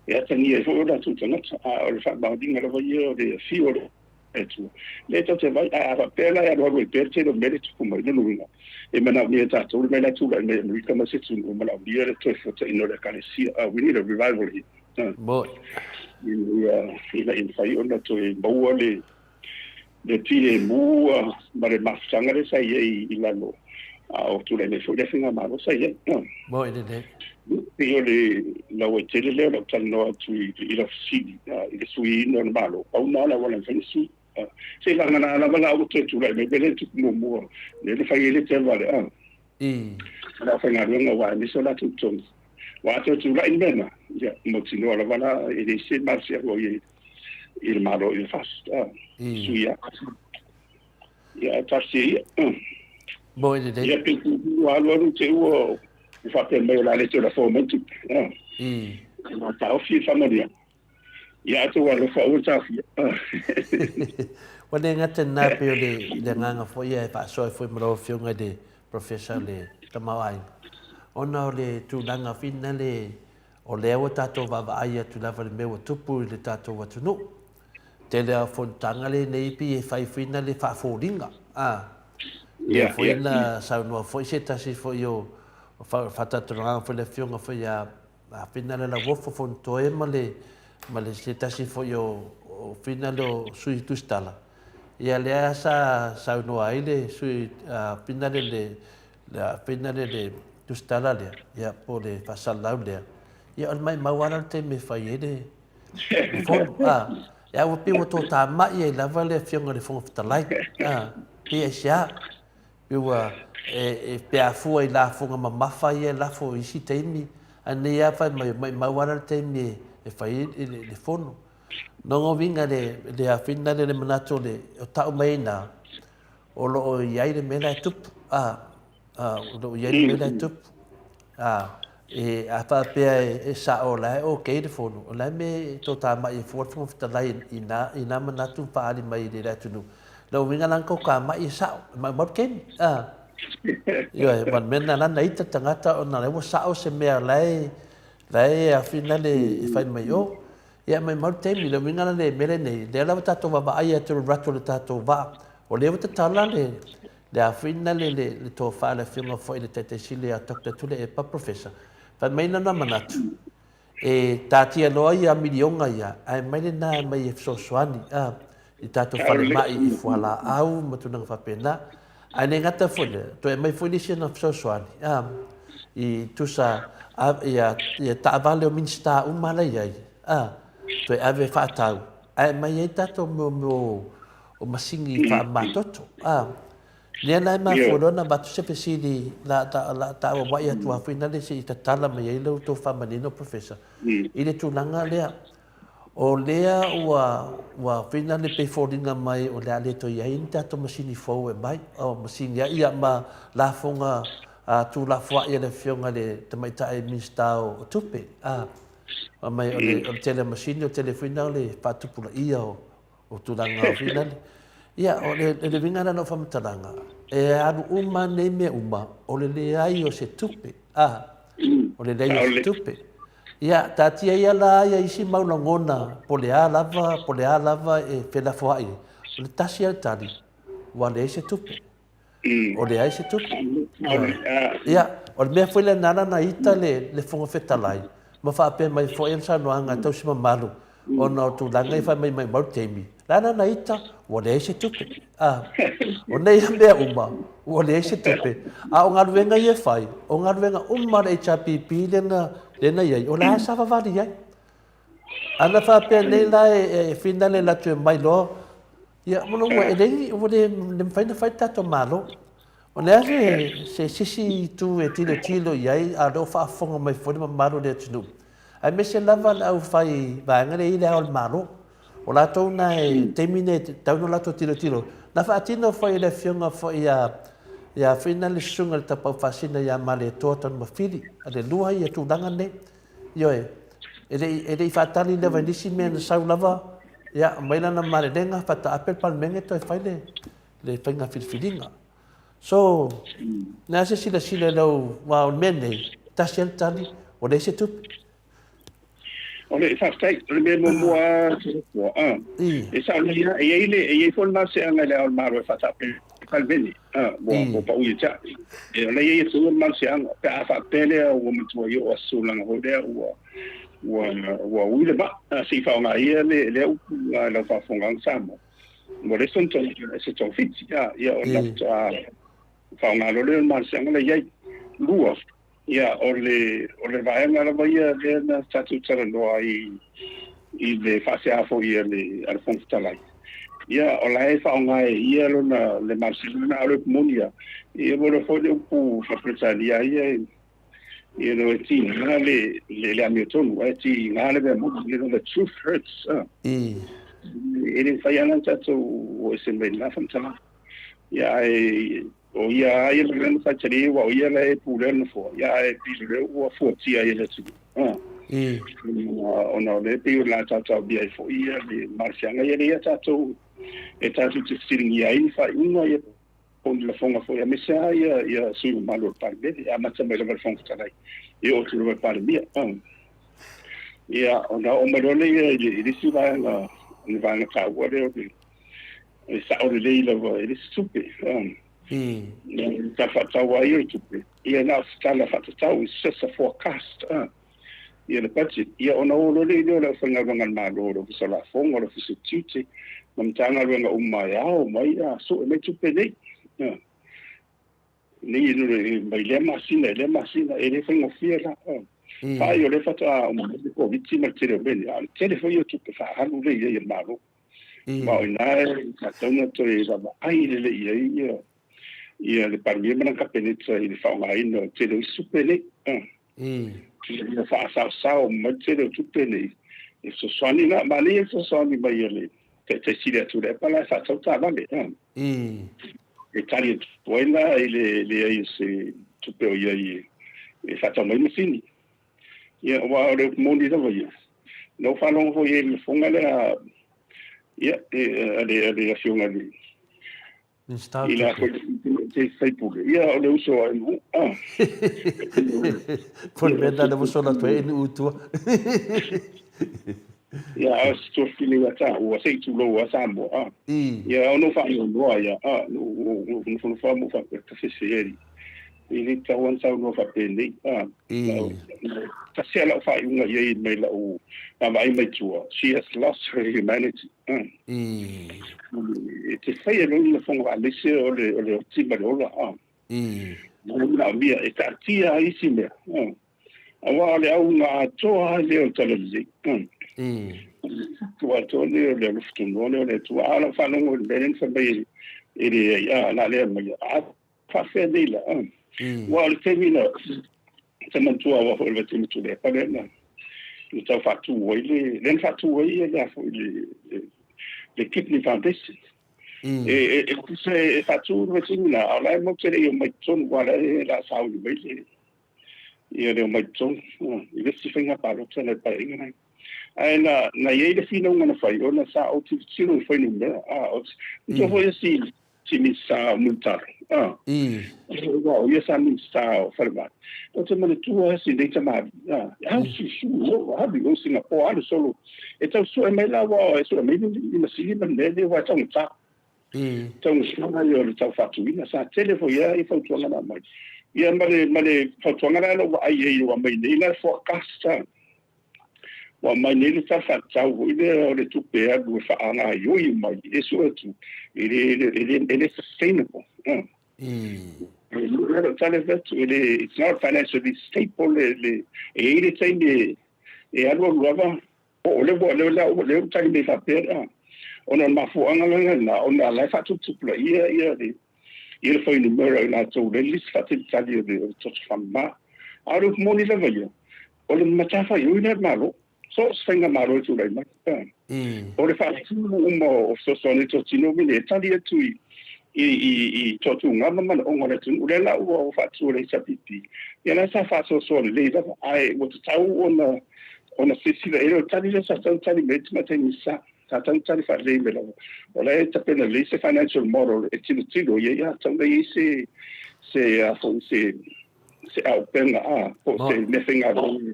E atagia ai foi o latou tagata, a o le faamaoniga lava ia o le afio o le Atua. Lea e tatou te vaai, ae a faapea la e alualu ai pea le tele o mea lea e tupu mai, lona uiga, e manaomia e tatou le mea la e tulai mai i Amerika ma isi atunuu, e manaomia le toe fuataina o le Ekalesia. We need a revival here. Moni. Ina ia mafai ona toe maua le le filemu ma le mafutaga lea sa i ai i lalo a o tulai mai foi le faigamalo sa i ai. Moni lelei. Pei o le lauaitele lea o lau talanoa atu i lau fesili i le suiina o le Malo, pau lena o le auala e mafai ona sui. Seiavagana lava la ua toe tulai mai mea lea e tupu muamua, lea na fai ai le tele a le O le aufaigaluega aua aemaise o latou totogi. Aua a toe tulai le mea lena, ia, mautinoa lava la e leai se malosiaga o i ai i le Malo i le FAST, sui lava. Ia, ae talosia ia. Moi lelei. Ia, pei ua alu alu te i ua faapea mai o le a le toe lafoa mai tupe. Ua taofi le faamanuiaga. Ia, ae outou alofa aua le taofia. Ua le gata i lena, pei o le agaga foi ia e faasoa ai foi ma lau Afioga i le Professor le Tamaoaiga, ona o le tulaga foi lea o lea ua tatou vaavaai atu lava i le mea ua tupu i le tatou atunuu. Tele lava o fonotaga lenei pei e fai foi na le faafoliga, a. Lea foi na saunoa foi se tasi foi o faatalatalanoaga foi a le Afioga foi ia Fina le Lauofo Fonotoe ma le ma le se tasi foi o Fina le o Sui Tusitala, ia lea sa saunoa ai le Sui Fina le le Fina le le Tusitala lea, ia po o le faasalalau lea, ia o le maimau lava la o le taimi e fai ai le fono, a. Ia ua pei ua toatamai ai lava le Afioga i le Fofoga Fetalai, a, pe aisea? Pei ua e pe a fua i lafoga mamafa ia e lafo i isi taimi, a nei lava fai mai, maimau lava la le taimi e fai ai le fono. Lona uiga le le afina lea le manatu o le o tau mai ai ina, o lo o i ai le mea la e tupu, a, a, o lo o i ai le mea la e tupu. A, e, a faapea e, e sao o la e okay le fono, o le a le mea e toatamai ai fua le Fofoga Fetalai i nā, i nā manatu ma faaali mai i le atunuu. Lou uiga la na toatamai e sao, e maumau le taimi. A, ioe, ma le mea lena la na ita le tagata ona o la ua sao se mea o la e, la e afina le e fai mai o. Ia maumau le taimi, le uiga la le mea lenei, lea la ua tatou vaavaai atu i le rata o le tatou vaa, o lea ua tatala le, Le afuina le le le tofa a le afioga foi i le Taitai Sili ia Doctor Tuilaepa Professor, fai mai lona manatu, e tatia loa ia miliona ia, ae mai lena mai e fesoasoani a i tatou falemai i fualaau ma tulaga faapena. Ae le gata foi lea, toe aumai foi le isi ana fesoasoani, a, i tusa a, ia, ia taavale o Minisita uma la e i ai, a, toe ave faatau, ae aumai ai tatou mea o, o masini faamamatoto, a. Lea la e mafua loa ona avatu se fesili la, la, la taaauauai atu lava foi nale se i tatala mai ai la outou faamanino Professor i le tulaga lea. O lea ua, ua foi nale pei foliga mai o le a le toe i ai ni tatou masini fou e aumai, o masini lava ia ma lafoga a tuulafoai a le Afioga i le Tamaitai Minisita o Tupe, a, fai mai o le, o le tele o masini o le tele foi lena o le faatupulaia o, o tulaga foi lale. Ia, o le, le uiga lena o faamatalaga, e alu uma nei mea uma, o le leai o se tupe. A, o le leai o se tupe. Ia, taatia ia la ia isi mau lagona, po le a lava, po le a lava e felafoai ai. O le tasi lava le tali, ua leai se tupe. O leai se tupe. Ia, o le mea foi lea na ala ona ita le, le Fofoga Fetalai, ma faapea mai foi ana saunoaga tausi mamalu, ona o tulaga ia fai mai maumau le taimi. Na ala ona ita, ua leai se tupe. A, o nei mea uma, ua leai se tupe. A o galuega ia e fai, o galuega uma a le HRPP lea na, lea na i ai, o la e savavali ai. Ana faapea nei la e, e finale alu atu e mai loa, ia, ua e leai, ua le, le mafai ona fai le tatou Malo. O le a se, se sisi itu e tilotilo i ai, a o lea ua faafofoga mai foi le mamalu o le atunuu, aemaise lava le aufai vaega lea e i le Ao o le Malo. O latou na e taimi nei e tatau ona latou tilotilo. Na faatino foi e le Afioga foi ia, ia foi na le Susuga i le Tapaau Faasina ia Malietoa Tanumafili, le lua ia tulaga nei. Ioe, e le i, e le i faatali lava i nisi mea na sau lava, ia, aumai lana malelega, faataape le Palemene toe fai le, le faiga filifiliga. So, le a se silasila i lau, aua o le mea nei, tasi lava le tali, ua leai se tupe. O le, faafetai, o le mea muamua lava, a, e sao lelei lava, e i ai le, e i ai foi le malosiaga i le Ao o le Malo e faataape i le Palemene, a, ua, ua pau ia te au. E, o la e i ai atu le malosiaga, pe a faapea lea ua matua i oo tulaga foi lea ua, ua, ua ui le vaa, a, se i faaaoga ia le, lea upu i lau faafofogaaga Samoa. Ua leai se togafiti, a, ia ona faatoa faaaoga loa lea o le malosiaga la e i ai. Lua, ia, o le, o le vaega lava ia lea na tatou talanoa ai i le faasea foi a le, a le Fofoga Fetalai, ia, o la e faaaoga e ia lona, le malosiaga lena, a o le upu moni lava, ia ua iloa foi le upu faa-Peretania ia e, you know, e tiga le, le, le amiotonu, ae tiga le mea moni, you know, the truth hurts. E le mafai lava ona tatou o ese mai lena faamatalaga. Ia, ae o ia lava ia le mea na faitalia aua o ia la e pulea le nofoa, ia, ae pei o lea ua fuatia ai e le atunuu. Ona o lea pei o le a taotaomia ai foi ia le malosiaga ia lea tatou e tatou te fesiligia ai ni faaiuga ia po o ni lafoga foi aemaise lava ia, ia sui mamalu o le Palemene, e amata mai lava i le Fofoga Fetalai, e oo atu lava i le Palemia. Ia, ona oo mai loa lea i le, i le isi vaega, le vaega taua lea o le, e sao lelei lava, e le o se tupe. Le tala faatatau lava ia o le tupe, ia na o se tala faatatau, it's just a forecast. Ia le budget, ia ona o loa lea o le aufaigaluega a le Malo, le Ofisa o Lafoga, le Ofisa o Tiute, ma Matagaluega uma e ao mai a sue mai tupe nei. Nei mai lea masina i lea masina, e le faigofie la. Faai o lea faatoa uma mai le Koviti ma le tele o mea nei, a o le tele foi o tupe faaalu lea i ai a le Malo. Ma o i ina e tatau ona toe vaavaai lelei i ai ia ia le Palemia ma lana Kapeneta i le faaaogaina o le tele o isi tupe nei. Ina ia faasaosao mai le tele o tupe nei e fesoasoani la, manaia le fesoasoani mai a le Taitai Sili atu i le epa la e faatau taavale. E tali atu ai la i le leai o se tupe o i ai e faatau mai masini. Ia, aua o le upu moni lava ia, na ou faalogo foi i ai i le lafoga lea ia, a le Afioga i le Minista o Tupe. I le sui usufono, ia o le uso a NU. Po o le mea lena lea ua sola atu ai NU i tua. Ia, a o se tuafafine ia taua, se i tulou lava Samoa. Ia, ona ou faanoanoa ia, ou nofonofo lava ma ou faapea, tafefe alii. E le tatau ona saunoa faapenei. Tasi lava lau faaiuga i ai mai lau vaavaai mai tua, she has lost her humanity. E te faia loa le lafoga faameise o le oti ma le ola. O le manaomia e taatia ai isi mea. Aua o le auga atoa lava lea o le Talalelei. O le atoa lea o le alofa lea o le Atua. A o lau faalogo i le mea lea na fai mai e leai, a, o le a le aumaia. A faafefea nei la? Aua o le taimi na te manatua aua foi o le vaitaimi Tuilaepa lea na tau faatu ai le, lea na faatu ai le a foi le Kidney Foundation. E tusa e faatu le vaitaimi lena, a o la e matou te le i omai i totonu, aua o la e o le a sauni mai le ia le omai totonu i le isi faiga palota na paeaiga nei. Ae na, na i ai le finauga na fai, ona sa ou tilotilo i fuainumera, a, o, mm. foi si, si Minisita o Mulitalo, a, mm. o ia sa Minisita o Falemai. Ou te manatua si nei tamalii, a, au mm. susu, o, alu i o Singapore, alu solo, e tau sue mai la, ua, e sue mai ni masini ma le mea lea, ua e taugata. Taugata ia o le tau faatuina. Sa tele foi lava ia fautuaga na aumai. Ia ma le, ma le fautuaga la na ou vaai i ai ua aumai nei la le forecast ua aumai nei le tala faatatau foi lea o le tupe e alu e faagaioi mai e sue atu, e le, e le, e le sustainable. E le tala atu, e le, it's not financially stable, le, le, e i ai le taimi e alualu lava. O lea ua, lea, lea, lea ua tali mai faapea, ona o le mafuaaga la lena, ona la e faatuputupulaia ia le, ia le fuainumera i latou le lisi faatalitali o le, o le toto faamama. A o le upu moni lava ia, o le matafaioi lea a le Malo, so o se faigamalo e tulai mai. O le faatino uma o fesoasoani totino mea nei e tali atu i, i, i, i toatuga ma manaoga o le atunuu. O lea la ua faatu e le HRPP, ia la sa faasoasoa lelei lava, ae ua tatau ona ona silasila i ai, o le tali lea sa tatau ona tali mai ai le Tamaitai Minisita, sa tatau ona tali faalelei mai lava, o la e tapena lelei se financial model e tilotilo i ai, a tatau ona i ai se, se, a foi, se, se auupega, a, po o se mea faigaluega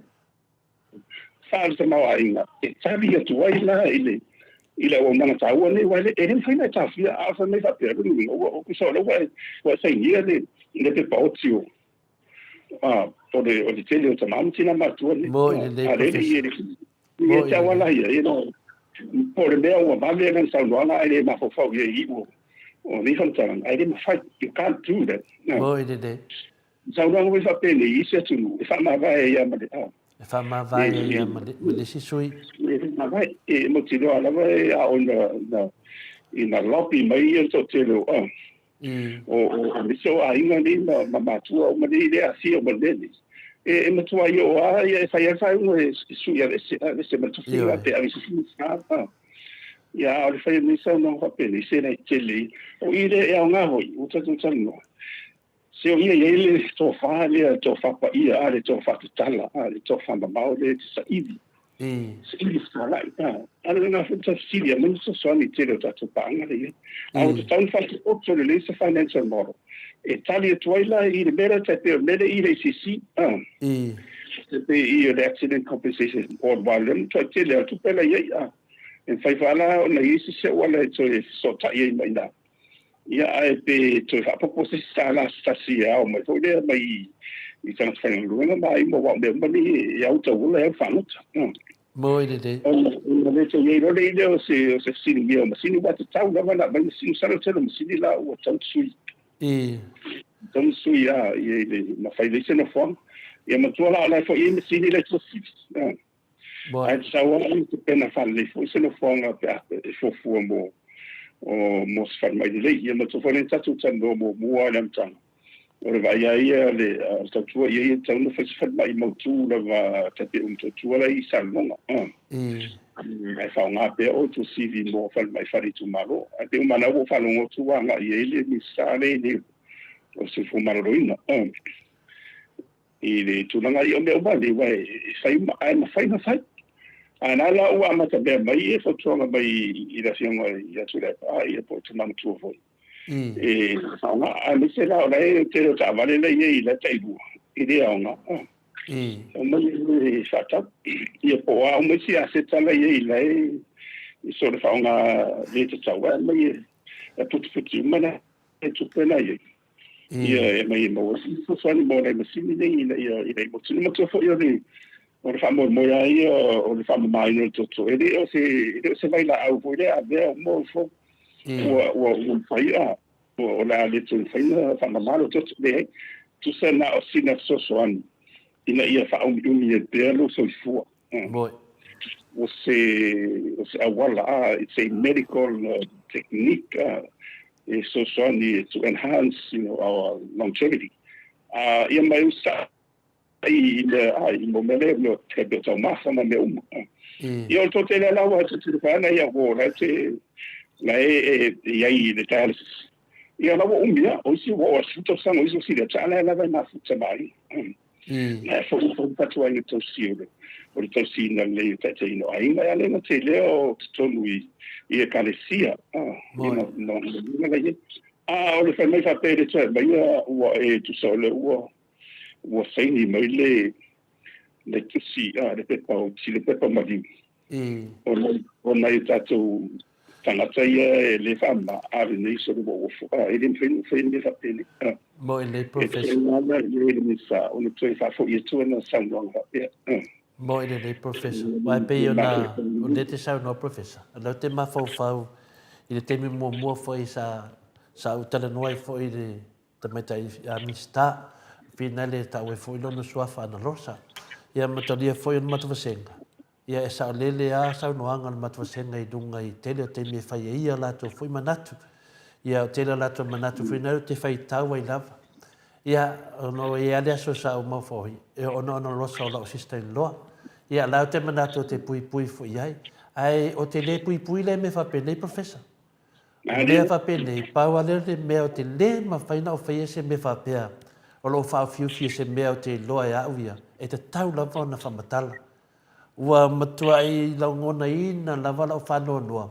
fa le tamaoaiga e tali atu ai la i le i le auaunaga taua nei, aua e le mafai ona e taofia, a o fai mai faapea, lona uiga, ua tusa o lea ua e, ua e sainia le, le pepa oti o, o le, o le tele o tama ma tina matua nei. Mo i lenei A le professor. I Mo i te awala ia, you know, po o le mea ua vave lana saunoaga ae le mafaufau i ai i iu o nei faamatalaga, ae le mafai, you can't do that. No. Mo i lenei. Saunoaga foi faapenei i isi atunuu e faamavae ai lava ma le a. E faamavae ai lava ma le, ma le isi sui. E faamavae, e mautinoa lava e ao ina, ina, ina lobby mai ia le toatele o a. O aemaise o aiga nei ma, ma matua uma nei le aafia uma i le mea nei. E, e matua i o a ia e fai ai le faaiuga e, e sui aveese, aveese ma le tofiga pe ave i se isi Minisita. A. Ia, a o le fai o nei saunoaga faapenei, se la e tele ia. O i lea e aoga foi, ua tatou talanoa. Se o ia e i ai le tofa lea, le tofa paia, a, le tofa tatala, a, le tofa mamao lea e te saili. Saili fetalai, a. A o le lena foi le fesili, aumai ni fesoasoani i le tele o tatou paaga lea e i ai. A ua tatau ona faataoto lelei se financial model e tali atu ai la i le mea lea tai pei o le mea lea i le ACC, a. E pei i o le Accident Compensation Board aua o lea e matuai tele lava le tupe la e i ai, a. E mafai foi la ona i ai se isi auala e toe fesootai ai ma i ina. Ia, ae pe toe faaopoopo se isi tala se tasi e ao mai foi lea mai i tagata faigaluega ma aiga aua o mea uma nei e au tauola e au fagota. Moi lelei. Ona le toe i ai loa le ile o se o se fesiligia o masini aua e tatau lava ona aumai masini masalo o le tele o masini la ua tatau ona sui. Tatau ona sui a i le ma fai lelei se nofoaga. Ia matua la o la e foi i ai masini la e tua sili. Ae tatau lava ona tapena faalelei foi se nofoaga pe a e fuafua mo o mo se falemai lelei. Ia matua foi lea na tatou talanoa muamua i le amataga, o le vaai lava ia a le tautua i ai e tatau ona fai se falemai mautu lava tai pei o Motootua la e i Salelologa. Ae faaaoga pea oe Tuasivi mo falemai faale-itumalo. Ae pei ua manau ua ou faalogo atu ua agai i ai le Minisita lea i o le Soifua Maloloina. I le tulaga ia o mea uma nei, aua e fai uma, ae mafai ona fai. A na la ua amata mea mai ia fautuaga mai i le Afioga ia Tuilaepa, ia po o Tama Matua foi. E faaaoga, aemaise la o la e tele o taavale la e i ai i la tailua, e le aoga. Aumai e faatau. Ia po o a uma isi aseta la e i ai la e sole faaaoga le tatau, ae aumai e putiputi uma na tupe la e i ai. Ia e aumai e maua ai se fesoasoani mo nai masini nei ina ia ina ia mautinoa. Manatua foi o le o le faamoemoe lava ia o le faamamaina o le toto, e le o se e le o se vailaau foi lea avea uma o ifo ua ua ua mafai a o le a le toe mafai ona faamama lou toto. Leai, tusa na o sina fesoasoani ina ia faaumiumi ai pea lou soifua. O se, o se auala, it's a medical technique e fesoasoani to enhance, you know, our longevity. Ia ma e usitai i mea, i mo mea lea, mea o mea taumafa ma mea uma. Ia o le toatele lava la ua tilotilo kai ana ia, ua la e te, la e i ai i le dialysis. Ia la ua umi lava, o isi ua oo i le 10 tausaga, o isi ua sili atu, a o la e lava e mafuta ma aiga. Na e foi foi fatuai le tausi o le o le tausiina lelei o taitaiina o aiga e ala ona tele o totonu i i ekalesia i ma ma ma la i a o le fai mai faapea le toe mai ua e tusa o le ua ua saini mai le le tusi a le pepa o le pepa maliu O nai o tatou tagata ia e le faamama, a lenei solo ua ua fua, e le mafai ona faia ni mea faapenei. Mo i lenei Professor. E tatau lava i le Minisita ona toe faafoi atu ana saunoaga faapea. Mo i lenei Professor. Aua e pei ona o lea e te saunoa Professor, o lea ou te mafaufau i le taimi muamua foi sa sa ou talanoa ai foi i le tamaitai Minisita, finale e tau ai foi lona suafa Analosa, ia ma talia foi o le matou vasega. Ia e saolele a saunoaga a le matou vasega i luga i tele o taimi e fai ai ia latou foi manatu. Ia o tele o latou manatu foi na ou te faitau ai lava. Ia ona o e a le aso sa ou mafaufau e ona ona losa o lau sister in law. Ia la ou te manatu ou te puipui foi i ai. Ae ou te le puipui la i mea faapenei Professor. O mea faapenei, pau lava lea o le mea ou te le mafai ona ou faia se mea faapea o lo o faaofiufi e se mea ou te iloa e au ia, e tatau lava ona faamatala. Ua matuai lagonaina lava lau faanoanoa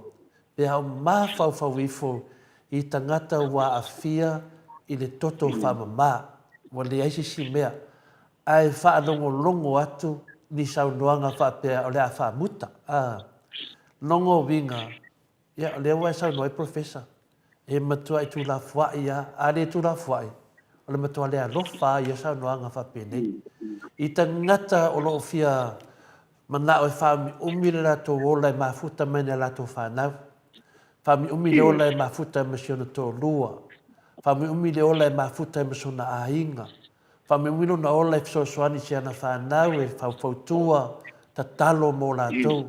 pe a ou mafaufau ifo i tagata ua aafia i le toto faamama, ua leai se isi mea, ae faalogologo atu ni saunoaga faapea o le a faamuta. A logo uiga, Ia, o lea ua e saunoa ai Professor, e matuai tuulafoai lava, a le tuulafoai, o le matua le alofa lava i ia saunoaga faapenei. I tagata o lo o fia manao e faaumiumi le latou ola e mafuta mai nai a latou fanau, faaumiumi le ola e mafuta ai ma si ona toalua, faaumiumi le ola e mafuta ai ma sona aiga, faaumiumi lona ola e fesoasoani i si ana fanau e faufautua, tatalo mo latou.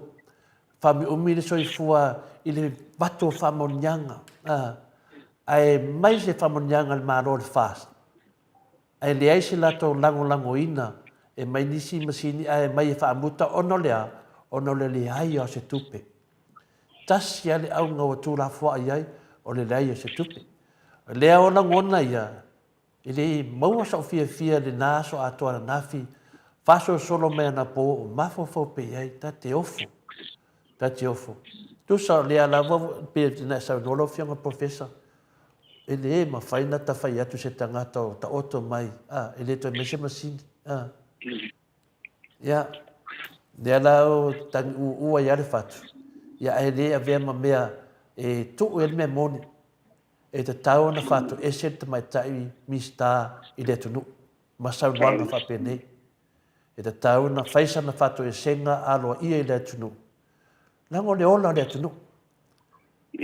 Faaumiumi le soifua i le vatu o faamaoniaga, ae mai se faamaoniaga a le Malo o le FAST, ae leai se latou lagolagoina e mai nisi masini ae mai e faamuta ona o le a? Ona o le leai o se tupe. Tasi lava le auga ua tuulafoai ai, o le leai o se tupe. O lea o lagona ia, E le maua sou fiafia i lena aso atoa ananafi, faasolosolo mai anapo o mafaufau pea i ai, ta te ofo, ta te ofo. Tusa o lea lava pei ona e saunoa lau Afioga Professor, e le mafai ona ta fai atu se tagata o taoto mai, a, e le toe mai se masini, a. Ia, lea la o tagiuuua ai lava le fatu, ia ae le avea ma mea e tuu i ai le mea moni. E tatau ona faatoese le tamaitai Minisita i le atunuu ma saunoaga faapenei. E tatau ona fai sana faatoesega aloaia i le atunuu, leaga o le ola o le atunuu.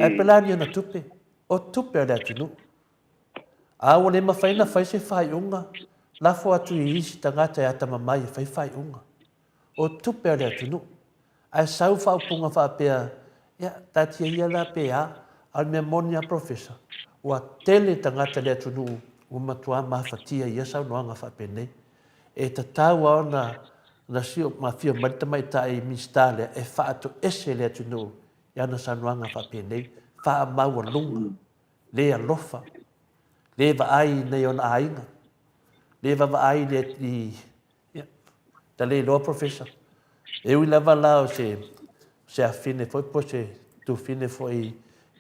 Ae pe la ni ana tupe, o tupe a le atunuu. A ua le mafai ona fai se faaiuga, lafo atu i isi tagata e atamamai e fai faaiuga. O tupe a le atunuu. Ae sau faaupuga faapea, ia, taatia ia la pe a, a o le mea moni lava Professor, ua tele tagata i le atunuu ua matua mafatia i ia saunoaga faapenei. E tatau lava ona ona afio mai le tamaitai Minisita lea e faatoese le atunuu i ana saunoaga faapenei, faamaualuga, le alofa, le vaai i nai ona aiga, le vaavaai i Ia, ta le iloa Professor. E ui lava la o se, se afine foi po o se tufine foi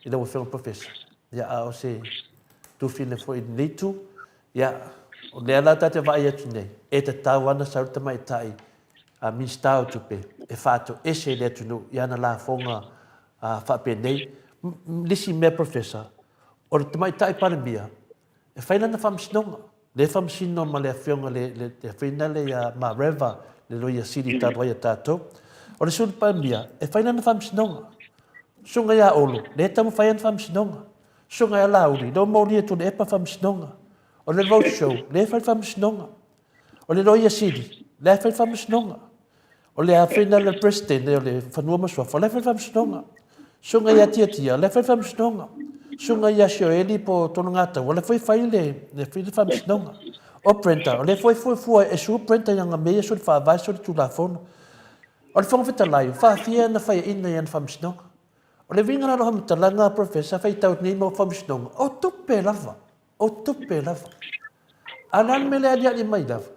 i lau Afioga Professor, ia, a o se tufine foi i lenei itu. Ia, o lea la ta te vaai atu nei, e tatau lava ona sau le tamaitai a Minisita o Tupe e faatoese i le atunuu i ana lafoga faapenei. Le isi mea Professor, o le tamaitai Palemia, E fai lana faamasinoga. Lea e faamasino ma le afioga le, le, le afioga lea ia Mareva, le loia sili talu ai a tatou. O le Sui Palemia, e fai lana faamasinoga. Susuga ia Olo, lea e taumafai ana faamasinoga. Susuga ia Laauli, lea ua molia e Tuilaepa faamasinoga. O le Road Show, lea e fai le faamasinoga. O le Loia Sili, lea e fai le faamasinoga. O le afioga le President o le Fanua ma Suafa, lea e fai le faamasinoga. Susuga ia Tiatia, lea e fai le faamasinoga. Susuga ia Sioeli po o Tologataua, lea foi e fai le, le, fai le faamasinoga. O Brenda, o lea foi e fuafua e sue Brenda i ana mea ia soli faavae, soli tulafono. O le Fofoga Fetalai, faafia na faiaina i ana faamasinoga. O le uiga la o lau faamatalaga, Professor, faitau nei mau faamasinoga, o tupe lava, o tupe lava. A o le a le mea lea e aliali mai lava?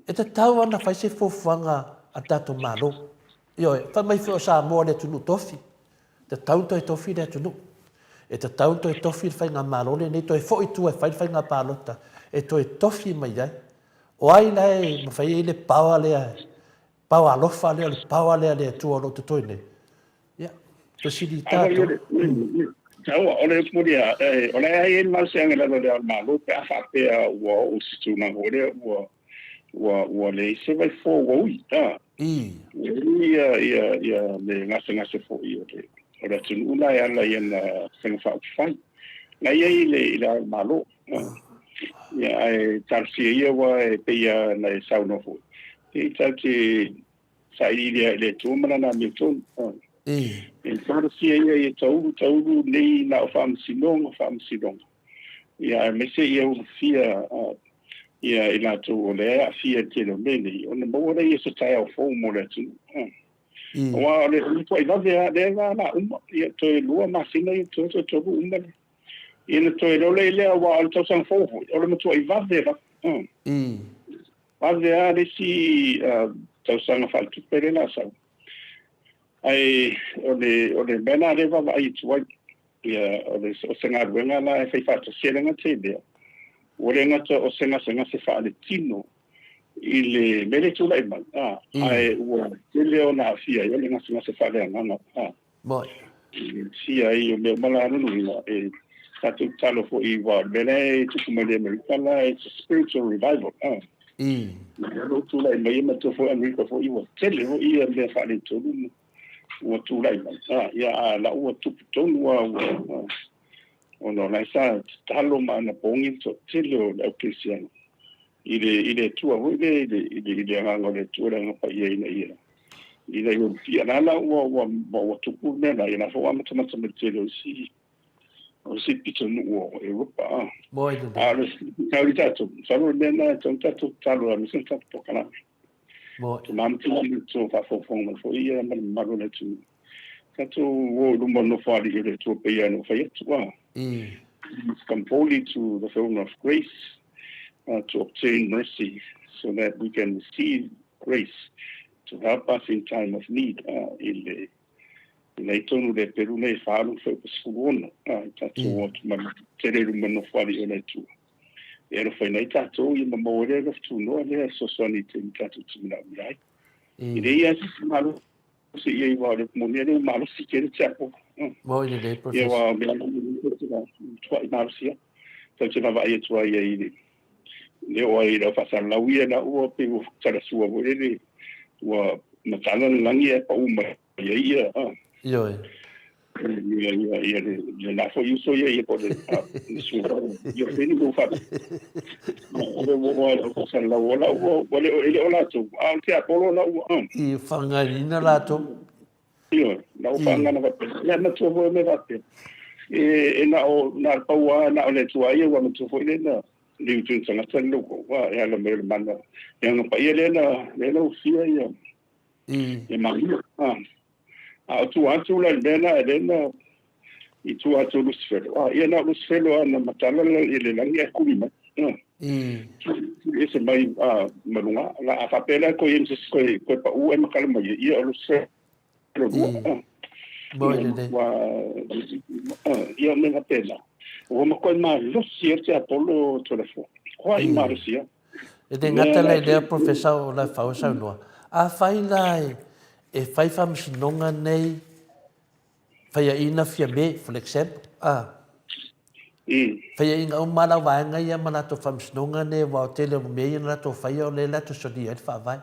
E tatau lava ona fai se fuafuaga a le tatou Malo. Ioe, fai mai foi o Samoa le atunuu tofi. E tatau ona toe tofi le atunuu. E tatau ona toe tofi le faigamalo lenei, toe foi i tua e fai le faiga palota e toe tofi mai ai. O ai la e mafai ai le power lea, power alofa lea, o le power lea a le Atua o lo o totoe nei. Ia, fesili tatou. Taua, o le upu lea, o la e i ai le malosiaga i lalo o le Ao o le Malo pe a faapea ua oo i se tulaga foi lea ua, ua, ua leai se vaifo ua ui, a. Ua ui ia, ia, ia le gasegase foi o le, o le atunuu la e ala i ana faiga faaupufai. La e i ai i le, i le Ao o le Malo. Ia, ae talosia ia aua e pei lava ona e saunoa foi, e tatou te sailiili lava i le Atua ma Lana amiotonu. E talosia ia ia taulu taulu nei na o faamasinoga faamasinoga, ia aemaise ia ulufia ia i latou o lea e aafia i le tele o mea nei, ona maua lea o se taeao fou mo le atunuu. Aua o le matuai vave lava, lea la o le a uma, ia toe 2 masina ia toe toe 3 uma le. Ia ona toe lole lea aua o le tausaga fou foi, o le matuai vave lava. Vave lava le isi tausaga faaletupe lea o le a sau. Ae o le, o le mea lena lea e vaavaai atu ai, ia, o, le, o se galuega la e fai faatasi ai le gata i lea, ua le gata o se gasegase faaletino i le mea lea e tulai mai, a, ae ua tele ona aafia ai o le gasegase faaleagaga. A. Moi. Sia ai o mea uma la lona uiga e tatou tatalo foi aua o le mea la e tupu mai nei Amerika la it's a spiritual revival. Ah. Lea o lo o tulai mai e matua foi Amerika foi ua tele foi ia mea faaletonu ua tulai mai. Ah, ia a la ua tupu tonu lava ua ona o la e sa tatalo ma anapogi le toatele o le au kerisiano i le i le Atua foi lea i le i le i le agaga o le Atua le Agaga Paia ina ia ina ia ulufia. La la ua ua ua tupu le mea la, ia la foi ua amatamata mai le tele o isi o isi pitonuu o Europa. A. Moi lelei. A o le tau i tatou, masalo o le mea lena e tatau ona tatou tatalo aemaise le tatou polokalame. Moi. Tumama ma le tou faafogafoga mai foi ia ma le mamalu o le atunuu. Tatou o i luma o le Nofoalii o le Atua pei lava ona ou fai atu. A. Come boldly to the throne of grace to obtain mercy so that we can receive grace to help us in time of need. I le ina i tonu le pelu nei e 46, i tatou o atu ma le tele i luma o le Nofoalii o le Atua. E alofaina ai tatou ia ma maua ai le alofa tunoa lea e fesoasoani i taimi tatou te manaomia ai. E leai lava se isi malosi i ai aua o le moni lea ua malosi tele tiakono. Moi lelei, Professor. Ia aua o mea matuai malosi lava. Tatou te vaavaai atu ai i le le oo ai i le au faasalalau ia la ua pei ua talasua foi lele ua matala le lagi ae pau mai ai ia. Ioe. Ia, ia, ia, le, le la foi uso ia, ia po le, le sua, ia feni mo fa. O le ua ua o sa la ua la ua ua le e le o latou, a o te Apolo la ua. I whangarina latou. Ioe, la ua whangana fa. Ia matua foi me fa. E e na o na paua na o le tua ia ua matua foi le na le utu tangata le loko. Wa e ala mai le mana. Ia ngapa ia le na le na ufia ia. Ia malia. Ah. A o tua atu la i le mea lena, e lea na i tua atu o Lusifelo. A, ia na o Lusifelo lava na matala i le lagi ae kuli mai. Tuli ese mai ma luga. La, a faapea la e toe i ai ma se isi toe, toe pau ae matala mai ai, ia o Lusifelo lua. Moi lelei. Ua, ia o mea faapena. Ua matuai malosi ai le tiapolo Toleafoa. Matua malosi lava. E le gata la i lea Professor o Lafau e saunoa, afai la e fai faamasinoga nei faiaina Fiame for example, a. Faiaʻiga uma lava lau vaega ia ma latou faamasinoga nei aua o tele o mea ia na latou faia o lea latou solia ai le faavae.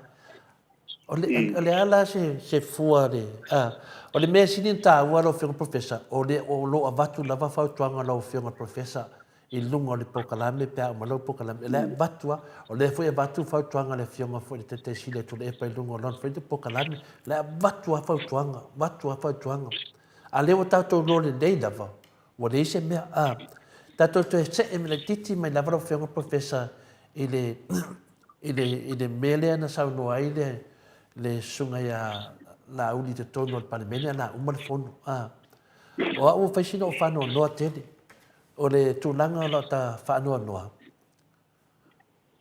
O le, o le a la se, se fua le, a, o le mea sili ona taua lau Afioga Professor, o le, o lo o avatu lava fautuaga a lau Afioga Professor i luga o le polokalame pe a uma lau polokalame, o lea e avatu lava, o lea foi e avatu fautuaga a le Afioga foi i le Taitai Sili a Tuilaepa i luga o lona foi polokalame, o lea e avatu lava fautuaga, avatu lava fautuaga. A lea ua tatou iloa lelei lava, Ua leai se mea. A, tatou toe see laitiiti mai lava lau Afioga Professor i le, i le, i le mea lea na saunoa ai le, le susuga ia Laauli i totonu o le Palemene a na uma le fono. A, o au ua fai sina ou faanoanoa tele. O le tulaga o lau ta faanoanoa,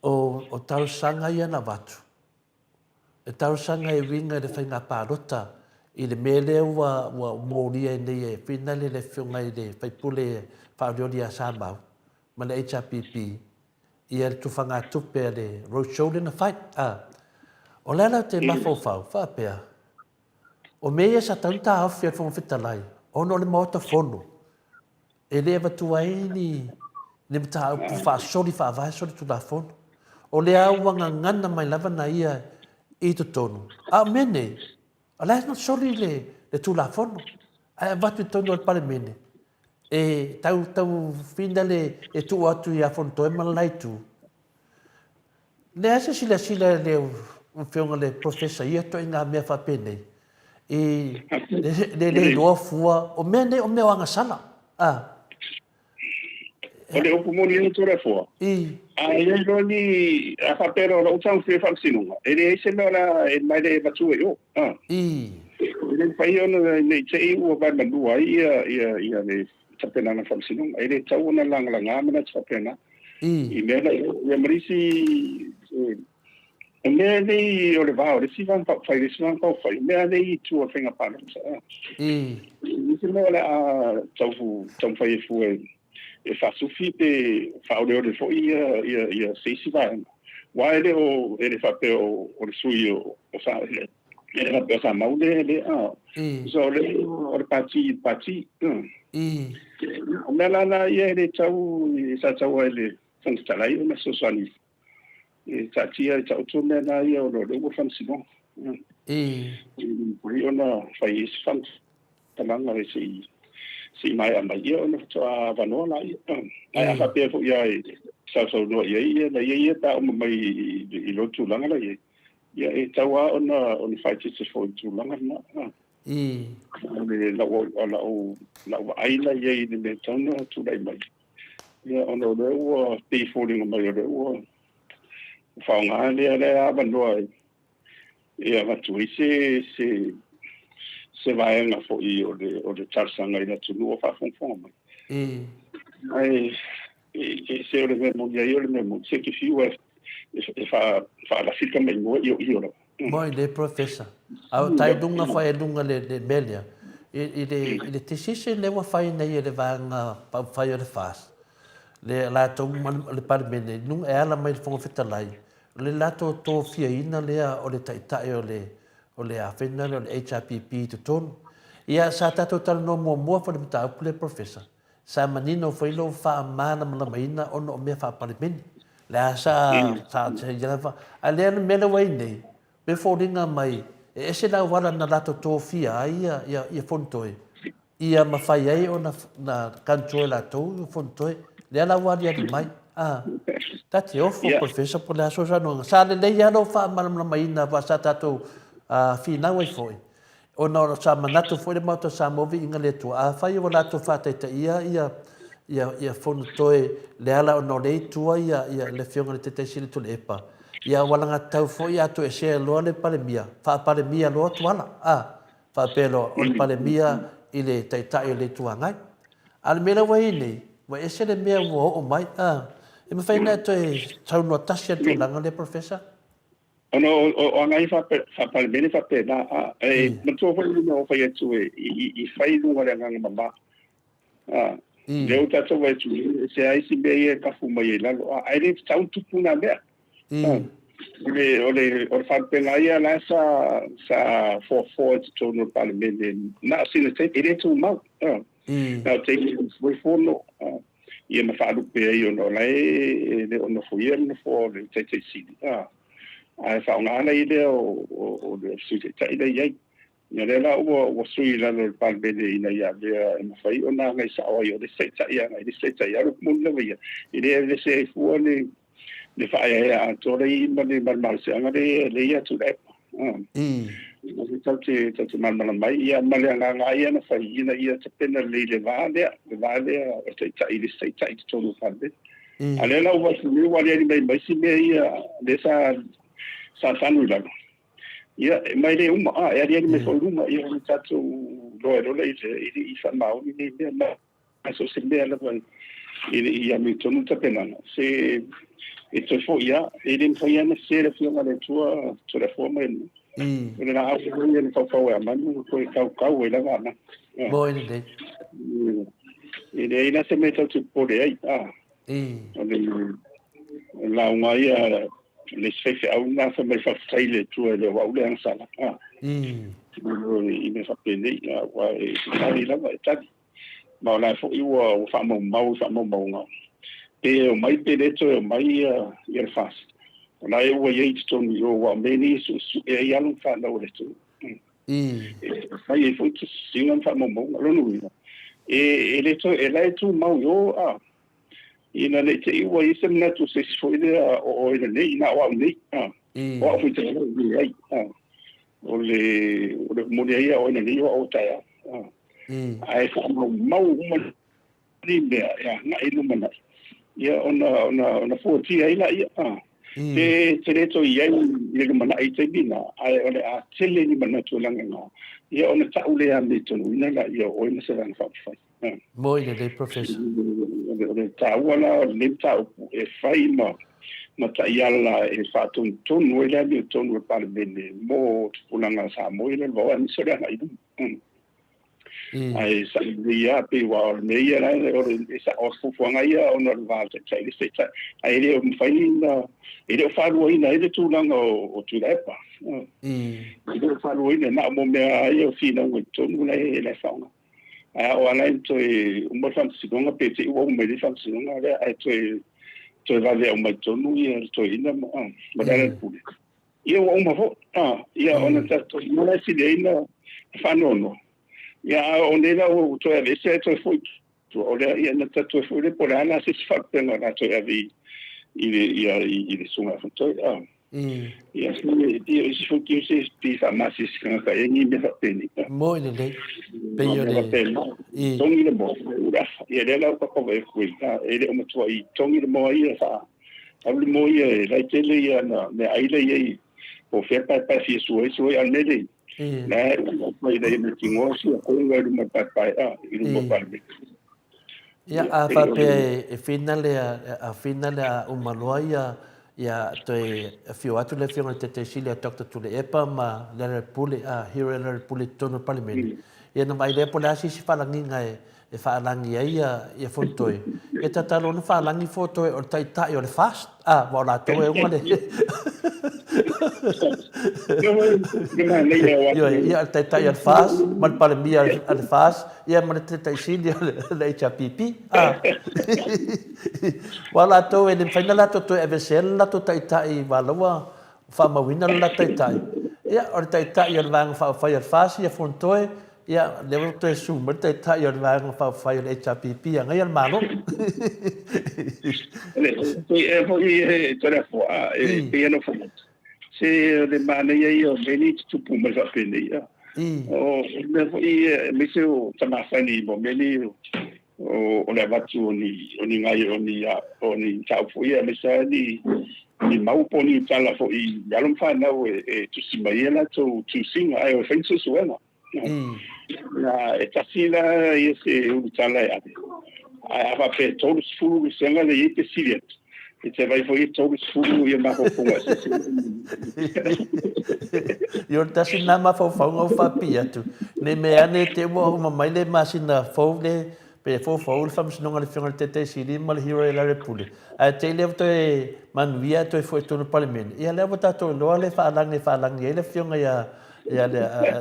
o, o talosaga ia na avatu, E talosaga e uiga i le faiga palota i le mea lea ua ua molia ai nei e Finale le afioga i le faipule faaolioli ia Samau ma le HRPP ia le tufagatupe a le road show lea na fai. A o le ala ou te mafaufau faapea, o mea ia sa tatau ona taofi e le Fofoga Fetalai ona o le Maota Fono E le avatua ai ni ni mataupu faasoli faavae solitulafono. O lea ua gagana mai lava na ia i totonu. A o mea nei, o la e na soli le, le Tulafono, ae avatu i totonu o le Palemene, e tau, tau finale e tuu atu ia Fonotoe ma le la itu. Leai se silasila i le Afioga i le Professor i ia ituaiga mea faapenei, i le le iloa fua, o mea nei o mea o agasala. A. O le upu moni ai Toleafoa, a i ai loa ni, a faapea loa o lou taumafai o faamasinoga, e leai se mea o le a e mai le avatua i o. A. E le mafai ona ne i te i ua vaemanua ai ia, ia, ia le tapenaga faamasinoga. E le tatau ona lagalaga manatu faapena. I mea la ia ma le isi o mea nei o le va o le isi vaega faaupufai le isi vaega faaupufai, o mea nei i tua o le faiga palota. I se mea o le a tau taumafai e fua e faasufi pe faaoleole foi ia ia ia se isi vaega. Aua e le o e le faapea o le sui o sa e le faapea o Samau le le a. So o le o le pati pati. O mea la la ia e le tau sa tau ai le Fofoga Fetalai ona fesoasoani e taatia e taoto mea la ia o lo o ua faamasinoga. E mafai ona fai ai se faamatalaga e se i maea mai ia ona faatoa avanoa laia. Ae a faapea foi lava e sausaunoa i ai ia na ia ia pe a uma mai i lou tulaga la i ai, ia e tatau lava ona ona faaeteete foi i le tulaga lena. O le lau lau lau vaai la i ai i le mea e tatau ona tulai mai. Ia ona o lea ua pei e foliga mai o lea ua faaaoga lea lea avanoa e e avatu ai se se se vaega foi o le o le talosaga i le atunuu o faafogafoga mai. Ae e se o le mea moni ai o le mea moni, se te fiu e e faalafi le tamaimoa i o i o lava. Moi le Professor. A o tai lunga whai e lunga le, le mea lea. I, i le, i le tesese lea ua whai nei e le vaega faaupufai o le FAST, le latou ma le Palemene, i luga e ala mai le Fofoga Fetalai, o le latou tofiaina lea o le Taitai o le, o le afena lea o le HRPP i totonu. Ia, sa tatou talanoa muamua foi i le mataupu lea Professor, Sa manino foi lou faamalamalamaina ona o mea faa-Palemene. Lea sa, sa, sa ia lava. A lea le mea lea ua i ai nei, me foliga mai, e ese le auala na latou tofia ai ia, ia, ia Fonotoe, ia mafai ai ona na control e latou ia Fonotoe. Lea la ua aliali mai. A, ta te ofo, Professor, po o le a sou saunoaga. Sa lelei lava lou faamalamalamaina aua sa tatou finau ai foi. Ona sa manatu foi le Maota o Samoa viiga le Atua, afai ua latou faataitaia ia ia ia Fonotoe Leala ona o lea i tua ia ia le Afioga i le Taitai Sili Tuilaepa, ia ua alagatatau foi a toesea loa le Palemia, faa-Palemia loa Tuala, a, faapea loa, o le Palemia i le Taitai o le Itu Agai. A o le mea la ua i ai nei, ua ese le mea ua oo mai, a. E mafai ona e toe saunoa tasi i le tulaga lea Professor? Ona o aga ia faa-Palemene faapena, a, e manatua foi le mea ua fai atu e, i fai i luga o le agaga mama. A, lea ua tatou vaai atu, e ese lava isi mea ia e kafu mai ai i lalo, a, ae le tatau ona tupu na mea. O le, o le, o le faalupega lava ia la sa, sa foafoa i totonu o le Palemene, na o sina taimi, e le tumau. Na o taimi e fono. Ia ma faalupe ai ona o la e le o nofoia le nofoa o le Taitai Sili, a, ae faaaoga la ia lea o le Sui Taitai la e i ai. Ia lea la ua sui i lalo o le Palemene ina ia avea e mafai ona agai sao ai o le isi Taitai agai i le isi Taitai. A o le upu moni lava ia, e le aveese ai fua le faaeaea atoa la e i ai ma le malosiaga lea e ia Tuilaepa. Tatou te malamalama ai, ia ma le agaga lava ia na fai ina ia tapena lelei le va lea, le va lea o le Taitai i le isi Taitai i totonu o le Palemene. A o lea la ua vaai atu nei ua aliali mai ma isi mea ia lea sa tanu i lalo. Ia, ma e le uma, a, e aliali mai foi i luga, ia ona tatou iloa ai loa lea e le i faamaoni nei mea. Ma so o se mea lava e le i amiotonu le tapenaga, se e toe foi lava, e le mafai lava ona sese le Afioga a le Atua Toleafoa ma Elina. O le laau foi ia na faufau e Amanu, toe kaukau ai lava Amanu. Moe lelei. E leai la se mea tatou te popole ai. O le lauga ia le isi faifeau lena fai mai faafetai i le Atua e le o au le agasala. I mea faapenei, aua e tali lava, e tali. Ma o la foi ua faamaumau i faamaumauga, pe omai pe le toe omai ia le FAST. O la e ua i ai i totonu i o, aua o mea nei e suesue ai alo ma fanau a le atunuu. E fai ai foi tusitusiga ma faamaumauga. O lona uiga, e le toe, e la e tumau i o, a, ina ne i te i ua i ai se manatu o se isi foi lea o oe nei, na o au nei, a, o au foi te leai, a, o le, o le moni ai ia oe nei, o au o taeao, a. Ae faamaumau uma nei mea e agai i lumanai, ia ona, ona, ona fuatia ai laia. Pe te le toe i ai i le lumanai i taimi na, ae o le a tele ni manatu e lagalaga, ia ona tau lea amiotonu laia o oe ma se Vaega Faaupufai. Moi lelei, Professor. O le taua la o lenei mataupu e fai ma taiala e faatonutonu ai le amiotonu o le Palemene mo tupulaga a Samoa i le vao, aemaise o le agai i luma. Ae saʻi lelei lava pei aua o le mea ia la o le o fuafuaga ia ona o le va o le taitai i le isi taitai. Ae le o mafai ona e le o faaluaina ai le tulaga o Tuilaepa. E le o faaluaina na o mo mea ia o finauga i totonu la e faaaoga. Ae a oo lava la ina toe uma le faamasinoga pe te i ua uma mai le faamasinoga lea ae toe vave aumai totonu ia le toeaina ma Lealailepule. Ia ua uma foi, a, ia ona tatou ma la e sili ai ona faanoanoa. Ia a o nei la ua toe aveese ae toe foi i tua, o lea ia na tatou toe foi lea po o le a la se isi faalupega o le a toe ave i le ia i le susuga ia Fonotoe, a. Ia ia isi foi tiu se pi faamasisi tagata i ai ni mea faapenei. Moi lelei. Pei o le i togi le moa, ua afa. Ia lea la ua kava e koe, e le o matuai togi le moa ia faa Alu le moa ia e laitele ia na mea ai lea i ai po o fea paepae fia sua ai sua ai a o le mea lea la e uma mai lea me tingoa sia konga i luma paepae a i luma palemene. Ia a faapea e finale a finale a uma loa ia ia toe afio atu le Afioga i le Taitai Sili a Doctor Tuilaepa ma Lealailepule a Hero Lealailepule i totonu o le Palemene ia ona vaai lea po o le a se isi faalagiga e e faalagi ai ia Fonotoe, e tatalo ona faalagi Fonotoe o le taitai o le FAST, a, aua o latou e uma le... Ioe, ia, o le taitai o le FAST, ma le Palemia o le FAST, ia ma le Taitai Sili o le HRPP, a. Aua o latou e le mafai ona latou toe aveesea le latou taitai aua o la ua faamauina le latou taitai. Ia, o le taitai o le Vaega Faaupufai a le FAST ia Fonotoe, Ia, lea ua toe susu mai le Taitai o le Vaega Faaupufai o le HRPP e agaia le Malo. E foi e Toleafoa, e pei ona fai atu, se o le manaia ia o mea nei e tutupu mai faapenei. O mea foi aemaise o tamafani mo mea nei o le avatu o ni o ni gai o ni o ni mataupu foi ia aemaise lava ni ni mau po o ni tala foi i alo ma fanau e tusi mai ai latou tusiga ae o e fai ni suesuega. E tasi la ia se ulutala e ave, ae a faapea e 30 vasega lea e i ai pe sili atu, e te vaai foi e 30 ia mafaufauga eseese. Ia o le tasi lena mafaufauga ua faapipii atu, ne i mea ane te i ua uma mai le masina fou le, pe foufou le faamasinoga a le Afioga i le Taitai Sili ma le Hero ia Lealailepule, ae te i lea ua toe manuia ae toe foi i totonu o le Palemene, ia lea ua tatou iloa le faalagi e faalagi ai le Afioga ia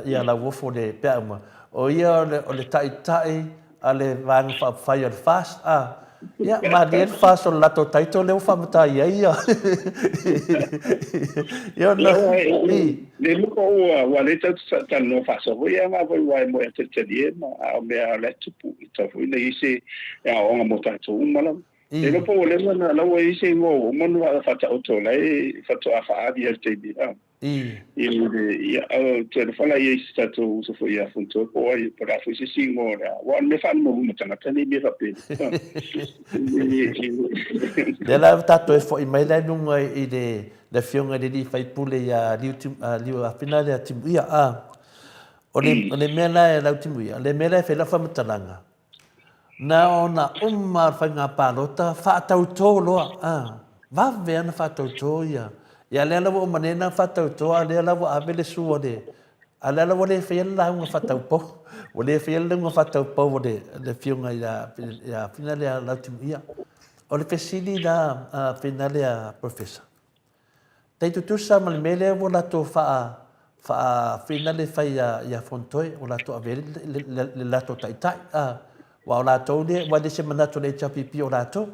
ia Lauofo le Peauma, o ia o le taitai a le Vaega Faaupufai o le FAST, a. Ia, malie le FAST o le latou title lea ua faamata i ai ia. Ia ona, i. Le lua ua ua le tau talanoa faasoa foi ia ngā foi ua e moe a talitalie ma a o mea o le tupu i tau foi nei se e aoaoga mo tatou uma lava. Le iloa po ua leva na la ua i ai se igoa ua uma ona faataoto la e faatoa faaali ai le taimi a. I le ia ou te alofa la i ai i si tatou uso foi ia Fontoa po o ai po o le a foi se isi igoa o le a aua o le mea faalumaluma tagata nei mea faapena. Lea la ua tatou toe foi mai la i luga i le le afioga i le alii faipule ia Liu Liu Afina lea Timuia a. O le o le mea la e lau Timuia, o le mea la e fai lau faamatalaga, Na ona uma le faiga palota faatautō loa a, vave lava ona faatautō ia, ia lea la ua uma nei ona faatautō a lea la ua ave le sua le, a lea la ua le faia le lauga faataupou, ua le faia le lauga faataupou a le le afioga ia ia Fina lea Lautimuia. O le fesili la a Fina lea Professor, Tai tutusa ma le mea lea ua latou faa faa le fai ia ia Fontoe ua latou ave ai le latou taitai a aua o latou lea ua le se manatu o le HRPP o latou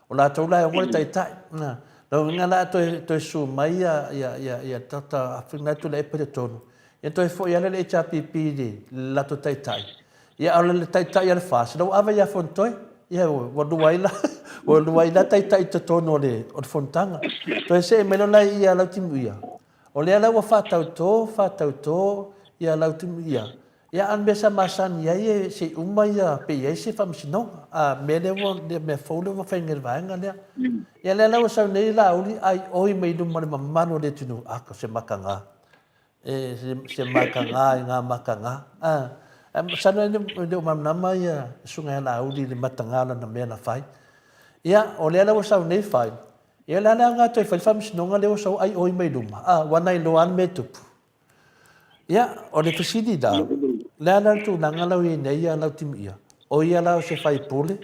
o latou la e ona le taitai na lona uiga la a toe toe susu mai ia ia ia ia tata afina atu le epa i totonu ia toe foi lava le HRPP i le latou taitai Ia a o le taitai a le FAST, la ua ave ia Fontoe. Ia ua lua ai la, ua lua ai la taitai i totonu o le, o le fonotaga. Toe see mai loa la ia Lautimuia. O lea la ua faatautō, faatautō ia Lautimuia. Ia a o le mea sa masani ai e se i uma ia pe i ai se faamasinoga. A mea lea ua, le mea fou lea ua fai nei e le vaega lea. Ia lea la ua sau nei Laauli ai oi mai luma o le mamalu o le atunuu, a o se makaga. E se mataga i ngā mataga. Ā, masalo e le o malamalama ia Susuga ia Laauli i le mataga o lana mea na fai. Ia, o lea la ua sau nei fai, ia o le a le aoga toe fai le faamasinoga lea ua sau ai oi mai luma, ā, ua na iloa lava le mea e tupu. Ia, o le fesili la, le a la le tulaga la ua i ai nei ia Lautimuia? O ia la o se faipule,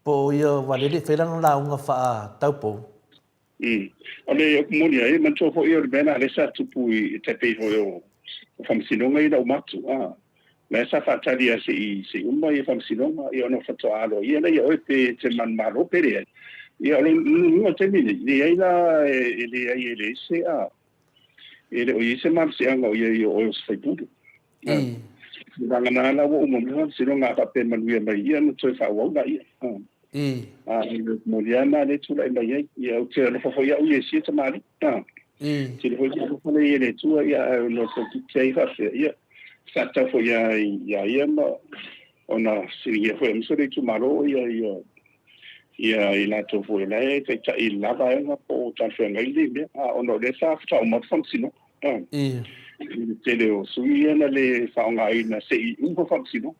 po o ia ua lele i fai lana lauga faataupou? O le upu moni ai, manatua foi o le mea lena lea sa tupu i tai pei foi o faamasinoga ia na uma atu, a. La sa faatali lava se i se i uma ia faamasinoga ia ona faatoa aloaia lea ia oe pe e te manumalo pe leai. Ia o le nununuga o le taimi nei, leai la e leai e leai se a e le o i ai se malosiaga o i ai o oe o se faipule. Vagana la ua uma mai faamasinoga a faapea e manuia mai ia ona toe faaauau laia. A moni lava lena lea e tulai mai ai. Ia ou te alofa foi au ia i sia tamalii. Tele foi le alofa lea i le Atua ia ae ona toeitiiti ai faapea ia sa tatau foi lava ia ia ma ona fesiligia foi aemaise o le itumalo ia ia ia i latou foi o la e taitai i le la vaega po o talafeagai lenei mea a ona o lea sa faatoa uma atu faamasinoga. I le tele o sui ia na le faaaogaina se i uma faamasinoga.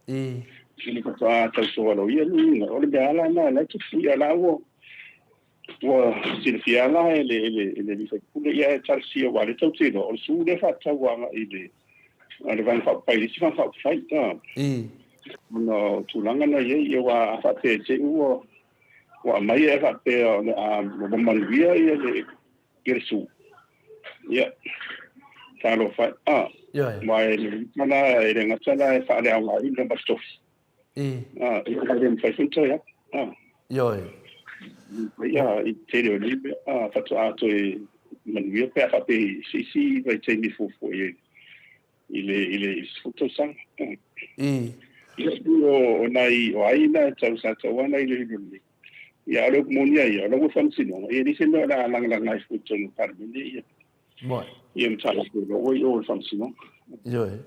I le faatoa tausoa loia le o le mea lava lena la e tupu ia la ua ua silafia la e le e le e le alii faipule ia e talosia aua o lea tatou te iloa o le su lea faatatau agai i le a le Vaega Faaupufai i le isi Vaega Faaupufai ona o tulaga na i ai ia aua a faapea e te i ua ua aumai ae faapea o le a manuia ia le ia le su ia talofa e a aua e le gata la e le gata la e faaleaogaina ma le tofi a e le mafai foi ona toe alu a Ioe. Ia i tele o nei mea a faatoa toe manuia pe a faapea i se isi vaitaimi e fuafua i ai i le i le 10 tausaga. Ia o nai o ai na e tau sa tau ana i le lenei. Ia o le upu moni a ia, o la ua faamasinoga, ia e leai se mea o le a lagalaga ai fua i totonu o le Palemene ia. Moe. Ia mataupu o la ua i o i le faamasinoga. Ioe.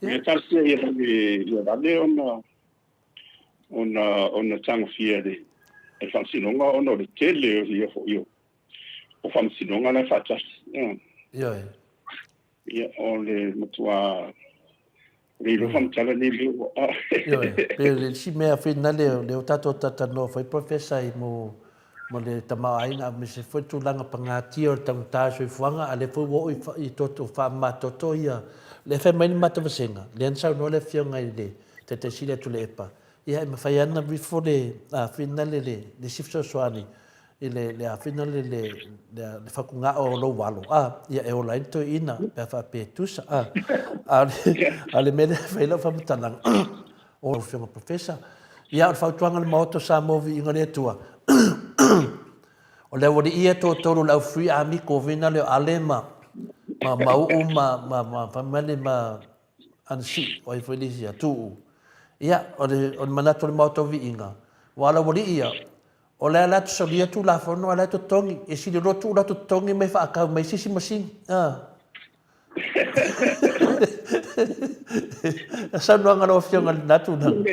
Ia talosia ia vave ia vave ona ona ona tagofia e le e le faamasinoga ona o le tele o ia foi o o faamasinoga la e faatasi. Ioe. Ia o le matua le iloa faamatala nei mea ua Ioe, pe o le isi mea finale o lea ua tatou talatalanoa foi Professor i mo mo le tamaoaiga aemaise foi tulaga pagatia o le taugata o le soifuaga a lea foi ua oo i toto faamamatoto ia lea e fai mai le matou vasega lea na saunoa le afioga i le Taitai Sili a Tuilaepa ia e mafai lava ona rifo le finale le isi fesoasoani i le le afina le le le fatugao o lou alo a ia e ola ai le toeaina pe a faapea e tusa a a o le mea lea e fai ai lau faamatalaga o lau afioga Professor. Ia, o le fautuaga a le Maota o Samoa Viiga i le Atua, o le aualii ia e toatolu o le au Free Army Corps na lea o Ale ma ma Mauu ma ma ma Faimale ma Anasii, o ai foi le isi ia, Tuuu. Ia, o le, o le manatu o le Maota o Viiga, aua o le aualii ia, o la e la solia Tulafono a o la e totogi. E sili loa tuu latou totogi ma e faatau mai se isi masini. A. Saunoaga lau Afioga i lena tulaga.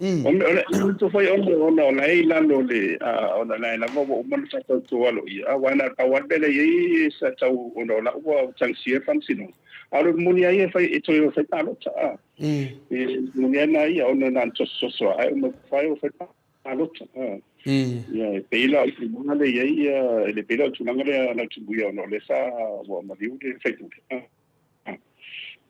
I. O le manatu foi ona ona o la e i lalo o le ona la e lava ua uma ona faatauto aloaia aua na o le pau lava le mea la e i ai sa tau ona o la ua tagisia le faamasinoga a o le moni lava ia e fai e toe o e fai palota a. I. E moni lava na ia ona na ona tosotoso lava ae uma ifo lava e o e fai palota a. I. Ia e pei la o le tulaga lea e i ai ia e le pei la o le tulaga lea Lautimuia ona o lea sa ua maliu le sui usufono a.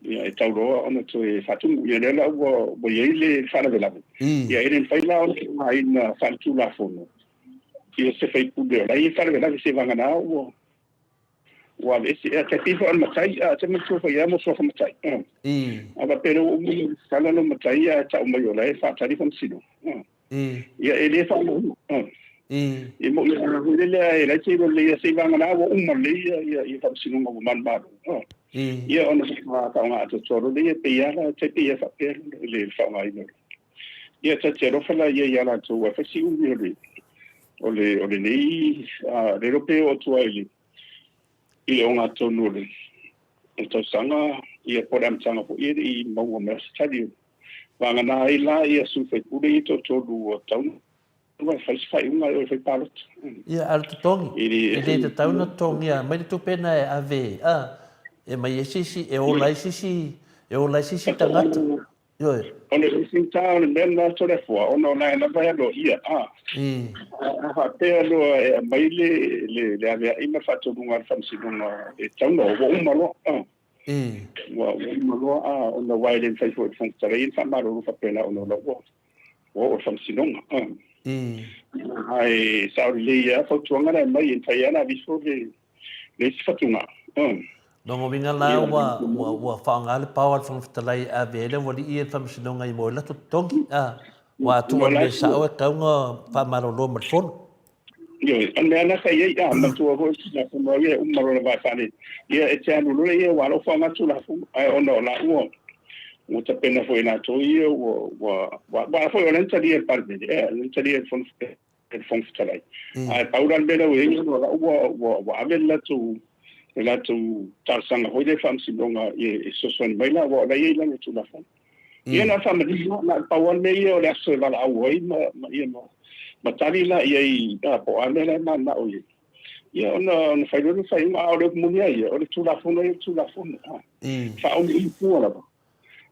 Ia, e tau loa ona toe faatumu. Ia, lea la ua, ua i ai le faalavelave. Ia, e le mafai la ona faaaogaina faaletulafono ia se faipule o la e i ai faalavelave seivagana ua, ua aveese. Ia, tai pei foi o le matai, a te manatua foi lava mo suafa matai. A faapea lea ua uma ona resitala lou matai ae tau mai o la e faatali faamasinoga. Ia, e le faaaogaina. E moni a foi lele e leai se iloa lelei seivagana ua uma lelei ia faamasinoga ua manumalo. Ia ona faaaoga atoatoa loa lea, pei lava la, tai pei lava faapea le faaaogaina. Ia ta te alofa la ia ia latou ae fai si umi o le o le o lenei le iloa pe oo atu ai i le ogatotonu o le tausaga ia po o le amataga foi e le i maua mai se tali. Vagana ai la ia sui usufono ia e toatolu ua tatau ona fai se faaiuga e o e fai palota. Ia, a o le totogi, e le tatau ona totogia mai le tupe lena e ave, a, e aumai ai se isi, e ola ai se isi, e ola ai se isi tagata. Ioe. O le isi ta o le mea lena Toleafoa, ona o la e lava e aloaia, a. A faapea loa e aumai le, le, le aveai ma le faatonuga a le Faamasinoga e tatau ona o, ua uma loa, a. Ua uma loa, a, ona aua e le mafai foi e le Fofoga Fetalai ona faamalolo faapena ona o la ua oo i le Faamasinoga. Ae sao lelei lava fautuaga la e aumai, e mafai lava ona aveifo le isi fatugao. Lona uiga la ua, ua, ua faaaoga le power a le Fofoga Fetalai e ave ai le aualii ia i le Faamasinoga i mo ai latou totogi. A, aua a tuu i le mea sao e tatau ona faamalolo ma le Fono. Ioe, o le mea lena sa i ai, a matua foi le Tulafono ia e uma loa le vae faalele, ia e te alu loa ia ua alofa ona Tulafono, ae ona o la ua ua tapena foi e latou ia ua ua ua foi o lea na talia e le Palemene, ea, lea na talia e le Fono e le Fofoga Fetalai. Ae pau la le mea lea ua i ai, ona o la ua ua ua ave le latou le latou talosaga foi lea i le Faamasinoga e fesoasoani mai la, aua o la e i ai i lalo o le Tulafono. Ia na faamanino, na o le pau lava le mea ia o le aso e valaau ai ma, ma, ia, ma, ma tali la i ai, a, po o a mea la e mananao i ai. Ia ona, ona fai loa lea o le faaiuga, a o le upu moni lava ia, o le Tulafono ia o le Tulafono. A, faaumi fua lava.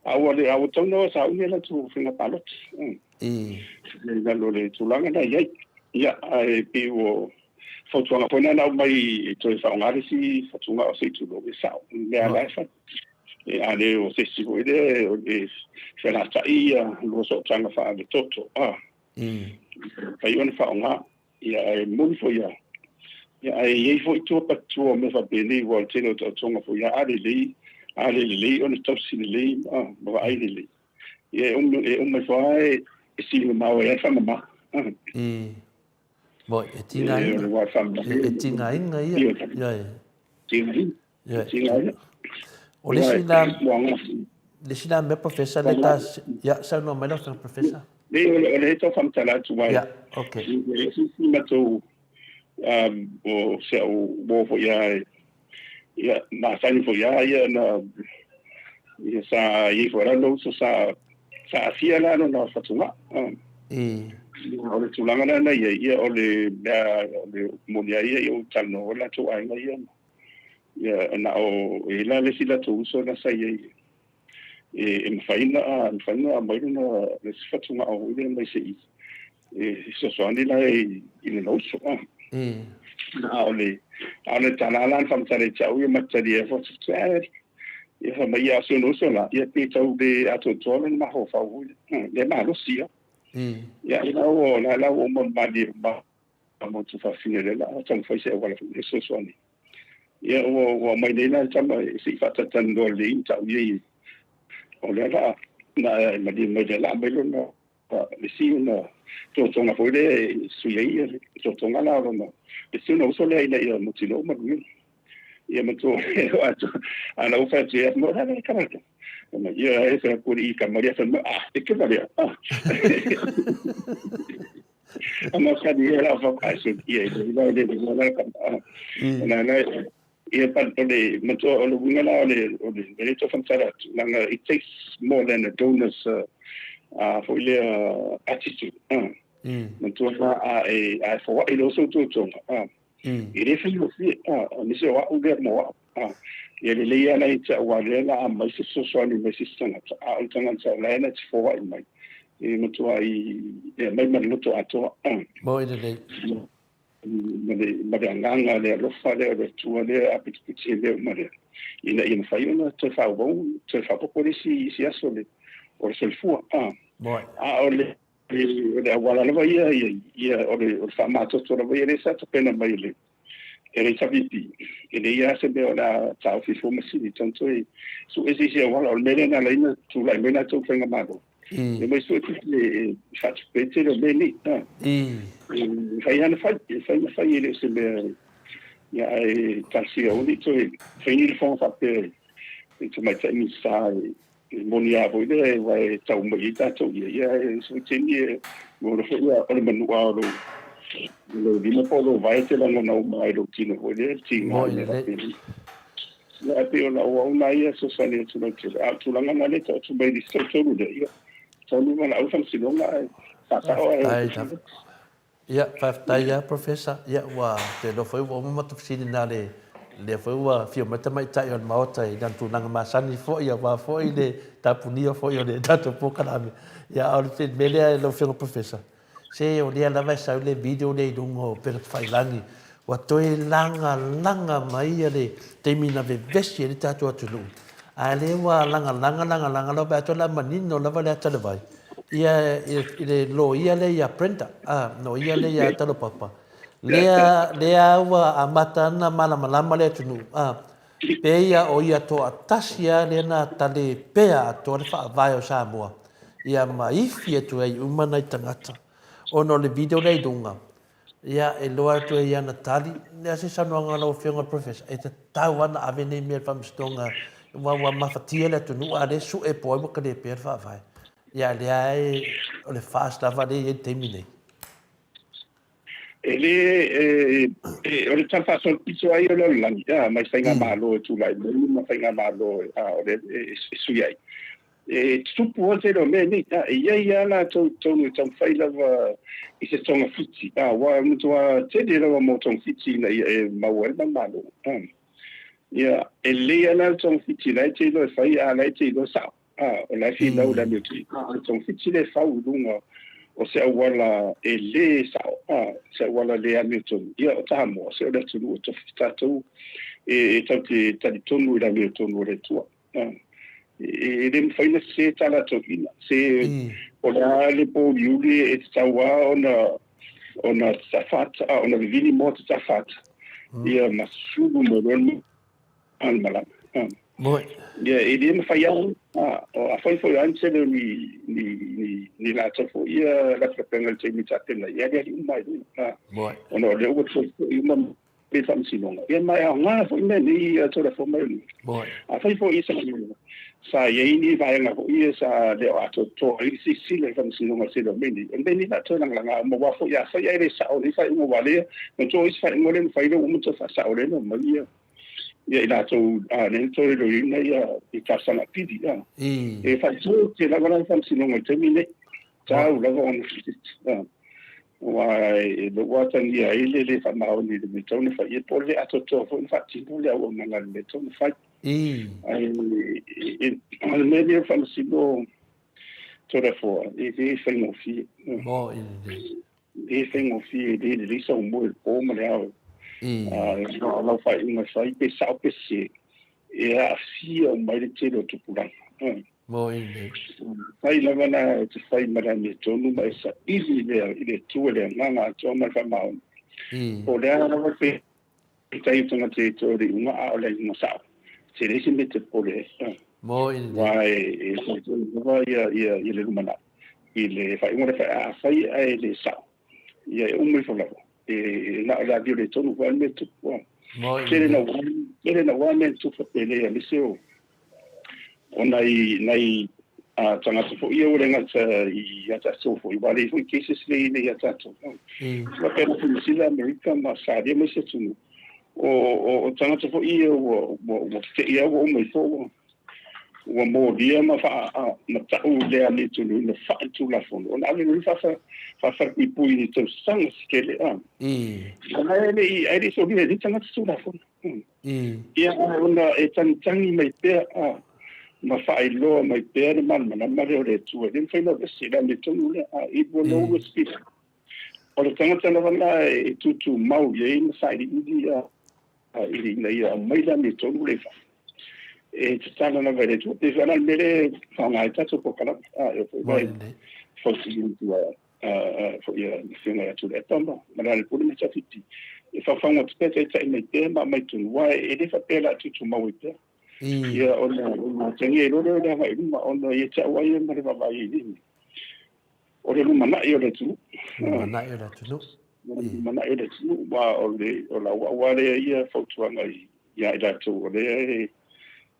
A ua le, a ua tatau ona sauni a latou faiga palota. I lalo o le tulaga na i ai. Ia, ae pei ua fautuaga foi na na aumai e toe faaaoga le isi fatugao se i tulou, e sao, o le mea la e fai. E a le o se isi foi lea o le felatai ia lua sootaga faaletoto, a. Mafai ona faaaoga. Ia, ae moni foi lava. Ia, ae i ai foi tua tua o mea faapenei, aua o le tele o taotoga foi lava, a lelei, a le lelei ona tausi lelei ma vaai lelei. Ia, e uma, e uma ifo lava e sili mamao ai lava le faamama. Moi, e tigaina. E tigaina ia. Ia, e. Tigaina. Ia. Tigaina. O le isi la, le isi la mea, Professor, le ta, ia, saunoa mai lau Afioga, Professor. Le, o le, o le tau faamatala atu ai. Ia, okay. E isi si matou, o se au uo foi ia, ia, masani foi ia, ia, na, ia, sa, i foi la lou, sa, sa aafia la lona fatugao. O le tulaga lea na i ai, ia, o le mea, o le upu moni lava ia, ia ua talanoa foi le latou aiga ia, ia, na o, e i ai la le isi latou uso la sa i ai, e mafai ona, e mafai ona aumai lona, le isi fatugao foi lea mai se i, e fesoasoani la i lona uso. A o le, a o le tala la na faamatala ia te au ia ma te talia ai foi, ia fai mai ia a o si ona uso la, ia pe tau le atoatoa lona mafaufau foi lea, le malosi ia. Ia la ua la la ua uma malie ma mo tuafafine lea la a taumafai se auala foi e fesoasoani. Ia ua ua aumai nei la le tama se i faatalatalanoa lelei ma tau ia o lea la na e malie mai lea la aumai lona Le isi ona totoga foi lea e sui ai ia le totoga la o lona le isi ona uso lea ina ia mautinoa manuia. Ia matua o atu ana ua fai atu ia mo la le kamata. Ona ia e fai atu i kamaria fai mai ah e ke valea. Ah. Ana ka ni era fa ai so ia i la le le la ka. Ona na ia pa o le matua o le uiga la o le o le le to whamtara atu langa it takes more than a donor's foi lea attitude matua la a e a e foai lo so tutonga e le faigofie nisi o au lea mo au ia lelei ala i te au lea la a mai se fesoasoani mai se isi tagata a o le tagata o la e na te foai mai e matua i e mai ma le loto atoa. Mo i lelei. Ma le, ma le agaga le alofa lea o le Atua lea a putiputi mea uma lea, ina ia mafai ona toe faaauau, toe faaopoopo le isi, isi aso le, o le soifua. A, a o le, o le auala lava ia, ia, ia o le, o le faamatoto lava ia lea sa tapena mai e le, e le HRPP. E leai lava se mea o le a taofi fua masini, tatau ona toe sue se isi auala. O le mea lea na ala ai ona tulai mai latou faigamalo. E mai sue tupe e faatupe ai tele o mea nei. E fai lava na fai, e fai na fai, e le o se mea ia ae talosia aua ne i toe fai ni lafoga faapea i tamaitai Minisita e moni lava foi lea aua e tau mai ai tatou ia, ia e isi foi taimi e maua foi ia o le manua o lou lou lima po o lou vae e te lagona uma ai i lou tino foi lea, le tiga i mea faapena. Ia ae pei o lau auauna ia e fesoasoani atu lautele. A o le tulaga lena lea e taoto mai i le isi tolutolu lea, ia, taunuu ma lau faamasinoga ae faasao ae Faafetai. Ia, faafetai lava Professor. Ia, ua ou te iloa foi ua uma matou fesili na le lea foi ua afio mai le tamaitai o le Maota i lana tulaga masani foi aua foi le tapunia foi o le tatou polokalame. Ia, a o le mea lea lau Afioga Professor, Se o lea lava e sau le video lea i luga o upega tafailagi, ua toe lagalaga mai ia le taimi na vevesi ai le tatou atunuu, ae lea ua lagalaga lagalaga lava vaai atu o le a manino lava le ata o le vai ia i le loia lea ia Brenda, a loia lea ia Talopapa, lea lea ua amata ona malamalama le atunuu, a pei o ia toatasi lava lea na talepea atoa le faavae o Samoa ia ma ifi atu ai uma nai tagata ona o le video lea i luga ia e loa atu ai ana tali lea se saunoaga a lau afioga professor e tatau lava ona ave nei mea i le faamasinoga aua ua mafatia le atunuu a o lea e sue po o ai ua talepea le faavae ia a lea e o le FAST lava lea e i ai le taimi nei. E le, e, o le tala faasolopito lava ia o le lalolagi, a, mai faigamalo e tulai mai ma faigamalo a, o lea e sui ai. E tutupu lava le tele o mea nei, a, e i ai lava latou i totonu e taumafai lava i se togafiti, a, aua e matua tele lava mo togafiti ina ia e maua ai le manumalo. A, ia, e lelei lava la le togafiti la e te iloa e fai, a o la e te iloa e sao. A, o la e finau le amiotonu, a o le togafiti lea e fau i luga o se auala e lē sao, a, se auala lē amiotonu, ia o Samoa, se o le atunuu e tofi tatou e, e tatou te talitonu i le amiotonu o le Atua. A, e, e le mafai ona sese tā latou ina, se o le a le pōuliuli e tatau lava ona ona tatafa ata, a, ona vivini moa tatafa ata, ia ma sulu mai loa le a le malama. Moi. Ia, e le mafai lava, a, afai foi o a ni tele o ni, ni, ni, ni latou foi ia lapelapega i le taimi tapena, ia aliali uma ai luga. A, Moi. Ona o lea ua toe foi uma le faamasinoga. Ia, ma e aoga foi mea nei ia Tulafono mai luga. Moi. Afai foi i sa, sa i ai ni vaega foi ia sa le o atoatoa ai le silasila i le faamasinoga i le tele o mea nei, o le mea nei o le a toe lagalaga uma, aua foi afai ae le sao nei faaiuga aua lea, manatua o isi faaiuga lea na fai lea ua uma ona toe faasao lea na omai ia ia i latou a lea na toe iloiloina ia i talosaga apili a. E faaitu te lava la le faamasinoga i le taimi nei. Tau lava ona a. Aua e lou atagia ai le le faamaoni i le mea e tatau ona fai, ia po o le le atoatoa foi ona faatino le auaunaga i le mea e tatau ona fai. Ae o le mea lea o le faamasino Toleafoa, e le faigofie. Mo i lelei. E le faigofie, e le lelei sau moe i le po ma le ao. A o lau faaiuga e fai, pe sao pe sese, e aafia uma ai le tele o tupulaga. Mo i lelei. Fai lava la e te fai ma le amiotonu ma e saili i le Atua i le agaga atoa ma le faamaoni. Po o le a lava le tai o tagata i toe o le iuga, a o le iuga sao. Se leai se mea e te popole ai. Mo i lelei. Aua e fai tonu lava ia le lumanai. I le faaiuga o le afai ae le sao, ia e uma ifo lava. E na o le avio le tonu foi le mea tupu. Tele na tele na ua mea tupu pele aemaise o o nai nai a tagata foi ia ua le gata i a tatou foi, ua leai foi cases nei nei ia tatou. Faapena foi Niu Amerika ma Australia ma isi atunuu. O tagata foi ia ua ua fete'i ua uma ifo ua ua molia ma faa ma ta'u le amiotonu faaletulafono ona ave loa faafalepuipui i le tausaga se tele a. Ae le i solia e le tagata tulafono. Ia ona e tagitagi mai pea a ma faailoa mai pea le malamalama lea o le Atua. E le mafai ona vese le amiotonu lea a. It will always be. O le tagata lava la e tutumau i ai ma sailiili a ina ia aumai le amiotonu le fafo. E tatala lava i le Atua. Pe la le mea lea e faaaoga ai tatou polokalame. A e foi fautino atu foi a le afioga ia Tuilaepa ma Lealailepule ma Tafiti. E faufauga atu pea taitai mai pea ma aumai tonu. Aua e le faapea o le a tutumau ai pea. Ia ona atagia ai loa lea o le agai i luma ona ia te au lava ia ma le vaavaai i ai. O le lumanai o le atunuu. Lumanai o le atunuu. Lumanai o le atunuu, aua o le o lau au lava lea ia fautuaga ia i latou o lea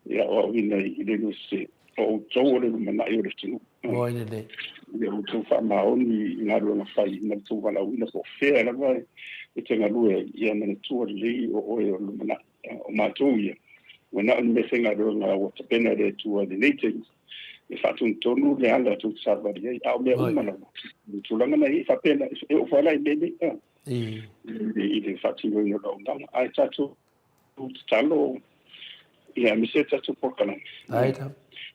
e aoaoina i le Iunivesite. O outou o le lumanai o le atunuu. Moe lelei. Ia outou faamaoni i galuega fai ma le tou valaauina po o fea lava e te galue ai, ia manatua lelei o oe o le lumanai. O matou ia, ua na o le mea faigaluega ua tapena e le Atua i lenei taimi e faatonutonu le ala tou te savavali ai. A o mea uma lava, o le tulaga na i ai faapena, e oo foi la i mea nei, i le faatinoina o le auaunaga. Ae tatou tatalo, ia aemaise a tatou polokalame.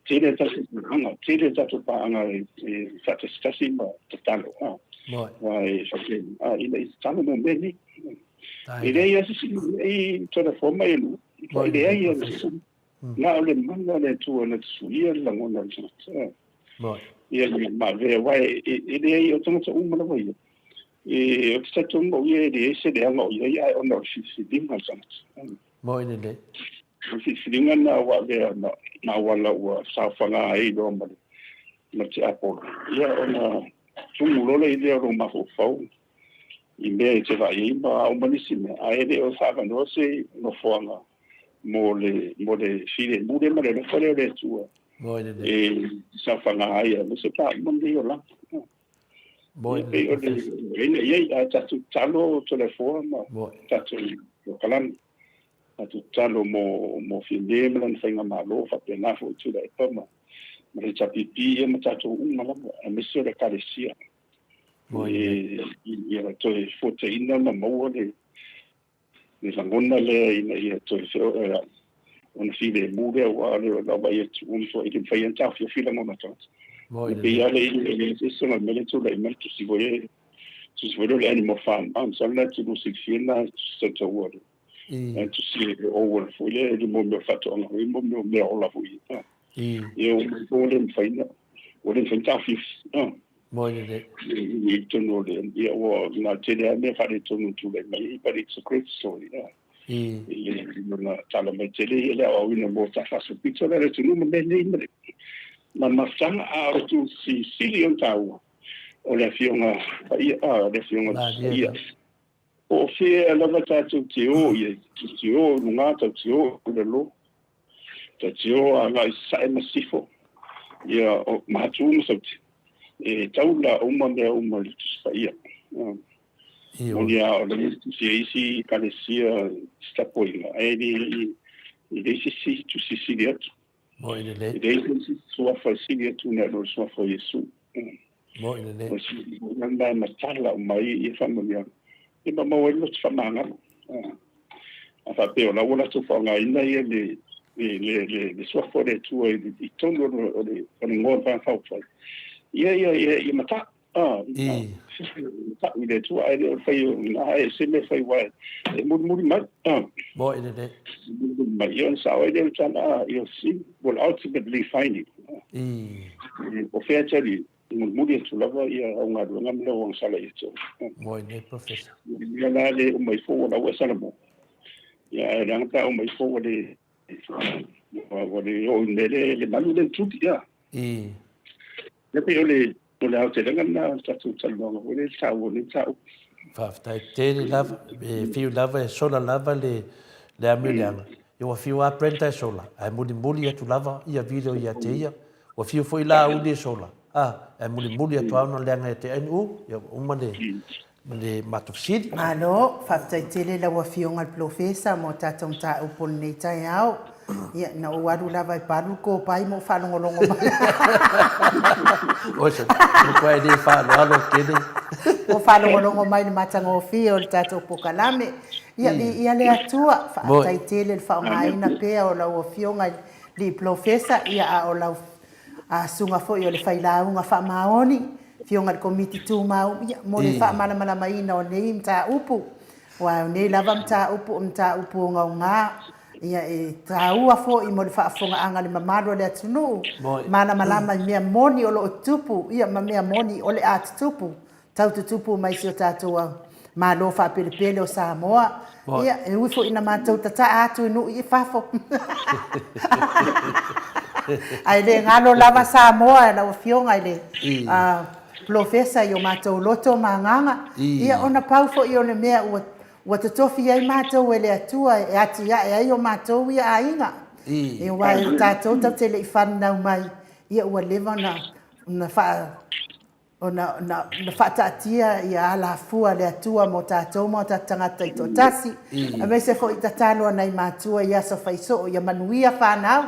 Tele a tatou paaga, tele a tatou paaga e faatasitasi ma tatalo. Aua e faapena, ina ia tatalo mo mea nei. E leai lava se isi mea i Toleafoa ma Elua. E leai lava se isi. Na o le mana o le Atua na te suia le lagona o le tagata. Ia le maavea, aua e leai o tagata uma lava ia. E, ou te talitonu au ia e leai se leaga o i ai, ae ona o le filifiliga a le tagata. Moi lelei. O le filifiliga lena ua avea ma auala ua saofaga ai loa ma le ma le tiapolo. Ia ona tumu loa lea o lou mafaufau i mea e te vaai ai ma ao ma nisi mea, ae le o faaavanoa se nofoaga mo le mo le filemu lea ma le alofa lea o le Atua e saofaga ai aemaise pa uma nei o lava. Moi Ia pei o le ina ia a tatou tatalo Toleafoa ma tatou polokalame. Tatou tatalo mo Fiame ma lana faigamalo faapena foi Tuilaepa ma le HRPP ia ma tatou uma lava aemaise o le Ekalesia. Ia toe fuataina ma maua le lagona lea ina ia toe feoai ona filemu lea aua o le vaavaai atu ua matuai le mafai ona taofiofi lagona o tagata. E pei lava le ese ma le mea lea e tulai mai le tusi foi lea tusi foi lea o le Animal Farm. A masalo la e te lua silafia lena tusi tautaua le tusi e Orwell foi lea i le mea o faatoaga foi mo mea o meaola foi. Ia ua le mafai ona ua le mafai ona taofiofi. Moi lelei. I totonu o le, ia ua na tele lava mea faaletonu e tulai mai ai, but it's a great story. I lona tala mai tele ia le aoaoina mo ta faasolopito la le atunuu ma mea nei ma le ma le mafutaga, a o le tusi sili ona taua o le Afioga Paia, a le Afioga Paia. Po o fea lava tatou te o i ai, tatou te o i luga, tatou te o i lalo, tatou te o agai i sasae ma sisifo, ia, o Matu ma Saute, e tau la uma mea uma i le Tusi Paia. Moni lava o le tusi a isi ekalesia i se tapuaiga, ae le i leai se isi tusi sili atu. Moi lelei. E leai foi se suafa e sili atu nai lo le suafa o Iesu. Moi lelei. O se lena e matala uma ai ia faamanuiaga. Ia ma maua ai le loto faamagalo. A faapea o la ua latou faaaogaina ia le le le le le suafa o le Atua i totonu o le o le Goa Faaupufai. Ia ia ia ia mata'u. Mata'u i le Atua ae le o le fai o lena e ese mea fai aua e mulimuli mai. Moi lelei. Mulimuli mai. Ia ona sao ai lea o le tala, your sin will ultimately find you. O fea e te alu i ai, e mulimuli atu lava ia au galuega ma lau agasala ia te oe. Moi lelei, Professor. Ia la le uma ifo ua lau e Salamo. Ia ae leaga pe a uma ifo ua le ua le oo i le mea lea le malu lea i tuli. Ia pei o le O le aotelega lena o le tatou talanoaga foi lea i le taua o lenei mataupu. Faafetai tele lava, e fiu lava e sola lava le le amio leaga. Ia ua fiu lava Brenda e sola, ae mulimuli atu lava ia video ia te ia. Ua fiu foi Laauli e sola, a, ae mulimuli atu lava ona leaga ia te Ainuu, ia ua uma le le matou fesili. Malo, faafetai tele i lau Afioga i le Polofesa mo tatou mataupu o lenei taeao. Ia, na ou alu lava e palu le kopai ma ou faalogologo mai. Oi, se matua e le faaaloalo tele. Ua faalogologo mai i le matagofie o le tatou polokalame. Ia, viia le Atua, faafetai tele i le faaaogaina pea o lau Afioga i le Polofesa, ia a o lau susuga foi o le Failauga Faamaoni, Afioga i le Komiti Tumau, ia, mo le faamalamalamaina o nei mataupu. Aua o nei lava mataupu o mataupu ogaoga, ia, e taua foi mo le faafofogaaga a le mamalu o le atunuu, malamalama i mea moni o lo o tutupu, ia, ma mea moni o le a tutupu tau tutupu mai si o tatou Malo faapelepele o Samoa. Ia, e ui foi ina matou tataa atu i nuu i fafo, ae le galo lava Samoa lau Afioga i le Polofesa i o matou loto ma agaga. Ia, ona pau foi o le mea ua totofi ai matou e le Atua e atiae ai o matou ia aiga. Aua o tatou tatou te le i fananau mai, ia ua leva ona ona na faataatia ia alafua a le Atua mo tatou ma o tatou tagata taitoatasi, aemaise foi tatalo a nai matua i aso faisoo ia manuia fanau,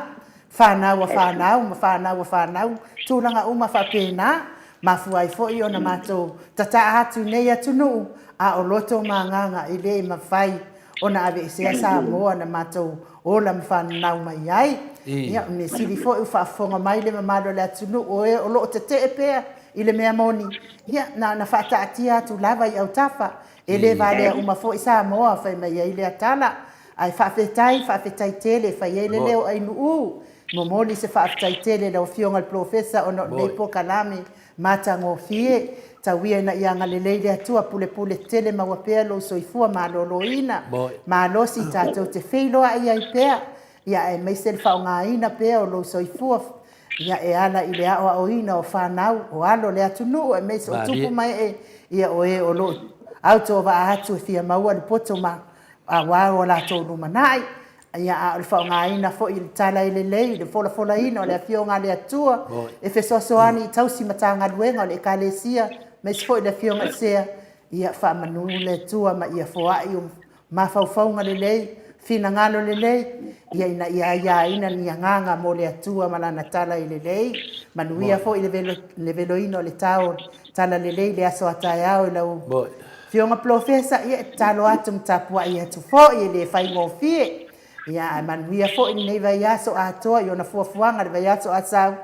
fanau a fanau ma fanau a fanau, tulaga uma faapena, mafua ai foi ona matou tataa atu i nei atunuu a o loto ma agaga e le mafai ona aveesea Samoa na matou ola ma fananau mai ai. Ia, o le mea sili foi ua faafofoga mai le mamalu o le atunuu o e o lo o tetee pea i le mea moni, ia, na ona faataatia atu lava i autafa. E le valea uma foi Samoa, fai mai ai lea tala. Ae faafetai, faafetai tele e fai ai le leo ainuu. Momoli se faafetai tele i lau Afioga i le Polofesa ona o lenei polokalame Matagofie, tau ia ina ia agalelei le Atua pulepule tele maua pea lou soifua maloloina, malosi tatou te feiloai ai pea, ia aemaise le faaaogaina pea o lou soifua ia e ala i le aoaoina o fanau, o alo o le atunuu aemaise o tupu ma ee, ia o e o lo o autovaa atu e fia maua le poto ma aua o latou lumanai. Ia, a o le faaaogaina foi i le tala e lelei, le folafolaina o le Afioga a le Atua e fesoasoani i tausi Matagaluega o le Ekalesia, aemaise foi le Afioga i Sea, ia faamanu le Atua ma ia foai o mafaufauga lelei, finagalo lelei, ia ina ia aiaina ni agaga mo le Atua ma Lana tala e lelei. Manuia foi le veloina o le tao o le tala lelei i le aso a taeao i lau Afioga Polofesa, ia e tatalo atu ma tapuai atu foi, e le faigofie. Ia, ae manuia foi lenei vaiaso atoa i ona fuafuaga, le vaiaso a sau.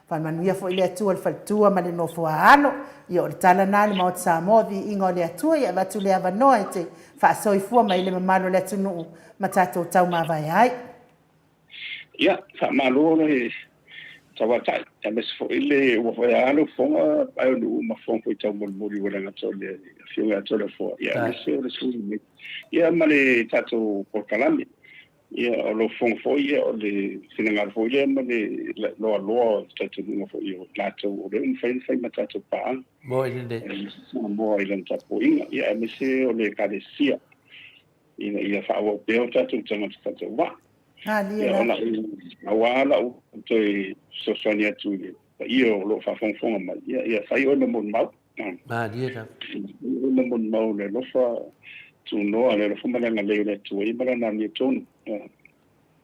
Faamanuia foi le Atua i le faletua ma le nofo a alo. Ia, o le tala lena a le Maota Samoa, viiga o le Atua, ia avatu le avanoa e te faasoifua mai le mamalu o le atunuu ma tatou taumavae ai. Ia, faamalo le tauatai, aemaise foi le ua foi a lau fofoga ae o nuu ma fofoga foi taumolimoli ua le gata o le Afioga ia Toleafoa, ia aemaise o le sui usufono ia ma le tatou polokalame. Ia o lou fofoga foi ia o le finagalo foi lea ma le loaloa o le talitonuga foi o latou o lea ua mafai ona fai ma tatou paaga. Moe lelei. Samoa i lana tapuaiga, ia aemaise o le Ekalesia. Ina ia faaauau pea o tatou tagata faatauvaa. Malie lava. Ona aua lau toe fesoasoani atu i le paia o lo o faafogafoga mai, ia, ia fai oe ma molimau. Malie lava. Fai oe ma molimau le alofa tunoa, le alofa ma le agalelei o le Atua ia ma lana amiotonu.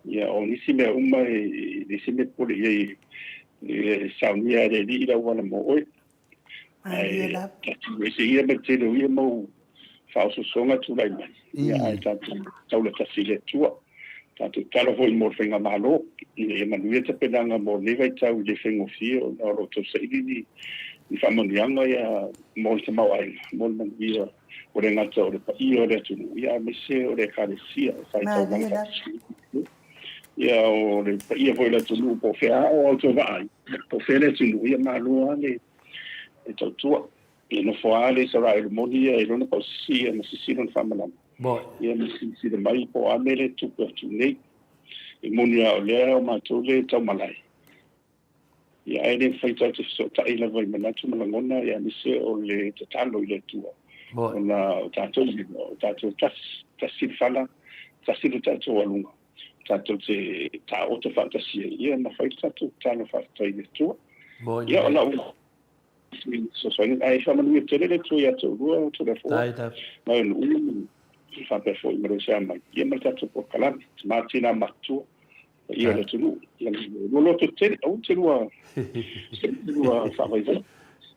Ia, o nisi mea uma, e leai se mea e popole i ai, e saunia e le Alii le auala mo oe. Ae tatou ese ia ma le tele o ia mau faaosoosoga tulai mai, ia ae tatou taula tasi i le Atua. Tatou tatalo foi mo le faigamalo ina ia manuia tapenaga mo lenei vaitau i le faigofie ona o lo o tausaili ni ni faamanuiaga ia mo le tamaoaiga, mo le manuia ua le gata o le paia o le atunuu, ia aemaise o le Ekalesia e fai taulaga faatasi. Ia o le paia foi o le atunuu po o fea o autovaa ai, po o fea le atunuu, ia malo lava le tautua. Ia nofo lava le Isaraelu moni ia i lona pausisi ia ma sisi lona faamalama. Ia ma silasila mai po o a mea lea e tupu atu nei. E moni lava o lea o matou lea e taumalae. Ia, ae le mafai tatou te fesootai lava i manatu ma lagona, ia, aemaise o le tatalo i le Atua, ona o tatou, o tatou tasi, tasi le fala, tasi le tatou aluga, tatou te taoto faatasi ai, ia, ma fai le tatou tatalo faafetai i le Atua. Ia, o lau fesoasoani, ae faamanuia tele le Atua ia te oulua, Toleafoa, ma Eunu'u, faapea foi ma Leuseamai, ia ma le tatou polokalame, tama tina matutua. Paia o le atunuu. Ia lua loto tele, aua te lua, lua faavaivai.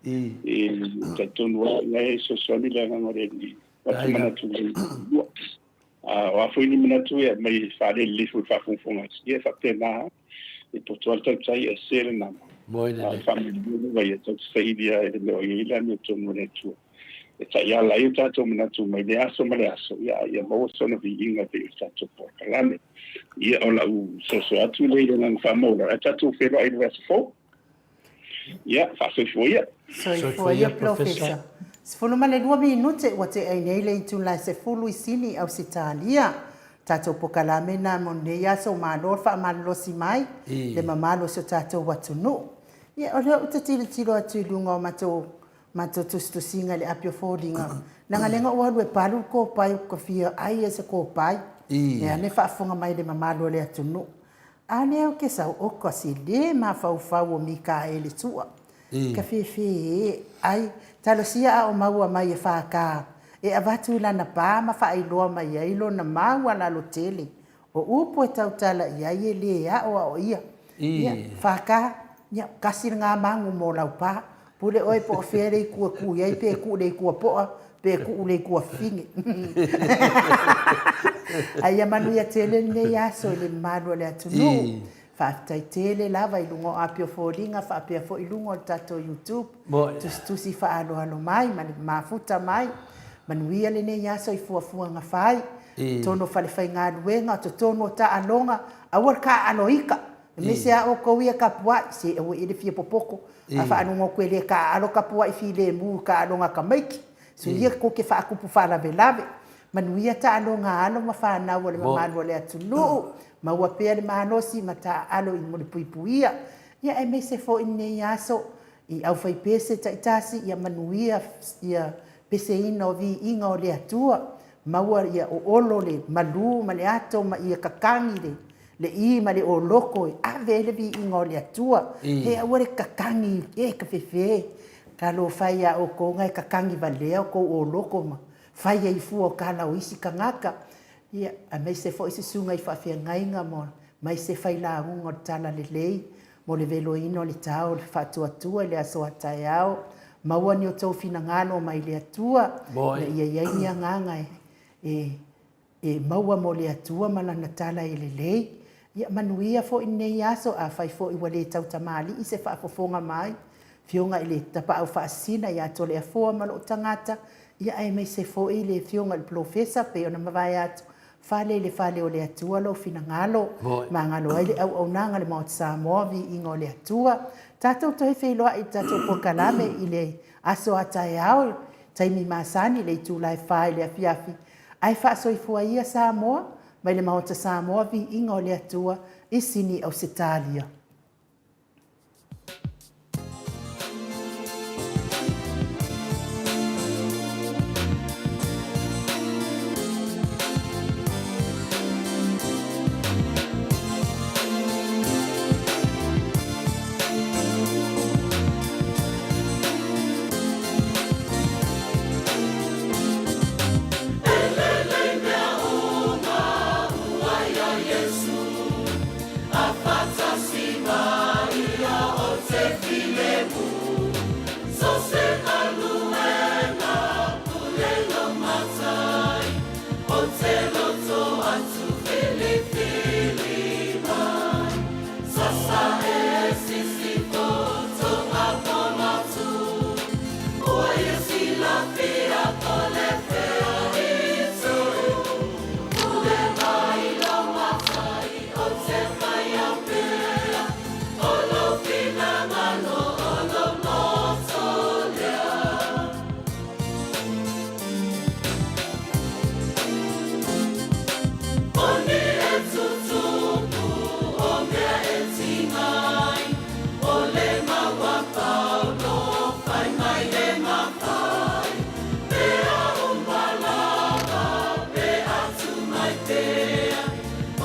E talitonu lava, o la e fesoasoani le agaga o le Alii, avatu manatu lua. A o a foi ni manatu e aumai e faalelelei foi i le faafogafoga atu, ia e faapena lava. E poto lava le tautai ae sese le nama. A o le faamoemoe lava ia, tatou te saili lava i le mea o i ai le amiotonu a le Atua. E taiala ai o tatou manatu mai lea aso ma le aso, ia, a ia maua sona viiga pei o le tatou polokalame. Ia, o lau soso atu lea i le agaga faamaualalo, ae tatou feiloai i le vaiaso fou. Ia, faasoifua ia. Soifua ia, Polofesa. 12 minute ua tea nei le itula e 10 i Sini, Ausetalia. Tatou pokalame na mo lenei aso, malo le faamalolosi mai le mamalu o si o tatou atunuu. Ia, o lea ou te tilotilo atu i luga o matou Matou tusitusiga i le api o foliga, leaga lea na ou alu e palu le kopai ou ka fia ai e se kopai. Ea le faafofoga mai le mamalu o le atunuu. A lea ou te sau, oka se le mafaufau o Mikaele Sua. Ka fefe e, ai, talosia a o maua mai e FK e avatu i lana pa ma faailoa mai ai lona maualalo tele O upu e tautala i ai e le aoaoia. Ia, FK, ia, kasi lena magu mo lau pa. Pule oe po o fea le itu e ku i ai, pe ku i le itu a Poa, pe ku i le itu a Fafine. A ia manuia tele lenei aso i le mamalu o le atunuu. Faafetai tele lava i luga o api o foliga faapea foi i luga o le tatou YouTube. Tusitusi faaaloalo mai ma le mafuta mai. Manuia lenei aso i fuafuaga fai, totonu o falefaigaluega, totonu o taaloga, aua le taaalo ika, aemaise a outou ia tapuai, se aua e le fia popoto, a faalogo atu e le taaalo tapuai filemu i taaloga a tamaiti, suia tou te faatupu faalavelave. Manuia taaloga a alo ma fanau a le mamalu o le atunuu, maua pea le malosi ma taaalo mo le puipuia, ia aemaise foi lenei aso i aufaipese taitasi, ia manuia ia peseina o viiga o le Atua, maua ia oolo le malu ma le ato ma ia kakagi le le i ma le oloko e ave ai le viiga o le Atua. He aua le kakagi e ka fefe, talofa e ia outou na e kakagi valea o tou oloko ma fai ai fua o tala o isi tagata. Ia, aemaise foi susuga i faafeagaiga ma maise failauga o le Talalelei mo le veloina o le tao o le faatuatua i le aso a taeao. Maua ni outou finagalo mai le Atua, ina ia i ai ni agaga e, e maua mo le Atua ma Lana tala e lelei. Ia manuia foi lenei aso, afai foi ua le tautamalii se faafofoga mai, Afioga i le Tapaau Faasisina ia Toleafoa ma lou tagata, ia aemaise foi le Afioga i le Polofesa pei ona mavae atu, fale i le fale o le Atua lou finagalo, magalo ai le auaunaga a le Maota Samoa, viiga o le Atua. Tatou toe feiloai i le tatou polokalame i le aso a taeao, taimi masani i le itula e fa i le afiafi, ae faasoifua ia Samoa mai le Maota Samoa, viiga o le Atua i Sini Ausetalia.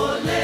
O le.